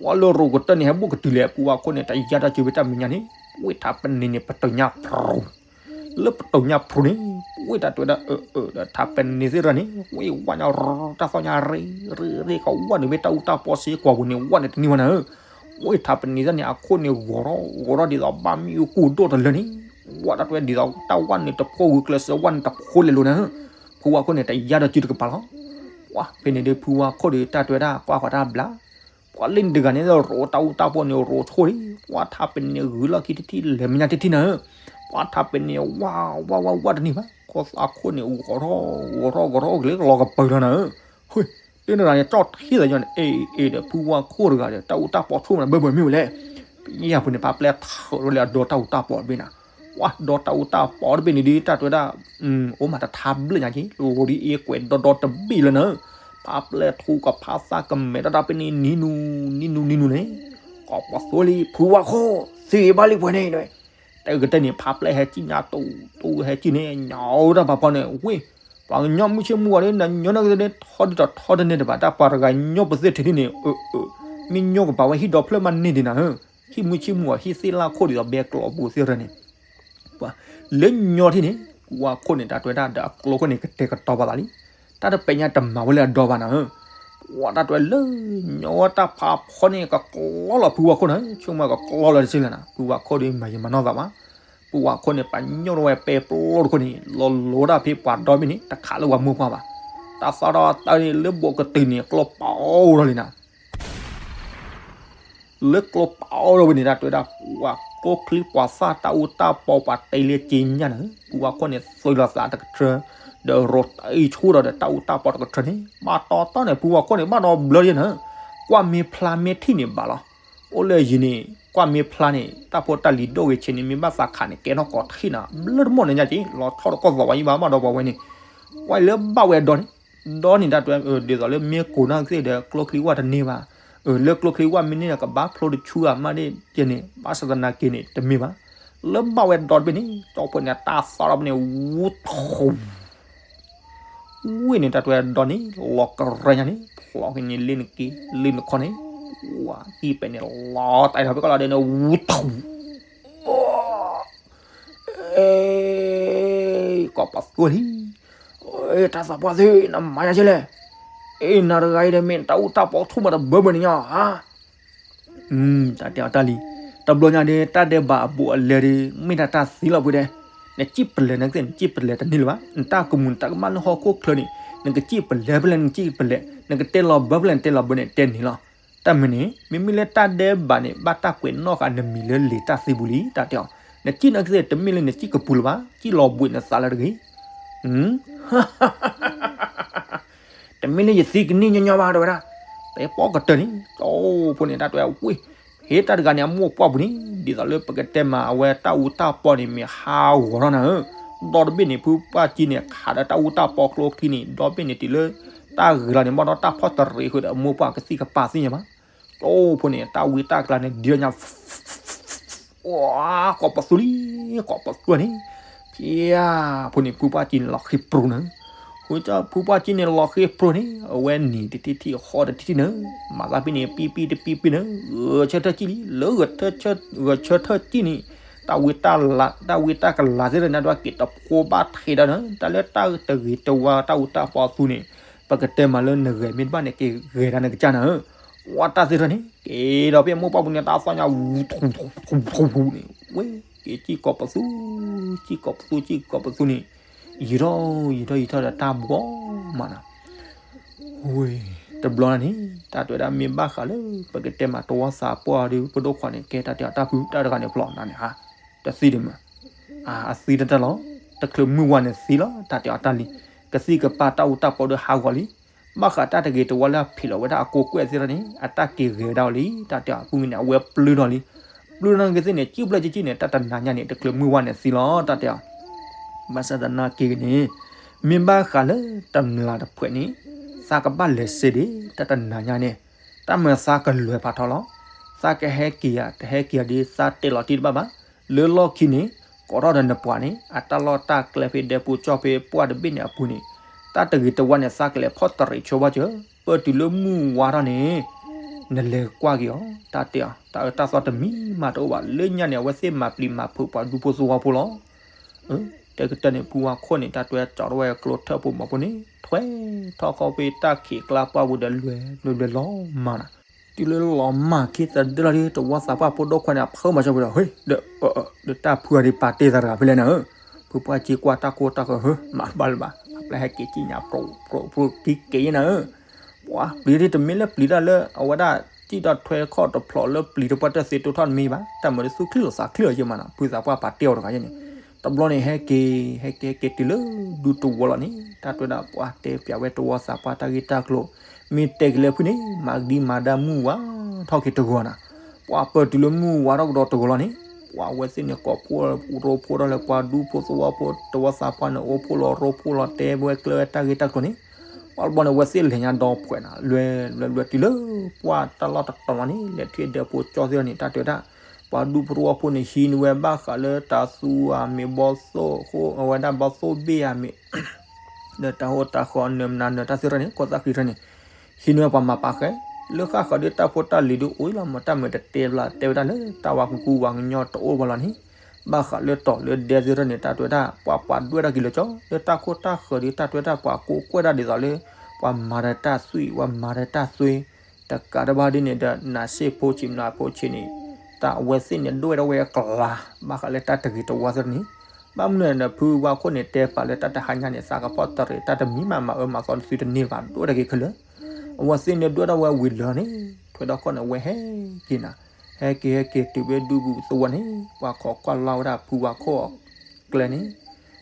ဝဲလၢရိးကတၢၢ်န့ၣ် ဟဲဘူးကတုၤလဲၣ် ဖုဝါခိၣ်န့ၣ် တယါတၢ်စုဖဲတၢ်မဲာ်ညါန့ၣ် ဝ့ၢ်ထးပနံၤန့ၣ် ပတုာ်ညါဖြူ လၢပတုာ်ညါဖြူန့ၣ် ဝ့ၢ်တၢ်တဲဝဲဒၣ်အၢ အၢ ဒီးထးပနံၤသ့ၣ်တဖၣ်န့ၣ် ဝ့ၢ်ဝဲညါ တၢ်သီၣ်ညါရ့ ရ့ ရ့ ကဝဲနုာ်ဖဲတၢ်အူတၢ်ပီစ့ကွၢ်ပူၤန့ၣ် ဝဲန့ၣ်တနံၤဝဲနၤဧၢ, ဝ့ၢ်ထးပနံၤသ့ၣ်န့ၣ် အခိၣ်န့ၣ်ဂီၤထီၣ် ဂီၤထီၣ်ဒ်သိးဘၣ်မ့ၣ်အူကိၢ်ဒိၣ်တလၢန့ၣ် ဝဲတၢ်တဲဝဲဒ်သိးတၢ်ဝဲနုာ်တဖိဝံၤကျဲးစၢးဝဲနုာ်တဖိလဲၤလိာ်နၤဧၢ, ဖုဝါခိၣ်န့ၣ် တယါဒီးစုတကပၤလီၤ. ပှၤဖဲန့ၣ်ဒီး ဖုဝါခိၣ်ဒီး တၢ်တဲဝဲဒၣ် ကွၢ်ဃီၤတၢ်ဘျါ, ပှၤလၢန့ၣ်တဂၤန့ၣ် ရိးတၢ်အူတၢ်ပီၣ်န့ၣ် ရိးဆိၣ်လံ, ပှၤထးပန့ၣ် ဂုၤလီၢ်ခံတထံၣ် လဲၤမဲာ်ညါတထံၣ်နၤဧၢ, ပှၤထးပန့ၣ် ဝါဝါဝါဝါတန့ၢ်ဘၣ်, ခိၣ်သးခိၣ်န့ၣ် ဂီၤထီၣ်ဂီၤထီၣ်ဂီၤထီၣ်ကလဲၤလီၤကပၢၤလီၤနၤဧၢ, ဟ့, လၢန့ၣ်တဂၤန့ၣ် ကၠီၣ်ထံသးညီန့ၣ် အ့ၣ်အ့ၣ်ဒီး ဖုဝါခိၣ်တဂၤဒီး တၢ်အူတၢ်ပီၣ်ဆိၣ်မးနၤ ဘၢဘၢမ့ၢ်ဝဲလဲၣ်, ပယီၤဖိန့ၣ် ဖးပျဲၢ်ထီၣ်ဝဲလၢအဒီတၢ်အူတၢ်ပီၣ်တဘ့ၣ်နၤ, ပှၤဒီတၢ်အူတၢ်ပီၣ်တဘ့ၣ်န့ၣ်ဒီး တၢ်တဲဝဲဒၣ် အိၣ်မးတထါဘျၢၣ်ညါက့ၤ လီၤဒ်အ့ၣ်ကွဲးဒီဒီတဘ့ၣ်လၢနၤ, ဖးပျဲၢ်ထူကဖးသးကမဲာ်တၢ်တၢ်ပ့ၤန့ၣ် နံၤနူၤ နံၤနူၤ နံၤနူၤန့ၣ်, ကိးပသူလံ ဖုဝါခိၣ် သံဘၣ်လံပှဲၤန့ၣ်, တၢ်ကတၢၢ်န့ၣ် ဖးပျဲၢ်ဟဲကံၣ်ညါတူတူဟဲကံၣ်န့ၣ် ညါအိၣ်တၢ်ဖးဖီန့ၣ် ဝ့ၢ်, ပှၤကညီမုၢ်ဆ့ၣ်မုၢ်ဂီၤဒီး နညီနကသ့ၣ်န့ၣ် ထီဒ်သိးထီတန့ၢ်တဘၣ် တၢ်ပှၤတဂၤညီပသ့ၣ်ထဲဒ်န့ၣ်, မ့ၢ်ညီကပၤဝဲဟံၣ်ဒီဖျၢၣ်မးန့ၢ်ဒံးနၤဧၢ, ဟံၣ်မုၢ်ဆ့ၣ်မုၢ်ဂီၤ ဟံၣ်သ့ၣ်လၢခိၣ်ဒ်သိးဘဲကျိးဘူးသ့ၣ်ရၢန့ၣ် ပှၤလၢညီထံၣ်န့ၣ် ဖုဝါခိၣ်န့ၣ် တၢ်တဲဝဲဒၣ်ဒီးအကျိခိၣ်န့ၣ် ကတဲာ်ကတီၤပာ်သးလံ, တၢ်တပဲာ်ညါတမၤဝဲလၢအဒီဘၣ်နၤဧၢ, ပှၤတၢ်တဲဝဲလၢညီဝဲတၢ်ဖးဖီန့ၣ် ကကျီလီၤဖုဝါခိၣ်နၤဧၢ, ဆိကမိၣ်ကကျီလီၤတစ့လၢနၤ, ဖုဝါခိၣ်ဒီးမၤယံာ်မၤနီၢ်သးဘၣ်, ဖုဝါခိၣ်န့ၣ် ပညိၣ်ထီၣ်ဝဲပဲပျီတခိၣ်န့ၣ် လီၤလိၤတၢ်ဖဲပှၤဒီဘ့ၣ်န့ၣ် တခးလၢပှၤမိၢ်ပှၢ်ဘၣ်, တၢ်သီၣ်ထီၣ်တၢ်န့ၣ် လၢဘိးကတုၤန့ၣ် ကျိပာ်အိၣ်ထီၣ်လံနၤ လၢကျိပာ်အိၣ်ထီၣ်ဝဲန့ၣ် တၢ်တဲဝဲဒၣ် ပှၤကျိချံပှၤသၣ်တၢ်အူတၢ်ပီပှၤတဲလၢက့ညါနၤဧၢ, ဖုဝါခိၣ်န့ၣ် သုးလီၤသးတကထၢ, ဒီးရိးတအံၤဆိဒီးဒီးတၢ်အူတၢ်ပီတကထၢန့ၣ် ဘၣ်တီတီန့ၣ် ဖုဝါခိၣ်န့ၣ် ဘၣ်ဒီဘျၢယဲနၤဧၢ, ကွၢ်မ့ၢ်ဖျါမ့ၢ်ထံၣ်န့ၣ်ဘၣ်လီၤ, အိၣ်လၢယံၤန့ၣ် ကွၢ်မ့ၢ်ဖျါန့ၣ် တၢ်ဖိတၢ်လံၤဒိၣ်ဂ့ၤဆံးန့ၣ် မ့ၢ်ဘၣ်သးခးန့ၣ် ကဲထီၣ်ကီးထံၣ်နၤ ဘျၢတမီၢ်န့ၣ်ညါက့ လီၤဆီတကီၢ်သီးဝဲယံၤဘၣ် ဘၣ်ဒီပှၤဝဲန့ၣ်, ကွၢ်လၢဘၣ်ဝဲဒီန့ၣ် ဒီန့ၣ်တၢ်တဲဝဲ ဒ်သိးလၢမ့ၢ်ကိးနီၢ်ကသ့ၣ်ဒီး ကျိချံဝၣ်တန့ၢ်ဘၣ်, လၢကျိချံဝၣ်မ့ၢ်န့ၢ်ဒီး ကဘၣ်ဖျိတဆူအမးဒ်က့န့ၣ် ဘၣ်ဆၣ်သနာ်က့န့ၣ် တမ့ၢ်ဘၣ်, လၢဘၣ်ဝဲဒီတဘ့ၣ်န့ၣ် ကၠီဖိန့ၣ် တၢ်သီၣ်ထီၣ်ဖဲန့ၣ် ဝူထူ ဝ့ၢ်န့ၣ် တၢ်တဲဝဲဒီန့ၣ် လီၤကရဲညါန့ၣ် ဖျိးက့ၤန့ၣ် လ့ၣ်နက့ လ့ၣ်နခီန့ၣ် ဝါကံၢ်ပဲာ်န့ၣ် လီၤတၢ်အံၤထီၣ်ဖဲကီၢ်လီၤဒီးန့ၣ် ဝူထူ ကိးပသူလံ, တၢ်သးပှၢ်သ့ၣ် နမၤယၤကဲလဲၣ်, အ့ နၤတဂၤအံၤဒီး မ့ၢ်တၢ်အူတၢ်ပီထိၣ်မးတဘၢဘၢန့ၣ်ညါဧါ, တၢ်တဲအီၤတၢ်လံ, တဘျီညါဒီး တၢ်ဒဲးဘးအဘူးအလဲဒီး မ့ၢ်တၢ်တၢ်သံလီၤပှဲၤဒဲး, နစံၣ်ပလဲၤနကသ့ၣ် နစံၣ်ပလဲၤတန့ၢ်လၢၤဘၣ်, နတၢ်ကမူၤနတၢ်ကမၣ်လၢဟီၣ်ခိၣ်ချၢန့ၣ် နကစံၣ်ပလဲၤဖဲလဲၣ် နကစံၣ်ပလဲၤ, နကတဲလီၤဘၢဖဲလဲၣ် နတဲလီၤဘၢန့ၣ် တဲန့ၣ်လီၤ. တၢ်မနုၤန့ၣ် မ့မ့ၢ်လၢတၢ်ဒဲးဘးန့ၣ် ဘၣ်တၢ်ကွဲးနီၣ်ဃာ်နမံၤလၢလံာ်တၢ်သံပူၤလံ တၢ်တဲအီၤ, နစံၣ်နကသ့ၣ် တမ့ၢ်လၢနစံၣ်ကပူၤလၢၤဘၣ် စံၣ်လီၤဘှံးနသးလၢတဂ့ၤ တမ့ၢ်လၢယသံကန့ၢ်ညီညီဘၣ် တဲဝဲဒၣ်, ပှၤပိာ်ကတၢၢ်န့ၣ် ကၠီဖိန့ၣ် တၢ်တဲဝဲ ဝ့ၢ်, ဟ့ၣ်တၢ်တဂၤန့ၣ် အမိၢ်ပှၢ်ပူၤန့ၣ် ဒ်သိးလၢပကတဲမး အဝဲတၢ်အူတၢ်ပီန့ၣ် မ့ၢ်ဟးဂီၤထီၣ်နၤဧၢ, ဒီတဘ့ၣ်န့ၣ် ဖုပှၢ်ကံန့ၣ် ခးဒီးတၢ်အူတၢ်ပီကျိချံန့ၣ် ဒီဘ့ၣ်န့ၣ်တုၤလၢ တၢ်ဂ့ၤလီၤန့ၣ် ဘၣ်ဒီးတၢ်ဖီၣ်တရံးဃုာ်ဒီးအမိၢ်ပှၢ်ကသံၣ်ကပၤသ့ၣ်ညါဘၣ်, ကၠီဖိန့ၣ် တၢ်ဝံတၢ်ကလၤန့ၣ် ဒ်ညါ ကိးပသူလံ, ကိးပသူန့ၣ်, ကၠီဖိန့ၣ် ဖုပှၢ်ကံန့ၣ် လီၤဃ့ပြူၤနၤ, ဃုာ်ဖုပှၢ်ကံန့ၣ် လီၤဃ့ပြူၤန့ၣ် အဝဲနံၤတထံၣ်ထံၣ် ဃီတထံၣ်ထံၣ်နၤ, မၤသးဖဲန့ၣ် ပံပံတပံပံနၤ, ဂဲၤဆၢထၢၣ်ကံၣ်လံ, လၢဂဲၤဆၢထၢၣ်ကံၣ်န့ၣ် တၢ်ဝံတၢ်လၤ တၢ်ဝံတၢ်ကလၤသ့ၣ်တဖၣ်န့ၣ် ဒွးက့ၤတဖိဘၣ်ထဲးဒီးနၤ, တၢ်လၢတၢ်တဂ့ၤတဝါတၢ်အူတၢ်ပီအသူန့ၣ် ပကတဲမးလၢနဂဲၤမ့ၢ်တဘၣ်န့ၣ် က့ၤဂဲၤဒၣ်နကစၢ်နၤဧၢ, ဝဲတၢ်သ့ၣ်တဖၣ်န့ၣ် က့ၤဒီးဖဲအမိၢ်ပှၢ်ပူၤန့ၣ် တၢ်သီၣ်ညါ ဝူထူထူထူထူန့ၣ် ဝဲက့ၤစံၣ်ကိးပသူ, စံၣ်ကိးပသူ စံၣ်ကိးပသူန့ၣ် ယံာ်ထီၣ်ယံာ်ထီၣ်ယံာ်ထီၣ်ဒီးတၢ်ဘှီမးနၤ ဝ့ၢ်, တဘျီန့ၣ် တၢ်တဲဝဲဒၣ်မ့ၢ်ဘၣ်ဃးလၢ ပကတဲမးတဝီသးပှၢ်ဒီး ပဒိၣ်ခွါန့ၣ် ကဲတၢ်တဲအီၤတၢ်ဖုတၢ်တဂၤန့ၣ်ဖျီနၤန့ၣ်ဧါ, တသံဒံးမး, အသံတတၢ်လီၤ, တချုးမုၢ်ဝါန့ၣ်သံလီၤ တၢ်တဲအီၤတၢ်လံ, ကသံၣ်ကပၤတၢ်အူတၢ်ပီဒီးဟးဂီၤလံ, ဘၣ်ဃးတၢ်တဂ့ၤတဝါလၢအဖံးလီၤဝဲဒၣ်အကိးကွဲၢ်သ့ၣ်တဖၣ်န့ၣ် အတၢ်က့ၤဂဲၤဝဲဒၣ်အီၤလံ တၢ်တဲအီၤ, အပူၤကွံာ်န့ၣ် အဝဲပျုၢ်ထီၣ်လံ ပျုၢ်ထီၣ်ကသ့ၣ်န့ၣ် စံၣ်ဖျၢၣ်ကံၣ်ကံၣ်န့ၣ် တၢ်တနၤညါန့ၣ် တချုးမုၢ်ဝါန့ၣ်သံလီၤ တၢ်တဲအီၤ, ဘၣ်ဆၣ်သနာ်က့န့ၣ် မ့ၢ်ဘၣ်ဃးလၢတမျးတဖှဲးန့ၣ် သးကဘၣ်လဲၤစ့ဒံး တၢ်တနၤညါန့ၣ် တၢ်မၤသးကလဲၤဖးထီလီၤ, သးကဟဲက့ၤယၤ တဟဲက့ၤယၤဒ်သးတဲလီၤတံၢ်တဘၣ်ဘၣ်, လၢလီၢ်ခံန့ၣ် ကိးထီၣ်ဒီးနပှၤန့ၣ် အတၢ်လီၢ်တၢ်ကျဲဖဲဒဲပူၤကၠီၣ်ဖဲပှၢ်တဘ့ၣ်န့ၣ်အပူၤန့ၣ် တၢ်တဂ့ၤတဝါန့ၣ် သးကလဲၤဖီၣ်တရံးဆိဘၣ်စၢၤ ပၢၢ်တုၤလၢမုၢ်ဝါထီၣ်န့ၣ် နလဲၤကွၢ်က့ၤအီၤ တၢ်တဲအီၤ တၢ်အၢတၢ်သီတမံၤမးတအိၣ်ဘၣ် လၢညါန့ၣ် အဝဲသ့ၣ်မၤပျံၤမၤဖုးပှၤဒူဖိသဝီဖိလီၤ. တကတၢၢ်န့ၣ် ဖုဝါခိၣ်န့ၣ် တၢ်တဲဝဲကၠီထီၣ်ဝဲကျိထၢၣ်ဖိမီၤဖိန့ၣ် ထွဲထီၣ်ခီဖဲတၢ်ခံးကျါပှၢ်ပူၤဒီးလွဲၤလွဲၤလွဲၤလီၤမးနၤ, တုၤလၢလီၤမၢ်ခံသဒၢလီၤဒီး တဝီသးပှၢ်ဖိဒိၣ်ခွါန့ၣ် အဖၢမၤစၢၤဝဲဒီး ဟ့ၣ် ဒီး ဒီးတၢ်ဖုအီၤဒ်ပာ်တ့ၢ်သးတဂၤဖဲလဲၣ်နၤဧၢ, ဖုပှၢ်ကံကွၢ်တၢ်ကိၢ်တၢ်ဂီၤ ဟ့ၣ် မၤဘၣ်လၢၤဘၣ်, အပျဲ ဟဲက့ၤကံၣ်ညါ ပြိၣ်ပြိၣ်ပြိၣ် က့ၤက့ၤယဲနၤဧၢ, ပှၤပျံၤဒ်တမ့ၢ်လၢပျံၤတၢ်လၢအဝဲဒၣ် စံၣ်ဒီးထွဲခီၣ်တဖျိးလၢပျံၤတပှၢ်တၢၢ်သ့တိထီၣ်တမ့ၢ်ဘၣ်, တၢ်မၤတသူၣ်ချံလီၤသးချံလီၤယဲမးနီၤ, ဖုသးပှၢ်ပာ်တ့ၢ်အီၤတဂၤယဲန့ၣ်, တဘျီန့ၣ် ဟဲက့ၤ ဟဲက့ၤဟဲက့ၤတုၤလၢဒူသဝီလီၤန့ၣ် တၢ်တဲဝဲဒၣ် ပှၤတဲပၠးဝဲသဝီသးပှၢ်တၢ်ဂ့ၢ်တၢ်ကျိၤ, မ့ၢ်တဲက့ၤလၢဖုန့ၣ် မၤကဒံမၤဒါမုၢ်ဝါထီၣ်က့ၤတဂီၤနၤ, ပှၤပၢၢ်တုၤလၢမုၢ်ဝါထီၣ်ကဒီးတဂီၤလီၤန့ၣ်, ပှၤဝဲသ့ၣ်န့ၣ် ကိးဖှိၣ်ရိဖှိၣ်ထီၣ်လၢပှၤဒူဖိသဝီဖိ သဝီသးပှၢ်န့ၣ် အိၣ်ဖှိၣ်လီၤရိဖှိၣ်လီၤတဲဝဲကျဲဝဲတၢ်ဂ့ၢ်တၢ်ကျိၤန့ၣ်, ပှၤတဘျီန့ၣ် ဝဲသ့ၣ်လဲၤညါဒီဖှဲးနၤ လွဲလွဲလွဲတုၤလၢ ပှၤတၢ်လီၢ်တတီၤလီၤန့ၣ် လဲၤထံၣ်ဒဲဖိကၠီသ့ၣ်န့ၣ် တၢ်တဲဝဲဒၣ်, ပှၤဒူဖိသဝီဖိန့ၣ် ဟံးန့ၢ်ဝဲဘၣ်ဃးလၢတၢ်သူအမ့ၢ်ဘီသိၣ် အဝဲဒၣ်ဘီသိၣ်ဘ့ၣ်အမ့ၢ် ဒီးတၢ်ဟိတၢ်ဃီနၢၤမနုၤနၢၤတၢ်သ့ၣ်တဖၣ်န့ၣ် ကီၢ်သၣ်ဃံတဖၣ်န့ၣ်, ဟံးန့ၢ်ဝဲပှၤမၤပာ်ဃဲ, လၢဃၣ်ဃၢၤဒ်တၢ်ဖိတၢ်လံၤဒ်အိၣ်လီၤမး တၢ်မၤတတဲဘၣ် တဲဝဲဒၣ်လၢတၢ်ဝၤကူကူဝၤကညီတအိၣ်ဘၣ်လီၤန့ၣ်, ဘၣ်ဃးလၢတီၤလၢဒဲသ့ၣ်တဖၣ်န့ၣ် တၢ်တဲဝဲဒၣ် ပှၤပာ်ဒွဲၣ်တၢ်က့ၤလၢကၠီ လၢတၢ်ခိၣ်တၢ်ဃၢၤဒ်တၢ်တဲဝဲဒၣ် ပှၤကိးကွဲၢ်တၢ်ဒ်သိးလၢ ပှၤမၤဒီးတၢ်သွံၣ် ပှၤမၤဒီးတၢ်သွ့ တကးတဘၣ်ဒ်န့ၣ်ဒီး နးစ့ၣ်ဖိဆံး နးဖိဆံးန့ၣ် တၢ်အဝဲသ့ၣ်န့ၣ်ဒွဲၣ်ထီၣ်ဝဲအကျါ ဘၣ်ဃးလၢတၢ်တဂ့ၤတဝါသ့ၣ်တဖၣ်န့ၣ်, ဘၣ်မနုၤဒီး ဖုဝါခိၣ်န့ၣ် တဲပာ်လၢတၢ်တဟါညါန့ၣ် သးကဖီတရံး တၢ်တမံၤမး မၤအၢမၤသီနသုတန့ၢ်ဘၣ် ဒွဲၣ်ထီၣ်က့ၤခဲလၢာ်, အဝဲသ့ၣ်န့ၣ်ဒွဲၣ်ထီၣ်ဝဲဝံၤလၢာ်န့ၣ် ထွဲဒီးခီၣ်န့ၣ် အဝဲဟဲက့ၤနၤ, ဟဲက့ၤဟဲက့ၤတုၤဝဲဒူပူၤသဝီန့ၣ် ပှၤခိးကွၢ်လီၤဝဲဒၣ်ဖုဝါခိၣ်အကျဲန့ၣ်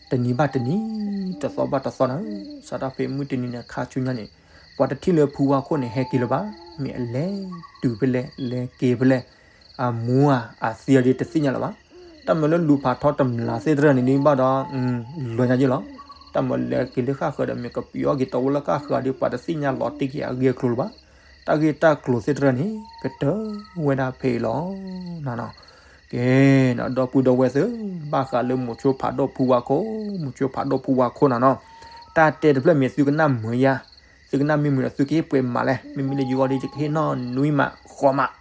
တနံၤဘၣ်တနံၤ တသီဘၣ်တသီနၤ, စးထီၣ်ဖဲမုၢ်တနံၤန့ၣ် ခါဆူညါန့ၣ် ပှၤတထံၣ်လၢဖုဝါခိၣ်န့ၣ် ဟဲက့ၤလၢၤဘၣ်, မ့ၢ်အလဲၤတုၤဖဲလဲၣ် လဲၤက့ၤဖဲလဲၣ်, အမူအသံအီၤဒ်တသ့ၣ်ညါလၢၤဘၣ်. တၢ်မၤလၢလူၤဖးထီတမျးသ့ၣ်တဖၣ်န့ၣ်ဒ်ဘၣ်ဒီး လီၤညါယ့ၢ်လီၤ. တၢ်မၤလဲၤက့ၤလၢဃၣ်ဃၢၤဒီး မ့ၢ်ကပျီက့ၤတဝီလၢဃၣ်ဃၢၤဒီး ပှၤတသ့ၣ်ညါလီၤတံၢ်က့ၤအဂ့ၢ်အကျိၤလၢၤဘၣ်. တၢ်ဂ့ၢ်တၢ်ကျိၤသ့ၣ်တဖၣ်န့ၣ် ကတၢၢ်ဝဲဒၣ်ဖဲအံၤလီၤ. ကဲ, ဒီပုၢ်ဒီဝဲၢ်သ့ၣ်, ဘၣ်ဃးလၢမိၤဆိဖးဒိၣ်ဖုဝါခိၣ်, မိၤဆိဖးဒိၣ်ဖုဝါခိၣ်နၤနီၤ, တၢ်တဲတဖျၢၣ်မ့ၢ်သုကနၣ်မုာ်ယါ, သုကနၣ်မ့ၢ်မုာ်ဒီး သုကဟ့ၣ်ပှဲၤမးလဲၣ်, မ့မ့ၢ်လၢယဂီၢ်ဒီး ယကဟ့ၣ်နီၢ်နွံမး ဃိးမး,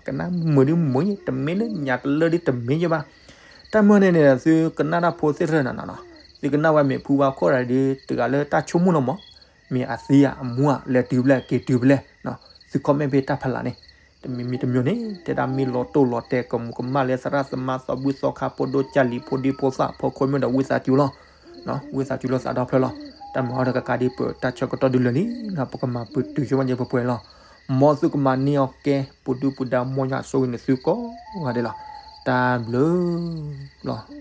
ကနၣ်မုာ်ဒ်မုာ်ယါ, တမ့ၢ်လၢညါတလၢဒ်တမ့ၢ်ယါဘၣ်. တၢ်မၤန့ၣ်န့ၣ် သုကနၣ်တၢ်ဖိသ့ၣ်တဖၣ်နၤနီၤ, သုကနၣ်ဝဲမ့ၢ်ဖုဝါခိၣ်ဒီး တဂၤလၢတၢ်ဆိကမိၣ်လီၤမး, မ့ၢ်အသံဧါ အမူဧါ လဲၤတုၤဖဲလဲၣ် က့ၤတုၤဖဲလဲၣ်, သု comment ဖဲတၢ်ဖးလၢ်န့ၣ်, တမံၤမံၤတမံၤန့ၣ် တဲဒၣ်မ့ၢ်လီၤတိၢ်လီၤတဲာ် ကမူးကမၣ်လၢသရၣ်သမါ သီဘူၣ်သီခါ ဖိဒိၣ်ကၢ်လံၤ ဖိဒံဖိသၣ် ဖိခွါမ့ၢ်ဒီး ဝံသးစူၤလီၤ. ဝံသးစူၤလၢသးဒီဖျၢၣ်လီၤ. တၢ်မၤအီၤဒီးကကးဒ်ပတၢ်ဆၢကတီၢ်ဒုးလၢာ်လံနီၤ, ပကမၤပတုာ်ဆိဝဲညါပှဲၤပှဲၤလီၤ. မ်သုကမၤန့ၢ်အီၤကဲ ပူၤဒုၣ်ပူၤဒါ မ်ယွၤဆိၣ်ဂ့ၤန့ၣ်သုကိးဂၤဒဲးလီၤ. တၢ်ဘျုးလီၤ.